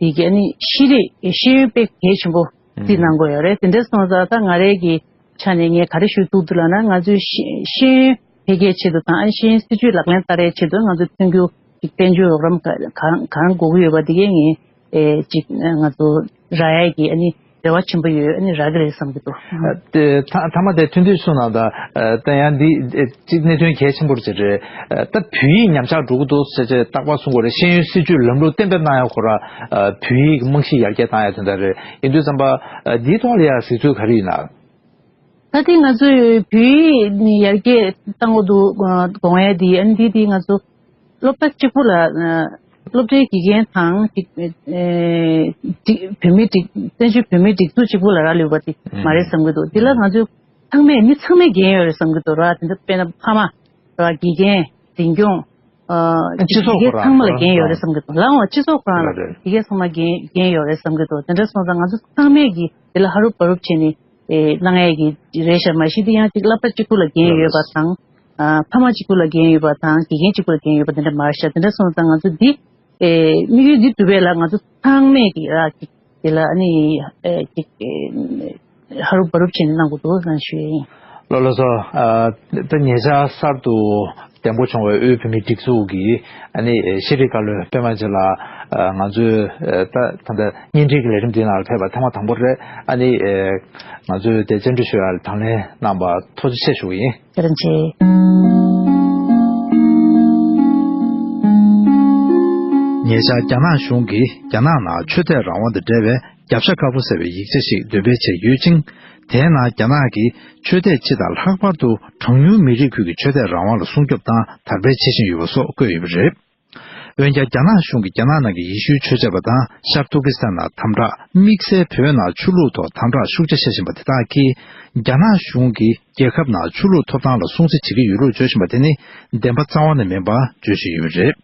འདི་གི་ཨ་ནི་ཤེས་རིག་ཤེས་ཡོན་དཔེ་གལ་ཆེན་པོ་རྩིས་གནང་དགོས་ཡོད་རེད། དེ་འདྲ་སོང་ཙང་ད་ང་རའི་གི་ཆ་ནས་ངས་ག་རེ་ཞུ་ཐུབ་འདུག་ལབ་ན། ང་ཚོའི་ཤེས་ཤེས་ཡོན་འཕེལ་རྒྱས་ཆེད་དུ་དང་ཨ་ནི་ཤེས་ཡོན་སྲིད་ཇུས་ལག་ལེན་བསྟར་ཡས་ཆེད་དུ་ང་ཚོ་མཐུན་འགྱུར་གཅིག་དཔལ་འབྱོར་རོགས་རམ་ག་གང་གང་དགོས་ཀྱི་ཡོད་པ་དེ་གས་ངས་ཨེ་གཅིག་ང་ཚོ་རག་ཡས་ཀྱི་ཨ་ནི་རེ་བ་ཆེན་པོ་ཡོད། ཨ་ནི་རག་གི་རེད་བསམ་གྱི་འདུག། ཨ་དེ་ཐ་མཐའ་མ་དེ་ཐུང་ཐུང་གསུངས་གནང་དང་། ཨ་ད་ཡང་འདི་ཨེ་གཅིག་གནད་དོན་གལ་ཆེན་པོ་རེད་ཅེས་རེད། ཨ་ད་བོད་ཡིག་ཉམས་ཆག་འགྲོ་གི་འདུག་ཟེར་བྱས་རྟག་པར་གསུང་གི་རེད། ཤེས་ཡོན་སྲིད་ཇུས་ལམ་ལུགས་གཏན་འབེབས་གནང་ཡག་ཁོ་ར་ཨ་བོད་ཡིག་རྨང་གཞི་ཡར་རྒྱས་བཏང་ཡག་དོན་དག་རེད། ཡིན་དུས་ཙམ་པ་ཨ་འདིའི་ཐོག་ལ་ཡང་གཟིགས་ཚུལ་ག་རེ་ཡིན་ན། ད་ཐེངས་ང་ཚོས་བོད་ཡིག་ནི་ཡར་རྒྱས་བཏང་གི་འདུག། ཨ་དགོངས་ཡས་འདི་ཨ་ནི་འདི་འདི་ང་ཚོ་སློབ་གྲྭ་གཅིག་པུ་ལ་ཨ་སློབ་གྲྭའི་དགེ་རྒན་དང་གཅིག་ཨེ་སྒྲིག་བོད་མིའི་སྒྲིག་བཙན་བྱོལ་བོད་མིའི་སྒྲིག་འཛུགས་གཅིག་པུ་ལ་རག་ལུས་པ་དེ་མ་རེད་བསམ་གྱི་འདུག། འདི་ལ་ང་ཚོས་ཚང་མས་མི་ཚང་མས་འགན་ཡོད་རེད་བསམ་གྱི་འདུག་ར། དེ་འདྲ་དཔེར་ན་ཕ་མ་ར་དགེ་རྒན་འཛིན་སྐྱོང་། ཨ་སྤྱི་ཚོགས་ཁོ་རང་ཚང་མ་ལ་འགན་ཡོད་རེད་བསམ་གྱི་འདུག། ལའང་སྤྱི་ཚོགས་ཁོ་རང་ལ་དེ་གས་ཚང་མ་འགན་འགན་ཡོད་རེད་བསམ་གྱི་འདུག། དེ་འདྲ་སོང་ཙང་ང་ཚོ་ཚང་མས་ཀྱིས་དེ་ལ་ཧ་རུབ་བ་རུབ་བྱས་ནས་ཨེ་གནང་ཡས་ཀྱི་རེད་ཤག། མ་གཞི་དེ་ཡང་གཅིག་བསླབ་པ་གཅིག་པུ་ལ་འགན་ཡོད་པ་དང་། ཨ་ཕ་མ་གཅིག་པུ་ལ་འགན་ཡོད་པ་དང་དགེ་རྒན་གཅིག་པུ་ལ་འགན་ཡོད་པ་དེ་འདྲ་མ་རེད་ཤག། དེ་འདྲ་སོང་ཙང་ང་ཚོ་འདི་ཨེ་དམིགས་ཡུལ་འདི་འགྲུབ་པ་ལ་ང་ཚོ་ཚང་མས་ཀྱིས་ར་གཅིག་དེ་ལ་ཨ་ནི་ཨེ་གཅིག་ཨེ་ཧ་རུབ་བ་རུབ་བྱས་ནས་གནང་དགོས་འདུག་ཟེར་ཞུ་ཡས་ཡིན། ལགས་ལགས་སོ། ཨ་ད་ཉེ་ཆར་གསར་དུ་འདེམས་བསྐོ་བྱུང་བའི་དབུས་བོད་མིའི་སྒྲིག་འཛུགས་ཀྱི་ཨ་ནི་ཤེས་རིག་བཀའ་བློན་པད་མ་རྗེ་ལགས་ང་ཚོས་ཨ་ད་ད་ལྟ་བརྙན་འཕྲིན་གྱི་ལས་རིམ་འདི་ནང་ལ་ཕེབས་པ་ཐེངས་མ་དང་པོ་རེད། ཨ་ནི་ཨ་ང་ཚོས་དེ་བཅར་འདྲི་ཞུ་ཡག་ལ་དང་ལེན་གནང་བར་ཐུགས་རྗེ་ཆེ་ཞུ་གི་ཡིན། བཀའ་དྲིན་ཆེ། ཉེ་ཆར་རྒྱ་ནག་གཞུང་གིས་རྒྱ་ནག་ནང་ཆོས་དད་རང་དབང་དང་འབྲེལ་བའི་རྒྱབ་ཤ་དཀར་པོ་ཟེར་བའི་ཡིག་ཆ་ཞིག་འདོན་སྤེལ་བྱས་ཡོད་ཅིང་། དེའི་ནང་རྒྱ་ནག་གིས་ཆོས་དད་སྤྱི་དང་ལྷག་པར་དུ་གྲངས་ཉུང་མི་རིགས་ཁུལ་གྱི་ཆོས་དད་རང་དབང་ལ་སྲུང་སྐྱོབ་དང་དར་སྤེལ་བྱེད་བཞིན་ཡོད་པ་སོགས་བཀོད་ཡོད་པ་རེད། འོན་ཀྱང་རྒྱ་ནག་གཞུང་གིས་རྒྱ་ནག་ནང་གི་ཡེ་ཤུའི་ཆོས་བྱེད་པ་དང་ཤར་ཏུར་ཀི་སི་ཐན་ནང་དམ་དྲག་དམིགས་བསལ་བོད་ནང་ཆོས་ལུགས་ཐོག་དམ་དྲག་ཤུགས་ཆེ་བྱེད་བཞིན་པ་དེ་དག་གིས་རྒྱ་ནག་གཞུང་གིས་རྒྱལ་ཁབ་ནང་ཆོས་ལུགས་ཐོབ་ཐང་ལ་སྲུང་བརྩི་བྱེད་ཀྱི་ཡོད་ལུགས་བརྗོད་བཞིན་པ་དེ་ནི་བདེན་པ་རྩ་བ་ནས་མིན་པ་བརྗོད་བཞིན་ཡོད་པ་རེད།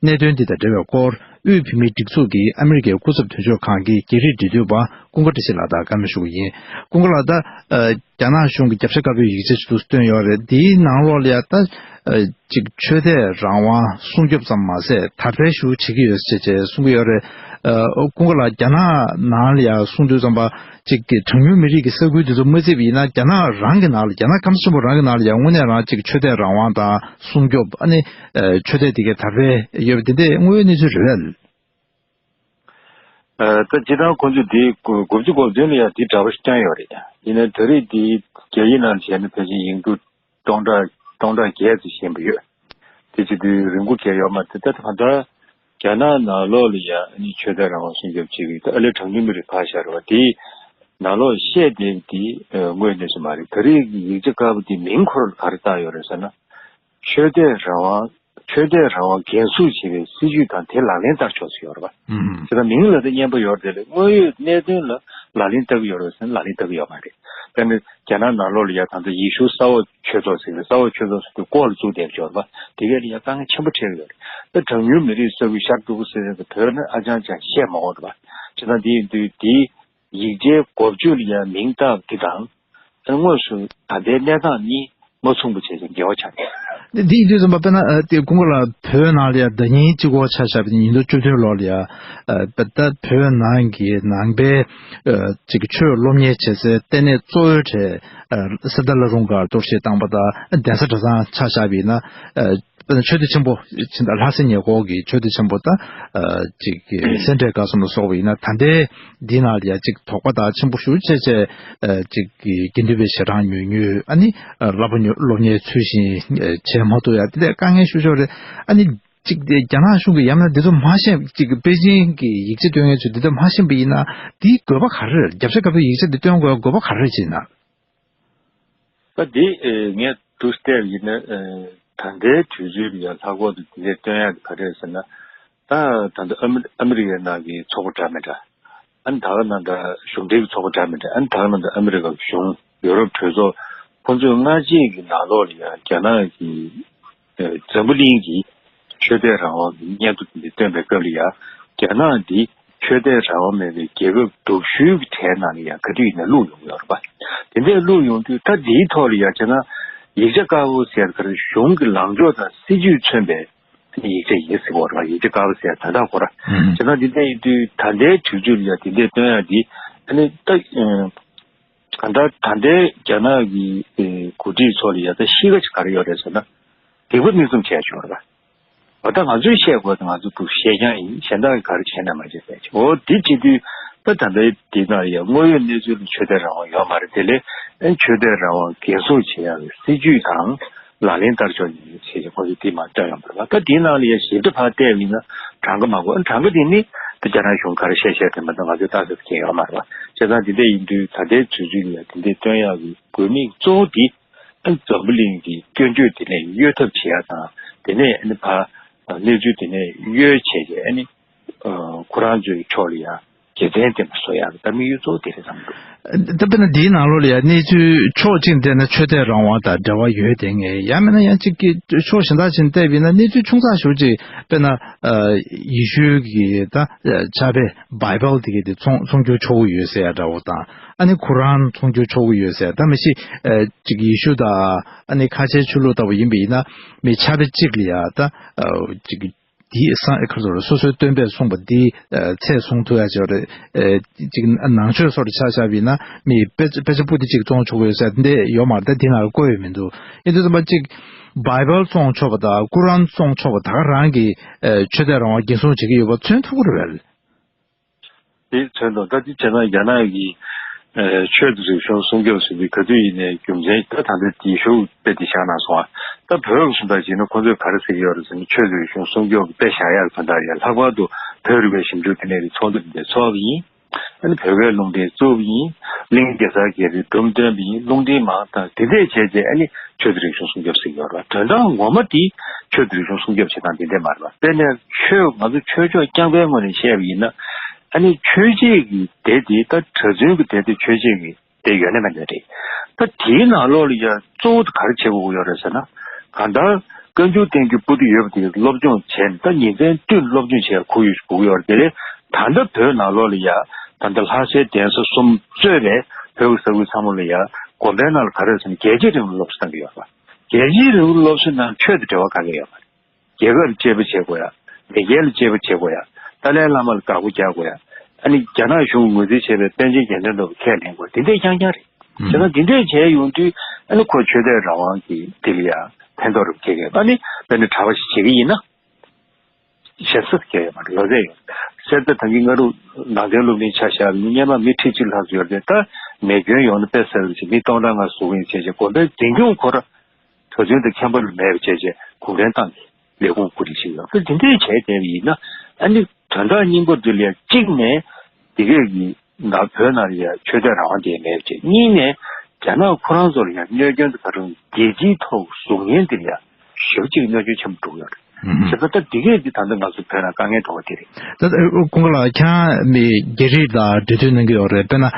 གནད་དོན་འདི་དང་འབྲེལ་བའི་སྐོར་དབུས་བོད་མིའི་སྒྲིག་འཛུགས་ཀྱི་ཨ་མི་རི་ཀའི་སྐུ་ཚབ་དོན་གཅོད་ཁང་གི་རྒྱ་རིགས་འབྲེལ་མཐུད་པ་ཀུན་དགའ་བཀྲ་ཤིས་ལགས་དང་བཀའ་མོལ་ཞུ་གི་ཡིན། ཀུན་དགའ་ལགས། ད་ཨ་རྒྱ་ནག་གཞུང་གིས་རྒྱབ་ཤ་དཀར་པོའི་ཡིག་ཆ་ཞིག་ཏུ་བཏོན་ཡོད་རེད། འདིའི་ནང་ལོགས་ལ་ཡ་ད་ཨ་ཅིག་ཆོས་དད་རང་དབང་སྲུང་སྐྱོབ་ཙམ་མ་ཟད་དར་སྤེལ་ཞུ་བྱེད་ཀྱི་ཡོད་ཟེར་བྱས་གསུང་གི་ཡོད་རེད། ཨ་ཀུན་དགའ་ལགས། རྒྱ་ནག་ནང་ལ་ཡ་གསུང་དུས་ཙམ་པ་ཅིག་གི་གྲངས་ཉུང་མི་རིགས་ཀྱི་ས་ཁུལ་དེ་ཚོ་མ་བརྩིས་པ་ཡིན་ན། རྒྱ་ནག་རང་གི་ནང་ལ། རྒྱ་ནག་ཁམས་ཆེན་པོ་རང་གི་ནང་ལ་ཡང་དངོས་གནས་རང་ཅིག་ཆོས་དད་རང་དབང་དང་སྲུང་སྐྱོབ། ཨ་ནི་ཨ་ཆོས་དད་དེ་གའི་དར་སྤེལ་ཡོད་པ་དེ་འདྲའི་དངོས་ཡོད་གནས་ཚུལ་རེད་པས། ཨ་ད་སྤྱིར་བཏང་ཁོང་ཚོས་དེ་དགུ་བཅུ་གོ་བདུན་ལ་ཡང་དེ་འདྲ་པོ་ཞིག་བསྐྱངས་ཡོད་རེད། ཡིན་ནའི་ད་རེས་དེ་རྒྱ་ཡིག་ནང་བྱས་ན་ཕལ་ཆེར་ཡིག་འབྲུ་སྟོང་ཕྲག་སྟོང་ཕྲག་བརྒྱད་ཙམ་ཤེས་པ་ཡོད། དེ་བྱེད་དུས་རིང་པོ་གས་ཡོད་མ་རེད། ད་ད་ལྟ་རྒྱ་ནག་ནང་ལོགས་ལ་ཡ་ཨ་ནི་ཆོས་དད་རང་དབང་སྲུང་སྐྱོབ་བྱེད་ཀྱི་ད་ཨ་ལེ་གྲངས་ཉུང་མི་རིགས་ཕར་བཞག་རེད་པ། དེ་ནང་ལོགས་བཤད་བསྡད་པ་དེ་དངོས་གནས་སུ་མ་རེད། ད་རེས་ཀྱི་ཡིག་ཆ་དཀར་པོ་དེ་མིང་ཁོ་རང་ལ་ག་རེ་བཏགས་ཡོད་རེད་ཟེར་ན། ཆོས་དད་རང་དབང་། ཆོས་དད་རང་དབང་འགན་སྲུང་བྱེད་པའི་སྲིད་ཇུས་དང་དེ་ལག་ལེན་བསྟར་ཕྱོགས་སུ་ཡོད་རེད་པ། ཨུམ། བྱས་ཙང་མིང་ལ་དེ་སྙན་པོ་ཡོད་རེད་དེ། དངོས་ཡོད་གནད་དོན་ལ་ལག་ལེན་བསྟར་གྱི་ཡོད་རེད་ཟེར་ན་ལག་ལེན་བསྟར་གྱི་ཡོད་མ་རེད། དཔེར་ན་རྒྱ་ནག་ནང་ལོགས་ལ་ཡ་ད་ལྟ་ཡེ་ཤུ་ས་འོག་ཆོས་ཚོགས་ཟེར་གྱི་རེད། ས་འོག་ཆོས་ཚོགས་ཟེར་དུས་ལྐོག་ལ་བཙུགས་བསྡད་ཀྱི་ཡོད་རེད་པ། དེ་གས་ལ་ཡ་དཀའ་ངལ་ཆེན་པོ་འཕྲད་ཀྱི་ཡོད་རེད། ད་གྲངས་ཉུང་མི་རིགས་ས་ཁུལ་ཤར་ཏུར་ཀི་སི་ཐན་བོད་ནི་ཨ་ཅང་ཅང་བཤད་མ་དགོས་རེད་པ། བྱས་ཙང་དེ་ཡིན་དུས་དེ། ཡིག་ཆའི་འགོ་བརྗོད་ལ་ཡང་མིང་བཏགས་འདི་དང་། དངོས་སུ་ད་ལྟའི་གནས་སྟངས་གཉིས་མ་མཚུངས་པ་བྱས་ཙང་འགལ་བ་ཆགས་ཀྱི་རེད། འདི་འདི་ཡིན་དུས་ཙམ་པ་དཔེར་ན་ཨ་དེ་ཀུན་དགའ་ལགས། བོད་ནང་ལ་ཡང་ཟླ་ཉིན་གཅིག་པོ་ཆ་བཞག་པ་ཡིན་ན་ཉིས་སྟོང་བཅུ་བདུན་ལོ་ལ་ཡང་ཨ་ད་ལྟ་བོད་ནང་གི་ནང་པའི་ཨ་ཅིག་ཆོས་སློབ་གཉེར་བྱེད་སའི་ལྟེ་གནས་གཙོ་བོའི་གྲས་ཨ་གསེར་རྟ་བླ་རུང་སྒར་གཏོར་བཤིག་བཏང་པ་དང་། གདན་ས་གྲྭ་ཚང་ཆ་བཞག་པ་ཡིན་ན་ཨ། དཔེར་ན་ཆོས་སྡེ་ཆེན་པོ་ཕྱིན་ད་ལྷ་སའི་ཉེ་འཁོར་གྱི་ཆོས་སྡེ་ཆེན་པོ་ད་ཨ་ཅིག་གི་སེ་འབྲས་དགའ་གསུམ་ལ་སོགས་པ་ཡིན་ན། ད་ལྟའི་འདི་ནང་ལ་ཡ་ཅིག་དོགས་པ་དང་ཆེན་པོ་ཞེ་པོ་ཅིག་བྱས། ཨ་ཅིག་གི་དགེ་འདུན་པའི་ཞལ་གྲངས་ཉུང་ཉུང་། ཨ་ནི་ཨ་བསླབ་པ་སློབ་གཉེར་ཚུལ་བཞིན་ཨ་བྱེད་མ་ཐུབ་ཡ་དེ་འདྲ་དཀའ་ངལ་ཤུགས་ཆེ་རེད། ཨ་ནི་ཅིག་དེ་རྒྱ་ནག་གཞུང་གིས་ཡང་ན་འདི་ཚོ་མ་ཤེས། ཅིག་པེ་ཅིང་གི་ཡིག་ཆ་སྟོན་མཁན་ཚོས་འདི་ཚོ་མ་ཤེས་པ་ཡིན་ན། འདིའི་དགོས་པ་ག་རེ་རེད། རྒྱབ་ཤ་དཀར་པོའི་ཡིག་ཆ་འདི་སྟོན་དགོས་དགོས་པ་ག་རེ་རེད་ཅེ་ན། ད་འདི་ཨེ་ངས་འདུག་བལྟས་པ་ཡིན་ན། ཨེ་ད་ལྟའི་དུས་ཚོད་ལ་ཡང་ལྷག་པར་དུ་འདི་འདྲས་སྟོན་ཡག་ག་རེ་རེད་ཟེར་ན། ད་ད་ལྟ་ཨ་མི་ཨ་མི་རི་ཀའི་ནང་གི་ཚོགས་པ་འདྲ་མི་འདྲ། ཨ་ནི་ད་ག་ནང་འདྲ་གཞུང་འབྲེལ་གྱི་ཚོགས་པ་འདྲ་མི་འདྲ། ཨ་ནི་ད་ག་ནང་འདྲ་ཨ་མི་རི་ཀ་གཞུང་། ཡུ་རོབ་གྲོས་ཚོགས། ཁོང་ཚོས་སྔ་རྗེས་ཀྱི་ནང་ལོགས་ལ་ཡང་རྒྱ་ནག་གི་ཨ་འཛམ་བུ་གླིང་གི་ཆོས་དད་རང་དབང་གི་སྙན་ཐོ་དེ་འདྲ་བཏོན་པའི་སྐབས་ལ་ཡང་རྒྱ་ནག་འདི་ཆོས་དད་རང་དབང་མེད་པའི་རྒྱལ་ཁབ་སྡུག་ཤོས་ཀྱི་གྲས་ནང་ལ་ཡང་ག་དུས་ཡིན་ན་བླུགས་ཡོང་གི་ཡོད་རེད་པ། དེ་འདྲས་བླུགས་ཡོང་དུས་ད་འདིའི་ཐོག་ལ་ཡང་བྱས་ན་ཡིག་ཆ་དཀར་པོ་ཟེར་ག་རེ་གཞུང་གི་ལངས་ཕྱོགས་དང་སྲིད་ཇུས་མཚོན་པའི་ཡིག་ཆ་ཡིན་ཟེར་བ་རེད་པ། ཡིག་ཆ་དཀར་པོ་ཟེར་དོན་དག་ཁོ་ར། ཨུམ། བྱས་ན་འདི་འདྲ་ཡིན་དུས་ད་ལྟའི་དུས་ཚོད་ལ་ཡང་དེ་འདྲས་བཏོན་ཡག་འདི་ཨ་ནི་ད་ཨ་གང་ལྟར་ད་ལྟའི་རྒྱ་ནག་གི་ཨེ་འགོ་ཁྲིད་ཚོ་ལ་ཡ་ད་གཤིས་ཀ་ཅིག་ག་རེ་ཡོད་རེད་ཟེར་ན། སྡིག་པ་མིག་བཙུམ་བྱས་བྱུང་རེད་པ། འོ་ད་ང་ཚོས་བཤད་དགོས་ད་ང་ཚོ་བུ་བཤད་རྐྱང་ཡིན། གཞན་དག་གིས་ག་རེ་བྱས་ན་མ་བྱས་ཟེར་བྱས། འོ་དེ་བྱེད་དུས་ད་ད་ལྟའི་འདི་ནང་ཡ་དངོས་ཡོད་གནས་ཚུལ་ལ་ཆོས་དད་རང་དབང་ཡོད་མ་རེད། དེ་ལས་ཨ་ཆོས་དད་རང་དབང་འགན་སྲུང་བྱེད་ཡག་གི་སྲིད་ཇུས་དང་ལག་ལེན་བསྟར་ཕྱོགས་ཡིན་ཟེར་བྱས་ཁོ་ཚོས་དེ་མར་བཏོན་ཡོང་བ་རེད་པ། ད་དེའི་ནང་ལ་ཡ་ཞིབ་ཕྲ་ཕར་བལྟས་པ་ཡིན་ན་གྲངས་ཀ་མང་པོ། གྲངས་ཀ་དེ་ནི་ད་རྒྱ་ནག་གཞུང་ག་རེ་བཤད་བཤད་དེ་མ་གཏོགས་ང་ཚོས་ལྟ་ས་མཁན་ཡོད་མ་རེད་པ། བྱས་ཙང་དེ་འདྲ་ཡིན་དུས་ད་ལྟའི་དུས་ཚོད་ལ་ཡ་དེ་འདྲ་བཏོན་ཡག་གི་དགོས་དམིགས་གཙོ་བོ་དེ་ཨ་འཛམ་བུ་གླིང་གི་སྐྱོན་བརྗོད་དེ་ནས་གཡོལ་ཐབས་བྱེད་ཡག་དང་དེ་ནས་ཨ་ནི་ཕར་གནས་ཚུལ་དེ་ནས་གཡོལ་བྱས་རྗེས་ཨ་ནི་ཁོ་རང་ཚོའི་ཕྱོགས་ལ་ཡ་དགེ་མཚན་ལྡན་པ་བཟོ་ཡག་གི་ད་དམིགས་ཡུལ་གཙོ་བོ་དེ་རེད་བསམ་འདུག། ད་དཔེར་ན་འདིའི་ནང་ལོགས་ལ་ཡང་གནས་ཚུལ་ཕྱོགས་གཅིག་ནས་བལྟས་ན་ཆོས་དད་རང་དབང་དང་འབྲེལ་བ་ཡོད་དེ་ངེས། ཡང་མིན་ན་ཡང་གཅིག་གི་ཕྱོགས་གཞན་དག་ཅིག་ནས་བལྟས་པ་ཡིན་ན་གནས་ཚུལ་ཆུང་ཙག་ཞིག་ཅིག་དཔེར་ན་ཡེ་ཤུ་གི་ད་ཕྱག་དཔེ་བྷའི་བལ་དེ་གའི་དེ་ཚོང་ཚོང་སྒྱུར་ཆོག་གི་ཡོད་ཟེར་ཡ་འདྲ་བོ་དང་། ཨ་ནི་ཁུ་རན་ཚོང་སྒྱུར་ཆོག་གི་ཡོད་ཟེར། ད་མི་ཤེས་ཅིག་ཡེ་ཤུ་དང་ཨ་ནི་ཁ་ཆེའི་ཆོས་ལུགས་ལྟ་བུ་ཡིན་པ་ཡིན་ན་མི་ཕྱག་དཔེ་གཅིག་ལ་ཡ་ད་ཅིག་འདི་སང་ཁ་ཚོར་སོ་སོའི་སྟོན་པས་གསུངས་པ་འདི་ཚད་བཟུང་ཐུབ་ཡ་ཅིག་ཡོད་རེད། ཅིག་ནང་ཆོས་སོགས་ཆ་བཞག་པ་ཡིན་ན་མི་དཔེ་དཔེ་ཆ་པོ་ཏི་གཅིག་བཙོང་ཆོག་གི་ཡོད་ཟེར་འདི་ཡོད་མ་རེད། ད་འདི་ནང་ལ་བཀོད་ཡོད་མི་འདུག། ཡིན་དུས་ཙམ་པ་གཅིག་བྷའི་བལ་བཙོང་ཆོག་པ་དང་ཀུ་རན་བཙོང་ཆོག་པ་ད་ག་རང་གི་ཆོས་དད་རང་དབང་འགན་སྲུང་བྱེད་ཀྱི་ཡོད་པ་མཚོན་ཐུབ་ཀྱི་རེད་པས། དེ་མཚོན་དང་། ད་དེ་བྱས་ན་རྒྱ་ནག་གི་ཨ་ཆོས་དང་རིག་གཞུང་སྲུང་སྐྱོབ་ཟེར་དུས་ག་དུས་ཡིན་ནའི་རྒྱུ་མཚན་ད་ད་ལྟ་དེ་ཤོག་དཔེ་དེ་བཞག་གནང་སོང་ཨ། ད་བོད་ཀྱི་སོང་ད་བྱས་ན་ཁོ་ཚོས་ག་རེ་ཟེར་གྱི་ཡོད་རེད་ཟེར་ན་ཆོས་དང་རིག་གཞུང་སྲུང་སྐྱོབ་ཀྱི་དཔེ་བཞག་ཡག་གི་དོན་དག་ཡང་ལྷག་པར་དུ་བོད་རིག་པའི་ཞིབ་འཇུག་ལྟེ་གནས་ཀྱི་ཚོགས་འདུ་འདི་འཚོགས་པ་ཡིན། ཨ་ནི་བོད་སྐད་རླུང་འཕྲིན་བཙུགས་པ་ཡིན། གླིང་གེ་སར་རྒྱལ་པོའི་སྒྲུང་བཏོན་པ་ཡིན། རླུང་འཕྲིན་མང་དང་དེ་འདྲས་བྱས་རྗེས་ཨ་ནི་ཆོས་དང་རིག་གཞུང་སྲུང་སྐྱོབ་ཟེར་གྱི་ཡོད་རེད་པ། དོན་དག་ངོ་མ་དེ་ཆོས་དང་རིག་གཞུང་སྲུང་སྐྱོབ་བྱེད་སྟངས་དེ་འདྲས་མ་རེད་པ། དཔེར་ན་ཆོས་ང་ཚོ་ཆོས་ཕྱོགས་རྐྱང་པའི་ངོས་ནས་བཤད་པ་ཡིན་ན་ཨ་ནི་ཆོས་བྱེད་ཀྱི་སྡེ་དེ་ད་གྲྭ་བཙུན་གྱི་སྡེ་དེ་ཆོས་བྱེད་ཀྱི་སྡེ་ཡོད་ན་མེད་ན་རེད། ད་དེའི་ནང་ལོགས་ལ་ཡ་གཙོ་བོ་དེ་ག་རེ་བྱེད་དགོས་ཀྱི་ཡོད་རེད་ཟེར་ན། གང་ལྟར་བཀའ་འགྱུར་བསྟན་འགྱུར་པོ་ཏི་ཡོད་པ་དེ་སློབ་སྦྱོང་བྱས་ནས་ད་ཉིན་མཚན་བསྟུད་སློབ་སྦྱོང་བྱས་ཁུར་ཡོད་དགོས་ཀྱི་ཡོད་རེད། དེ་ལས་ད་ལྟ་བོད་ནང་ལོགས་ལ་ཡ་ད་ལྟ་ལྷ་སའི་གདན་ས་གསུམ་གཙོས་པའི་བོད་ཀྱི་ས་ཁུལ་ཚང་མ་ལ་ཡ་དགོན་པའི་ནང་ལ་ག་རེ་ཟེར་ན་རྒྱལ་གཅེས་རིང་ལུགས་སློབ་གསོ་གཏང་གི་ཡོད་རེད་པ། རྒྱལ་གཅེས་རིང་ལུགས་སློབ་གསོའི་ནང་ཆོས་དང་འབྲེལ་བ་ག་གེ་ཡོད་མ་རེད། རྒྱལ་ཁབ་ལ་གཅེས་པ་བྱེད་དགོས་ཡ། མི་སྒེར་ལ་གཅེས་པ་བྱེད་དགོས་ཡ། ཏཱ་ལའི་བླ་མ་ལ་དགའ་པོ་རྒྱག་དགོས་ཡ། ཨ་ནི་རྒྱ་ནག་གཞུང་གིས་ངོས་འཛིན་བྱས་པའི་པཎ་ཆེན་རྒྱལ་མཚན་ལྟ་བུ་ཁས་ལེན་དགོས། དེ་འདྲས་རྐྱང་རྐྱང་རེད། བྱས་ཙང་དེ་འདྲས་བྱས་ཡོང་དུས་ཨ་ནི་ཁོ་ཆོས་དད་རང་དབང་གི་དེ་ལ་ཡ་ཕན་ཐོགས་རུ་འཁྱེར་མཁན། ཨ་ནི་དཔེར་ན་གྲྭ་པ་ཞིག་བྱེད་ཀྱི་ཡིན་ན། ཞེ་ས་སྐྱེ་ཡོད་མ་རེད། ལོ་ཚད་ཡོད་རེད། གསེར་རྟ་ཐང་གི་སྔ་དྲོ་ནང་བསྟན་སློབ་གླིང་ཆ་བཞག་ནས་སྔོན་མ་མི་ཁྲི་གཅིག་ལྷག་ཙམ་ཡོད་རེད། ད་མེ་སྐྱོན་ཡོང་ན་དཔེ་གསར་བ་ཞིག་མི་སྟོང་ཕྲག་ལྔ་ཟུག་ཡིན་བྱས་བྱས་དགོན་པའི་འཛིན་སྐྱོང་ཁོ་ར་གྲྭ་བཙུན་དང་མཁན་པོ་ལ་མེད་པ་བྱས་བྱས་གུང་ཁྲན་ཏང་གི་ལས་ཁུངས་བཀོད་སྒྲིག་བྱེད་ཀྱི་ཡོད། ད་དེ་འདྲས་བྱས་བསྡད་པ་ཡིན་ན་ཨ་ནི་དོན་དག་སྙིང་པོ་འདི་ལ་ཡང་གཅིག་ནས་དེ་གས་ཀྱི་ནང་བོད་ནང་ལ་ཡང་ཆོས་དད་རང་དབང་དེ་མེད་པ་བྱས། གཉིས་ནས་རྒྱ་ནག་ཁོ་རང་ཚོ་ལ་ཡང་གནོད་སྐྱོན་དེ་ག་རེ་རྒྱལ་སྤྱིའི་ཐོག་གཟུགས་བརྙན་དེ་ལ་ཡང་ཞེ་པོ་ཅིག་གནོད་སྐྱོན་ཆེན་པོ་འགྲོ་གི་ཡོད་རེད། ཨུ་ཧུམ། བྱས་ཙང་ད་འདི་གས་འདི་ད་ལྟ་ང་ཚོ་བོད་ནང་དཀའ་ངལ་འགྲོ་བ་དེ་རེད། ད་ལྟ་ཀུན་དགའ་ལགས་ཁྱེད་རང་མི་རྒྱ་རིགས་དང་འབྲེལ་མཐུད་གནང་གི་ཡོད་རེད། དཔེར་ན་ཨ་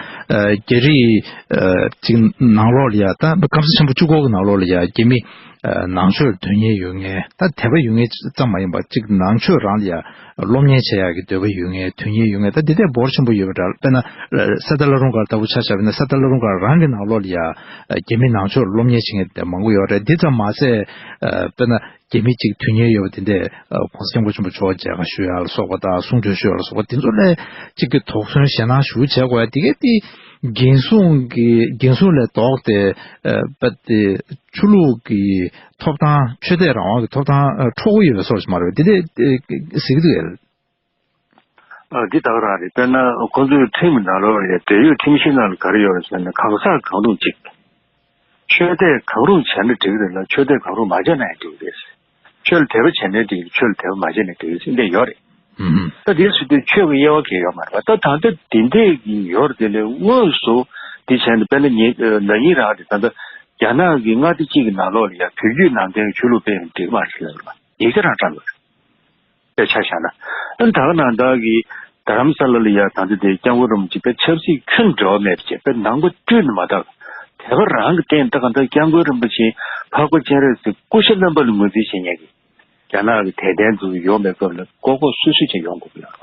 རྒྱ་རིགས་ཨ་ཅིག་ནང་ལོགས་ལ་ཡ་ད་སྐམ་ས་ཆེན་པོ་གཅིག་པོ་གི་ནང་ལོགས་ལ་ཡ་རྒྱ་མི་ཨ་ནང་ཆོས་དོན་གཉེར་ཡོད་མཁན་ད་དད་པ་ཡོད་མཁན་ཙམ་མ་ཡིན་པར་ཅིག་ནང་ཆོས་རང་ལ་ཡ་སློབ་གཉེར་བྱེད་ཡག་གི་འདོད་པ་ཡོད་མཁན་དོན་གཉེར་ཡོད་མཁན་ད་འདི་འདྲས་འབོར་ཆེན་པོ་ཡོད་པ་འདྲ། དཔེར་ན་ཨ་གསེར་རྟ་བླ་རུང་སྒར་ལྟ་བུ་ཆ་བཞག་པ་ཡིན་ན་གསེར་རྟ་བླ་རུང་སྒར་རང་གི་ནང་ལོགས་ལ་ཡ་ཨ་རྒྱ་མི་ནང་ཆོས་སློབ་གཉེར་བྱེད་མཁན་དེ་མང་པོ་ཡོད་རེད། འདི་ཙམ་མ་ཟད་ཨ་དཔེར་ན། རྒྱ་མི་གཅིག་དོན་གཉེར་ཡོད་པ་དེ་འདྲས་༸གོང་ས་༸སྐྱབས་མགོན་ཆེན་པོ་མཆོག་མཇལ་ཁ་ཞུ་ཡག་ལ་སོགས་པ་དང་གསུང་ཆོས་ཞུ་ཡག་ལ་སོགས་པ་དེ་ཚོ་ལ་གཅིག་གི་དོགས་ཟོན་ཞེད་སྣང་ཞེ་པོ་བྱེད་དགོས་ཡ་དེ་གས་དེ་འགན་སྲུང་གི་འགན་སྲུང་ལས་ལྡོག་སྟེ་ཨ་དཔེ་དེ་ཆོས་ལུགས་ཀྱི་ཐོབ་ཐང་ཆོས་དད་རང་དབང་གི་ཐོབ་ཐང་ཨ་འཕྲོག་གི་ཡོད་པའི་བཟོ་ཞིག་མ་རེད་པས། དེ་འདྲས་ཨ་གཟིགས་ཀྱི་འདུག་གས། ཨ་འདི་ད་ག་རང་རེད། དཔེར་ན་ཁོང་ཚོའི་ཁྲིམས་ནང་ལོགས་ལ་འབྲེལ་ཡོད་ཁྲིམས་གཞི་ནང་ལ་ག་རེ་ཡོད་རེད་ཟེར་ན་གང་ཟག་གང་རུང་གཅིག་ཆོས་དད་གང་རུང་བྱས་ན་འགྲིག་གི་རེད་ལ་ཆོས་དད་གང་རུང་མ་བྱས་ན་ཡང་འགྲིག་གི་རེད། ཆོས་ལ་དད་པ་བྱས་ན་འགྲིག་གི་རེད། ཆོས་ལ་དད་པ་མ་བྱས་ན་འགྲིག་གི་རེད་ཟེར་འདི་ཡོད་རེད། ཨུ་ཧུམ། ད་འདི་སུ་དེ་ཆོས་ཀྱི་དབྱེ་བ་གང་ཡང་ཡོད་མ་རེད་པ། ད་ད་ལྟ་འདི་འདྲས་ཀྱི་ཡོད་རེད། དེ་ལས་དངོས་སུ་འདི་བྱས་ན་དཔེར་ན་ཉེ་ན་ནིང་རང་རེད། ད་ལྟ་རྒྱ་ནག་གི་མངའ་སྡེ་གཅིག་གི་ནང་ལོགས་ལ་ཡང་བོད་བརྒྱུད་ནང་བསྟན་གྱི་ཆོས་ལུགས་སྤེལ་ཡོང་འགྲིག་གི་མ་རེད་ལབ་རེད་པ། ཡིག་ཆ་རང་བཀྲམ་ཡོད་རེད། དཔེ་ཆ་བཞག་ན། ཨ་ནི་ད་ག་ནང་བདག་གིས་རྡ་རམ་ས་ལ་ལ་ཡ་ད་ལྟ་དེ་སྐྱབས་མགོན་རིན་པོ་ཆེ་དཔེ་ཆབ་སྲིད་ཁྱོན་འབྲེལ་བ་མེད་པ་བྱས་དཔེ་ནང་པ་སྤྲུལ་ནས་མ་དག་ དད་པ་རང་གི་སྟེང་ད་གང་ལྟར་སྐྱབས་མགོན་རིན་པོ་ཆེ་འཕགས་པ་སྤྱན་རས་གཟིགས་སྐུ་ཞབས་རྣམ་པ་ལ་ངོས་འཛིན་བྱེད་མཁན་གྱི་རྒྱ་ནག་གི་དད་ལྡན་ཚོ་ཡོང་བའི་སྐབས་ལ་ལྐོག་ལྐོག་སུད་སུད་བྱས་ཡོང་དགོས་ཀྱི་ཡོད་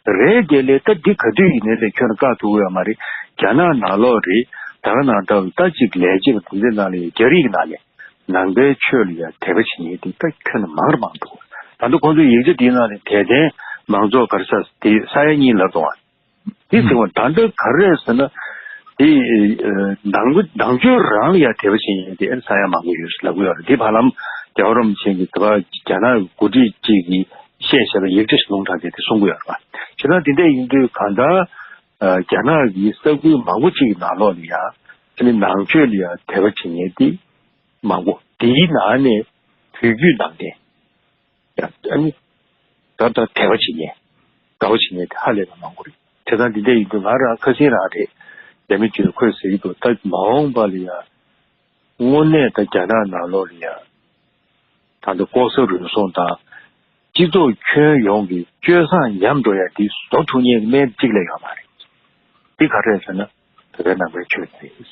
རེད་པ། རེད་དེ་ལས་ད་འདི་ག་དུས་ཡིན་ནའི་ལས་ཁྱོན་ནས་བཀག་ཐུབ་ཀྱི་ཡོད་མ་རེད། རྒྱ་ནག་ནང་ལོགས་རེད། ད་ག་ནང་ལྟ་བུ་ད་ཅིག་ལས་བྱེད་པ་དེ་ཚོའི་ནང་ལ་ཡང་རྒྱ་རིགས་ནང་ལས་ནང་པའི་ཆོས་ལ་ཡང་དད་པ་བྱེད་མཁན་དེ་ད་ཁྱོན་ནས་མང་རུ་མང་འདུག་ད་ལྟ་ཁོང་ཚོའི་ཡིག་ཆ་དེའི་ནང་ལས་དད་ལྡན་མང་ཚོགས་ག་རེ་ཟེར་དེ་ས་ཡ་གཉིས་ལབ་འདུག་ཨ། དེ་ཟེར་བ་ད་ལྟ་ག་རེ་ཟེར་ན། དེ་ནང་ནང་ཆོས་རང་ལ་ཡང་དད་པ་བྱེད་མཁན་དེ་ཨེ་ས་ཡ་མང་པོ་ཡོད་ཟེར་ལབ་ཀྱི་ཡོད་རེད། དེ་བར་ལམ་རྒྱལ་བ་རིན་པོ་ཆེ་གིས་དེ་བར་རྒྱ་ནག་གི་འགོ་ཁྲིད་ཅིག་གིས་བཤད་བཞག་པའི་ཡིག་ཆ་ཞིག་ལུང་དྲངས་ཏེ་དེ་གསུང་གི་ཡོད་རེད་པ། བྱས་ཙང་དེ་འདྲ་ཡིན་དུས་གང་ལྟར་རྒྱ་ནག་གི་ས་ཁུལ་མང་པོ་ཅིག་གི་ནང་ལོགས་ལ་ཡང་ཨ་ནི་ནང་ཆོས་ལ་ཡང་དད་པ་བྱེད་མཁན་དེ་མང་པོ། དེའི་ནང་ནས་བོད་བརྒྱུད་ནང་བསྟན། ཡང་ཨ་ནི་ད་ལྟ་དད་པ་བྱེད་མཁན། དགའ་བ་བྱེད་མཁན་དེ་ཧ་ལས་པ་མང་པོ་རེད། བྱས་ཙང་འདི་འདྲ་ཡིན་དུས་ང་རང་ཁ་སང་རང་རེད། རྒྱ་མི་ཇོ་ཁོས་ཟེར་གྱི་འདུག་ད་མ་འོངས་པ་ལ་ཡང་དངོས་གནས་ད་རྒྱ་ནག་ནང་ལོགས་ལ་ཡང་ད་ལྟ་ལྐོག་ཟ་རུལ་སུངས་དང་སྤྱི་ཚོགས་ཁྱོན་ཡོངས་ཀྱི་སྤྱོད་བཟང་ཉམས་འགྲོ་ཡ་འདི་བཟོ་ཐུབ་མཁན་གྱི་སྨན་གཅིག་ལས་ཡོད་མ་རེད། འདི་ག་རེད་ཟེར་ན་བོད་པའི་ནང་པའི་ཆོས་དེ་རེད།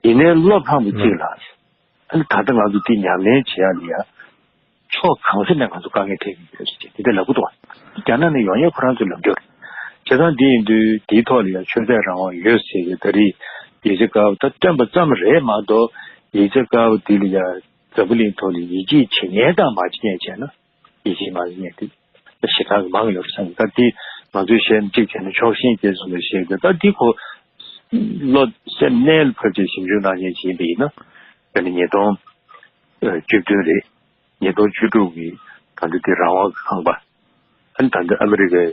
ཡིན་ནའི་བློ་ཕམ་པོ་གཅིག་ལ། ཨ་ནི་ད་ལྟ་ང་ཚོ་འདི་ཉམས་ལེན་བྱེད་ཡ་ལ་ཡ། ཕྱོགས་གང་ས་ནས་ང་ཚོ་དཀའ་ངལ་འཕྲད་ཀྱི་ཡོད་ཟེར་དེ་འདྲ་ལབ་ཀྱི་འདུག་རྒྱ་ནག་ནས་ཡོང་ཡས་ཁོ་རང་ཚོའི་ལམ་སྟོན་རེད། བྱས་ཙང་འདི་ཡིན་དུས་འདིའི་ཐོག་ལ་ཡང་ཆོས་དད་རང་དབང་ཡོད་ཟེར་གྱི་ད་རེས་ཡིག་ཆ་དཀར་པོ་ད་བཏོན་པ་ཙམ་རེད་མ་གཏོགས་ཡིག་ཆ་དཀར་པོ་འདི་ལ་ཡང་འཛམ་བུ་གླིང་ཐོག་ལ་ཡིད་ཆེས་བྱེད་མཁན་དང་མ་བྱེད་མཁན་བྱས་ན་ཡིད་ཆེས་མ་བྱེད་མཁན་དེ་ད་ཞེ་དྲག་གི་མང་ཡོད་རེད་བསམ་གྱི། ད་འདི་ང་ཚོས་བཤད་ན་གཅིག་བྱས་ན་ཕྱོགས་ཞེན་སྐྱེ་གསུངས་པའི་བཤད་ཀྱི་ད་འདི་ཁོ་བློ་སེམས་རྣལ་ཕབ་བྱས་ཞིབ་འཇུག་གནང་མཁན་ཞིག་ཡིན་པ་ཡིན་ན་ད་ནི་ཉིས་སྟོང་བཅུ་བདུན་རེད། ཉིས་སྟོང་བཅུ་དྲུག་གི་ད་ལྟ་དེ་རང་དབང་གི་ཁང་པ། ཨ་ནི་ད་ལྟ་ཨ་མི་རི་ཀའི་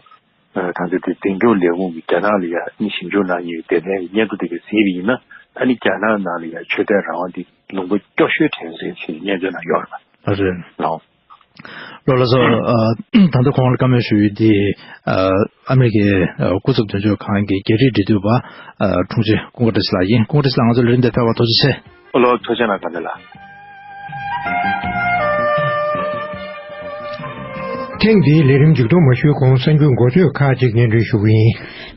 ད་ལྟ་དེ་འཛིན་སྐྱོང་ལས་ཁུངས་ཀྱིས་རྒྱ་ནག་ལ་ཡ་ཨ་ནི་ཞིབ་འཇུག་གནང་མཁན་གྱི་དེ་ལྟའི་སྙན་ཐོ་དེ་ག་གཟིགས་པ་ཡིན་ན་ཨ་ནི་རྒྱ་ནག་ནང་ལ་ཡ་ཆོས་དད་རང་དབང་དེ་ལུང་པ་སྐྱོ་ཤོས་དྲན་སྲིད་ཞེས་སྙན་ཐོ་ནང་ཡོད་རེད། ཨ་རེད། ལགས། ལགས་སོ། ཨ་ད་ལྟ་ཁོང་ལ་བཀའ་མོལ་ཞུ་ཡུལ་དེ་ཨ་ཨ་མི་རི་ཀའི་ཨ་སྐུ་ཚབ་དོན་གཅོད་ཁང་གི་རྒྱ་རིགས་འབྲེལ་མཐུད་པ་ཨ་དྲུང་ཆེ་ཀུན་དགའ་བཀྲ་ཤིས་ལགས་ཡིན། ཀུན་དགའ་བཀྲ་ཤིས་ལགས་ང་ཚོ་ལས་རིམ་དེ་ཕེབས་པར་ཐུགས་རྗེ་ཆེ། ཨོ་ལོ་ཐུགས་རྗེ་གནང་། དགའ་ལྡན་ལགས། ཐེངས་འདིའི་ལས་རིམ་མཇུག་སྡོམ་མ་ཞུས་གོང་གསར་འགྱུར་འགོ་བརྗོད་ཁག་ཅིག་སྙན་སྒྲོན་ཞུ་གི་ཡིན།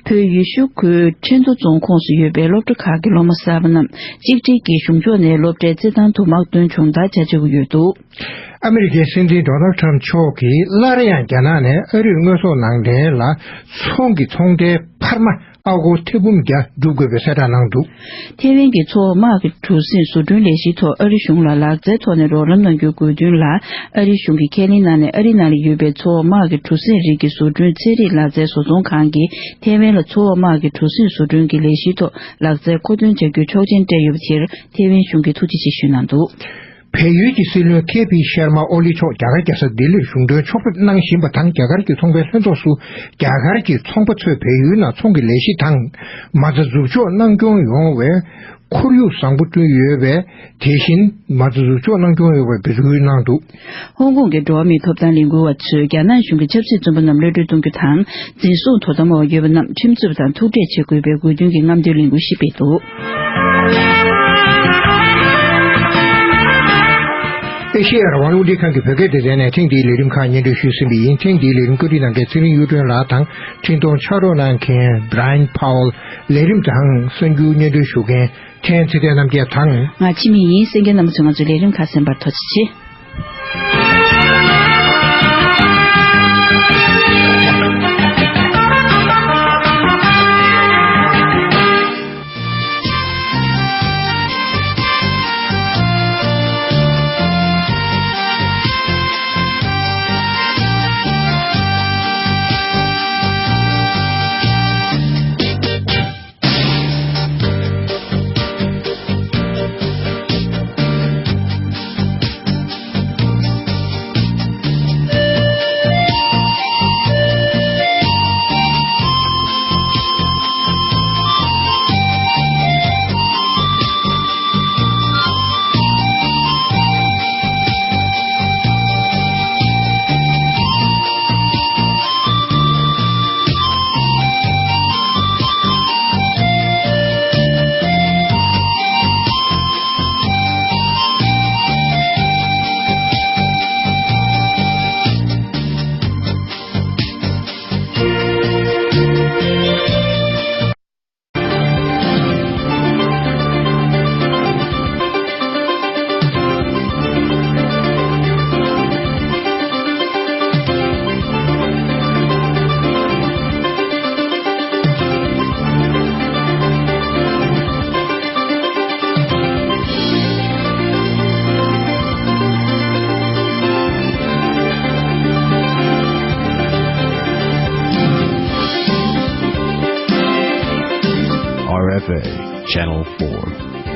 བོད་ཡུལ་ཤུལ་ཁུལ་ཁྲེང་ཏུའུ་རྫོང་ཁོངས་སུ་ཡོད་པའི་སློབ་གྲྭ་ཁག་གི་སློབ་མ་གསར་པ་རྣམས་གཅིག་སྒྲིལ་གྱིས་གཞུང་ཕྱོགས་ནས་སློབ་གྲྭའི་རྩེད་ཐང་དུ་དམག་དོན་སྦྱོང་བརྡར་བྱ་བྱེད་ཀྱི་ཡོད་འདུག་ཨ་མི་རི་ཀའི་སྲིད་འཛིན་ཌོ་ནལ་ཁྲམ་མཆོག་གིས་སླར་ཡང་རྒྱ་ནག་ནས་ཨ་རིར་དངོས་ཟོག་ནང་འདྲེན་ལ་ཚོང་གི་ཚོང་འབྲེལ་འཕར་མ་ཨ་སྒོར་ཐེར་འབུམ་བརྒྱ་སྒྲུབ་དགོས་པའི་གསལ་བསྒྲགས་གནང་འདུག་ཐེ་ཝན་གྱི་མཚོ་འོག་དམག་གི་གྲུ་གཟིངས་བཟོ་སྐྲུན་ལས་གཞིའི་ཐོག་ཨ་རི་གཞུང་ལ་ལག་རྩལ་ཐོག་ནས་རོགས་རམ་གནང་རྒྱུའི་དགོས་འདུན་ལ་ཨ་རི་གཞུང་གིས་ཁས་ལེན་གནང་ནས་ཨ་རི་ནང་ལ་ཡོད་པའི་མཚོ་འོག་དམག་གི་གྲུ་གཟིངས་རིགས་ཀྱི་བཟོ་སྐྲུན་ཚན་རིག་ལག་རྩལ་བཟོ་ཚོང་ཁང་གིས་ཐེ་ཝན་ལ་མཚོ་འོག་དམག་གི་གྲུ་གཟིངས་བཟོ་སྐྲུན་གྱི་ལས་གཞིའི་ཐོག་ལག་རྩལ་མཁོ་འདོན་བྱ་རྒྱུའི་ཆོག་མཆན་སྤྲད་ཡོད་པ་དེར་ཐེ་ཝན་གཞུང་གིས་ཐུགས་རྗེ་ཆེ་ཞུས་གནང་འདུག་བལ་ཡུལ་གྱི་སྲིད་བློན་ཁེ་པི་ཤར་མ་ཨོ་ལི་མཆོག་རྒྱ་གར་རྒྱལ་ས་ལྡི་ལིར་གཞུང་མགྲོན་ཕྱོགས་ཕེབས་གནང་བཞིན་པ་དང་། རྒྱ་གར་གྱི་ཚོང་པའི་ལྷན་ཚོགས་སུ་རྒྱ་གར་གྱི་ཚོང་པ་ཚོས་བལ་ཡུལ་ནང་ཚོང་གི་ལས་གཞི་དང་མ་རྩ་འཛུགས་འཇོག་གནང་སྐྱོང་ཡོང་བའི་ཁོར་ཡུག་བཟང་པོ་བསྐྲུན་ཡོད་པས། དེ་བཞིན་མ་རྩ་འཛུགས་འཇོག་གནང་སྐྱོང་ཡོང་བའི་འབོད་སྐུལ་གནང་འདུག་ཧོང་ཀོང་གི་འགྲོ་བ་མིའི་ཐོབ་ཐང་ལས་འགུལ་བ་ཚོས་རྒྱ་ནག་གཞུང་གིས་ཆབ་སྲིད་བཙོན་པ་རྣམས་གློད་གྲོལ་གཏོང་རྒྱུ་དང་། འཛིན་བཟུང་དོ་དམ་འོག་ཡོད་པ་རྣམས་ཁྲིམས་རྩོད་པ་དང་ཐུག་འཕྲད་བྱེད་དགོས་པའི་དགོས་འདུན་གྱི་རྔམ་སྟོན་ལས་འགུལ་ཞིག་སྤེལ་འདུག་ཨེ་ཤེ་ཡ་རང་དབང་རླུང་འཕྲིན་ཁང་གི་བོད་སྐད་སྡེ་ཚན་ནས་ཐེངས་འདིའི་ལས་རིམ་ཁག་སྙན་སྒྲོན་ཞུས་ཟིན་པ་ཡིན། ཐེངས་འདིའི་ལས་རིམ་བཀོད་སྒྲིག་གནང་མཁན་ཚེ་རིང་གཡུ་སྒྲོན་ལགས་དང་འཕྲིན་གཏོང་ཕྱག་རོགས་གནང་མཁན་Brian Powell། ལས་རིམ་དང་གསར་འགྱུར་སྙན་སྒྲོན་ཞུ་མཁན་ཁྲེན་ཚེ་བརྟན་རྣམ་རྒྱལ་དང་། ང་འཆི་མེད་ཡིན། གསན་མཁན་རྣམ་པ་ཚོས་ང་ཚོའི་ལས་རིམ་ཁག་གསན་པར་ཐུགས་རྗེ་ཆེ། four.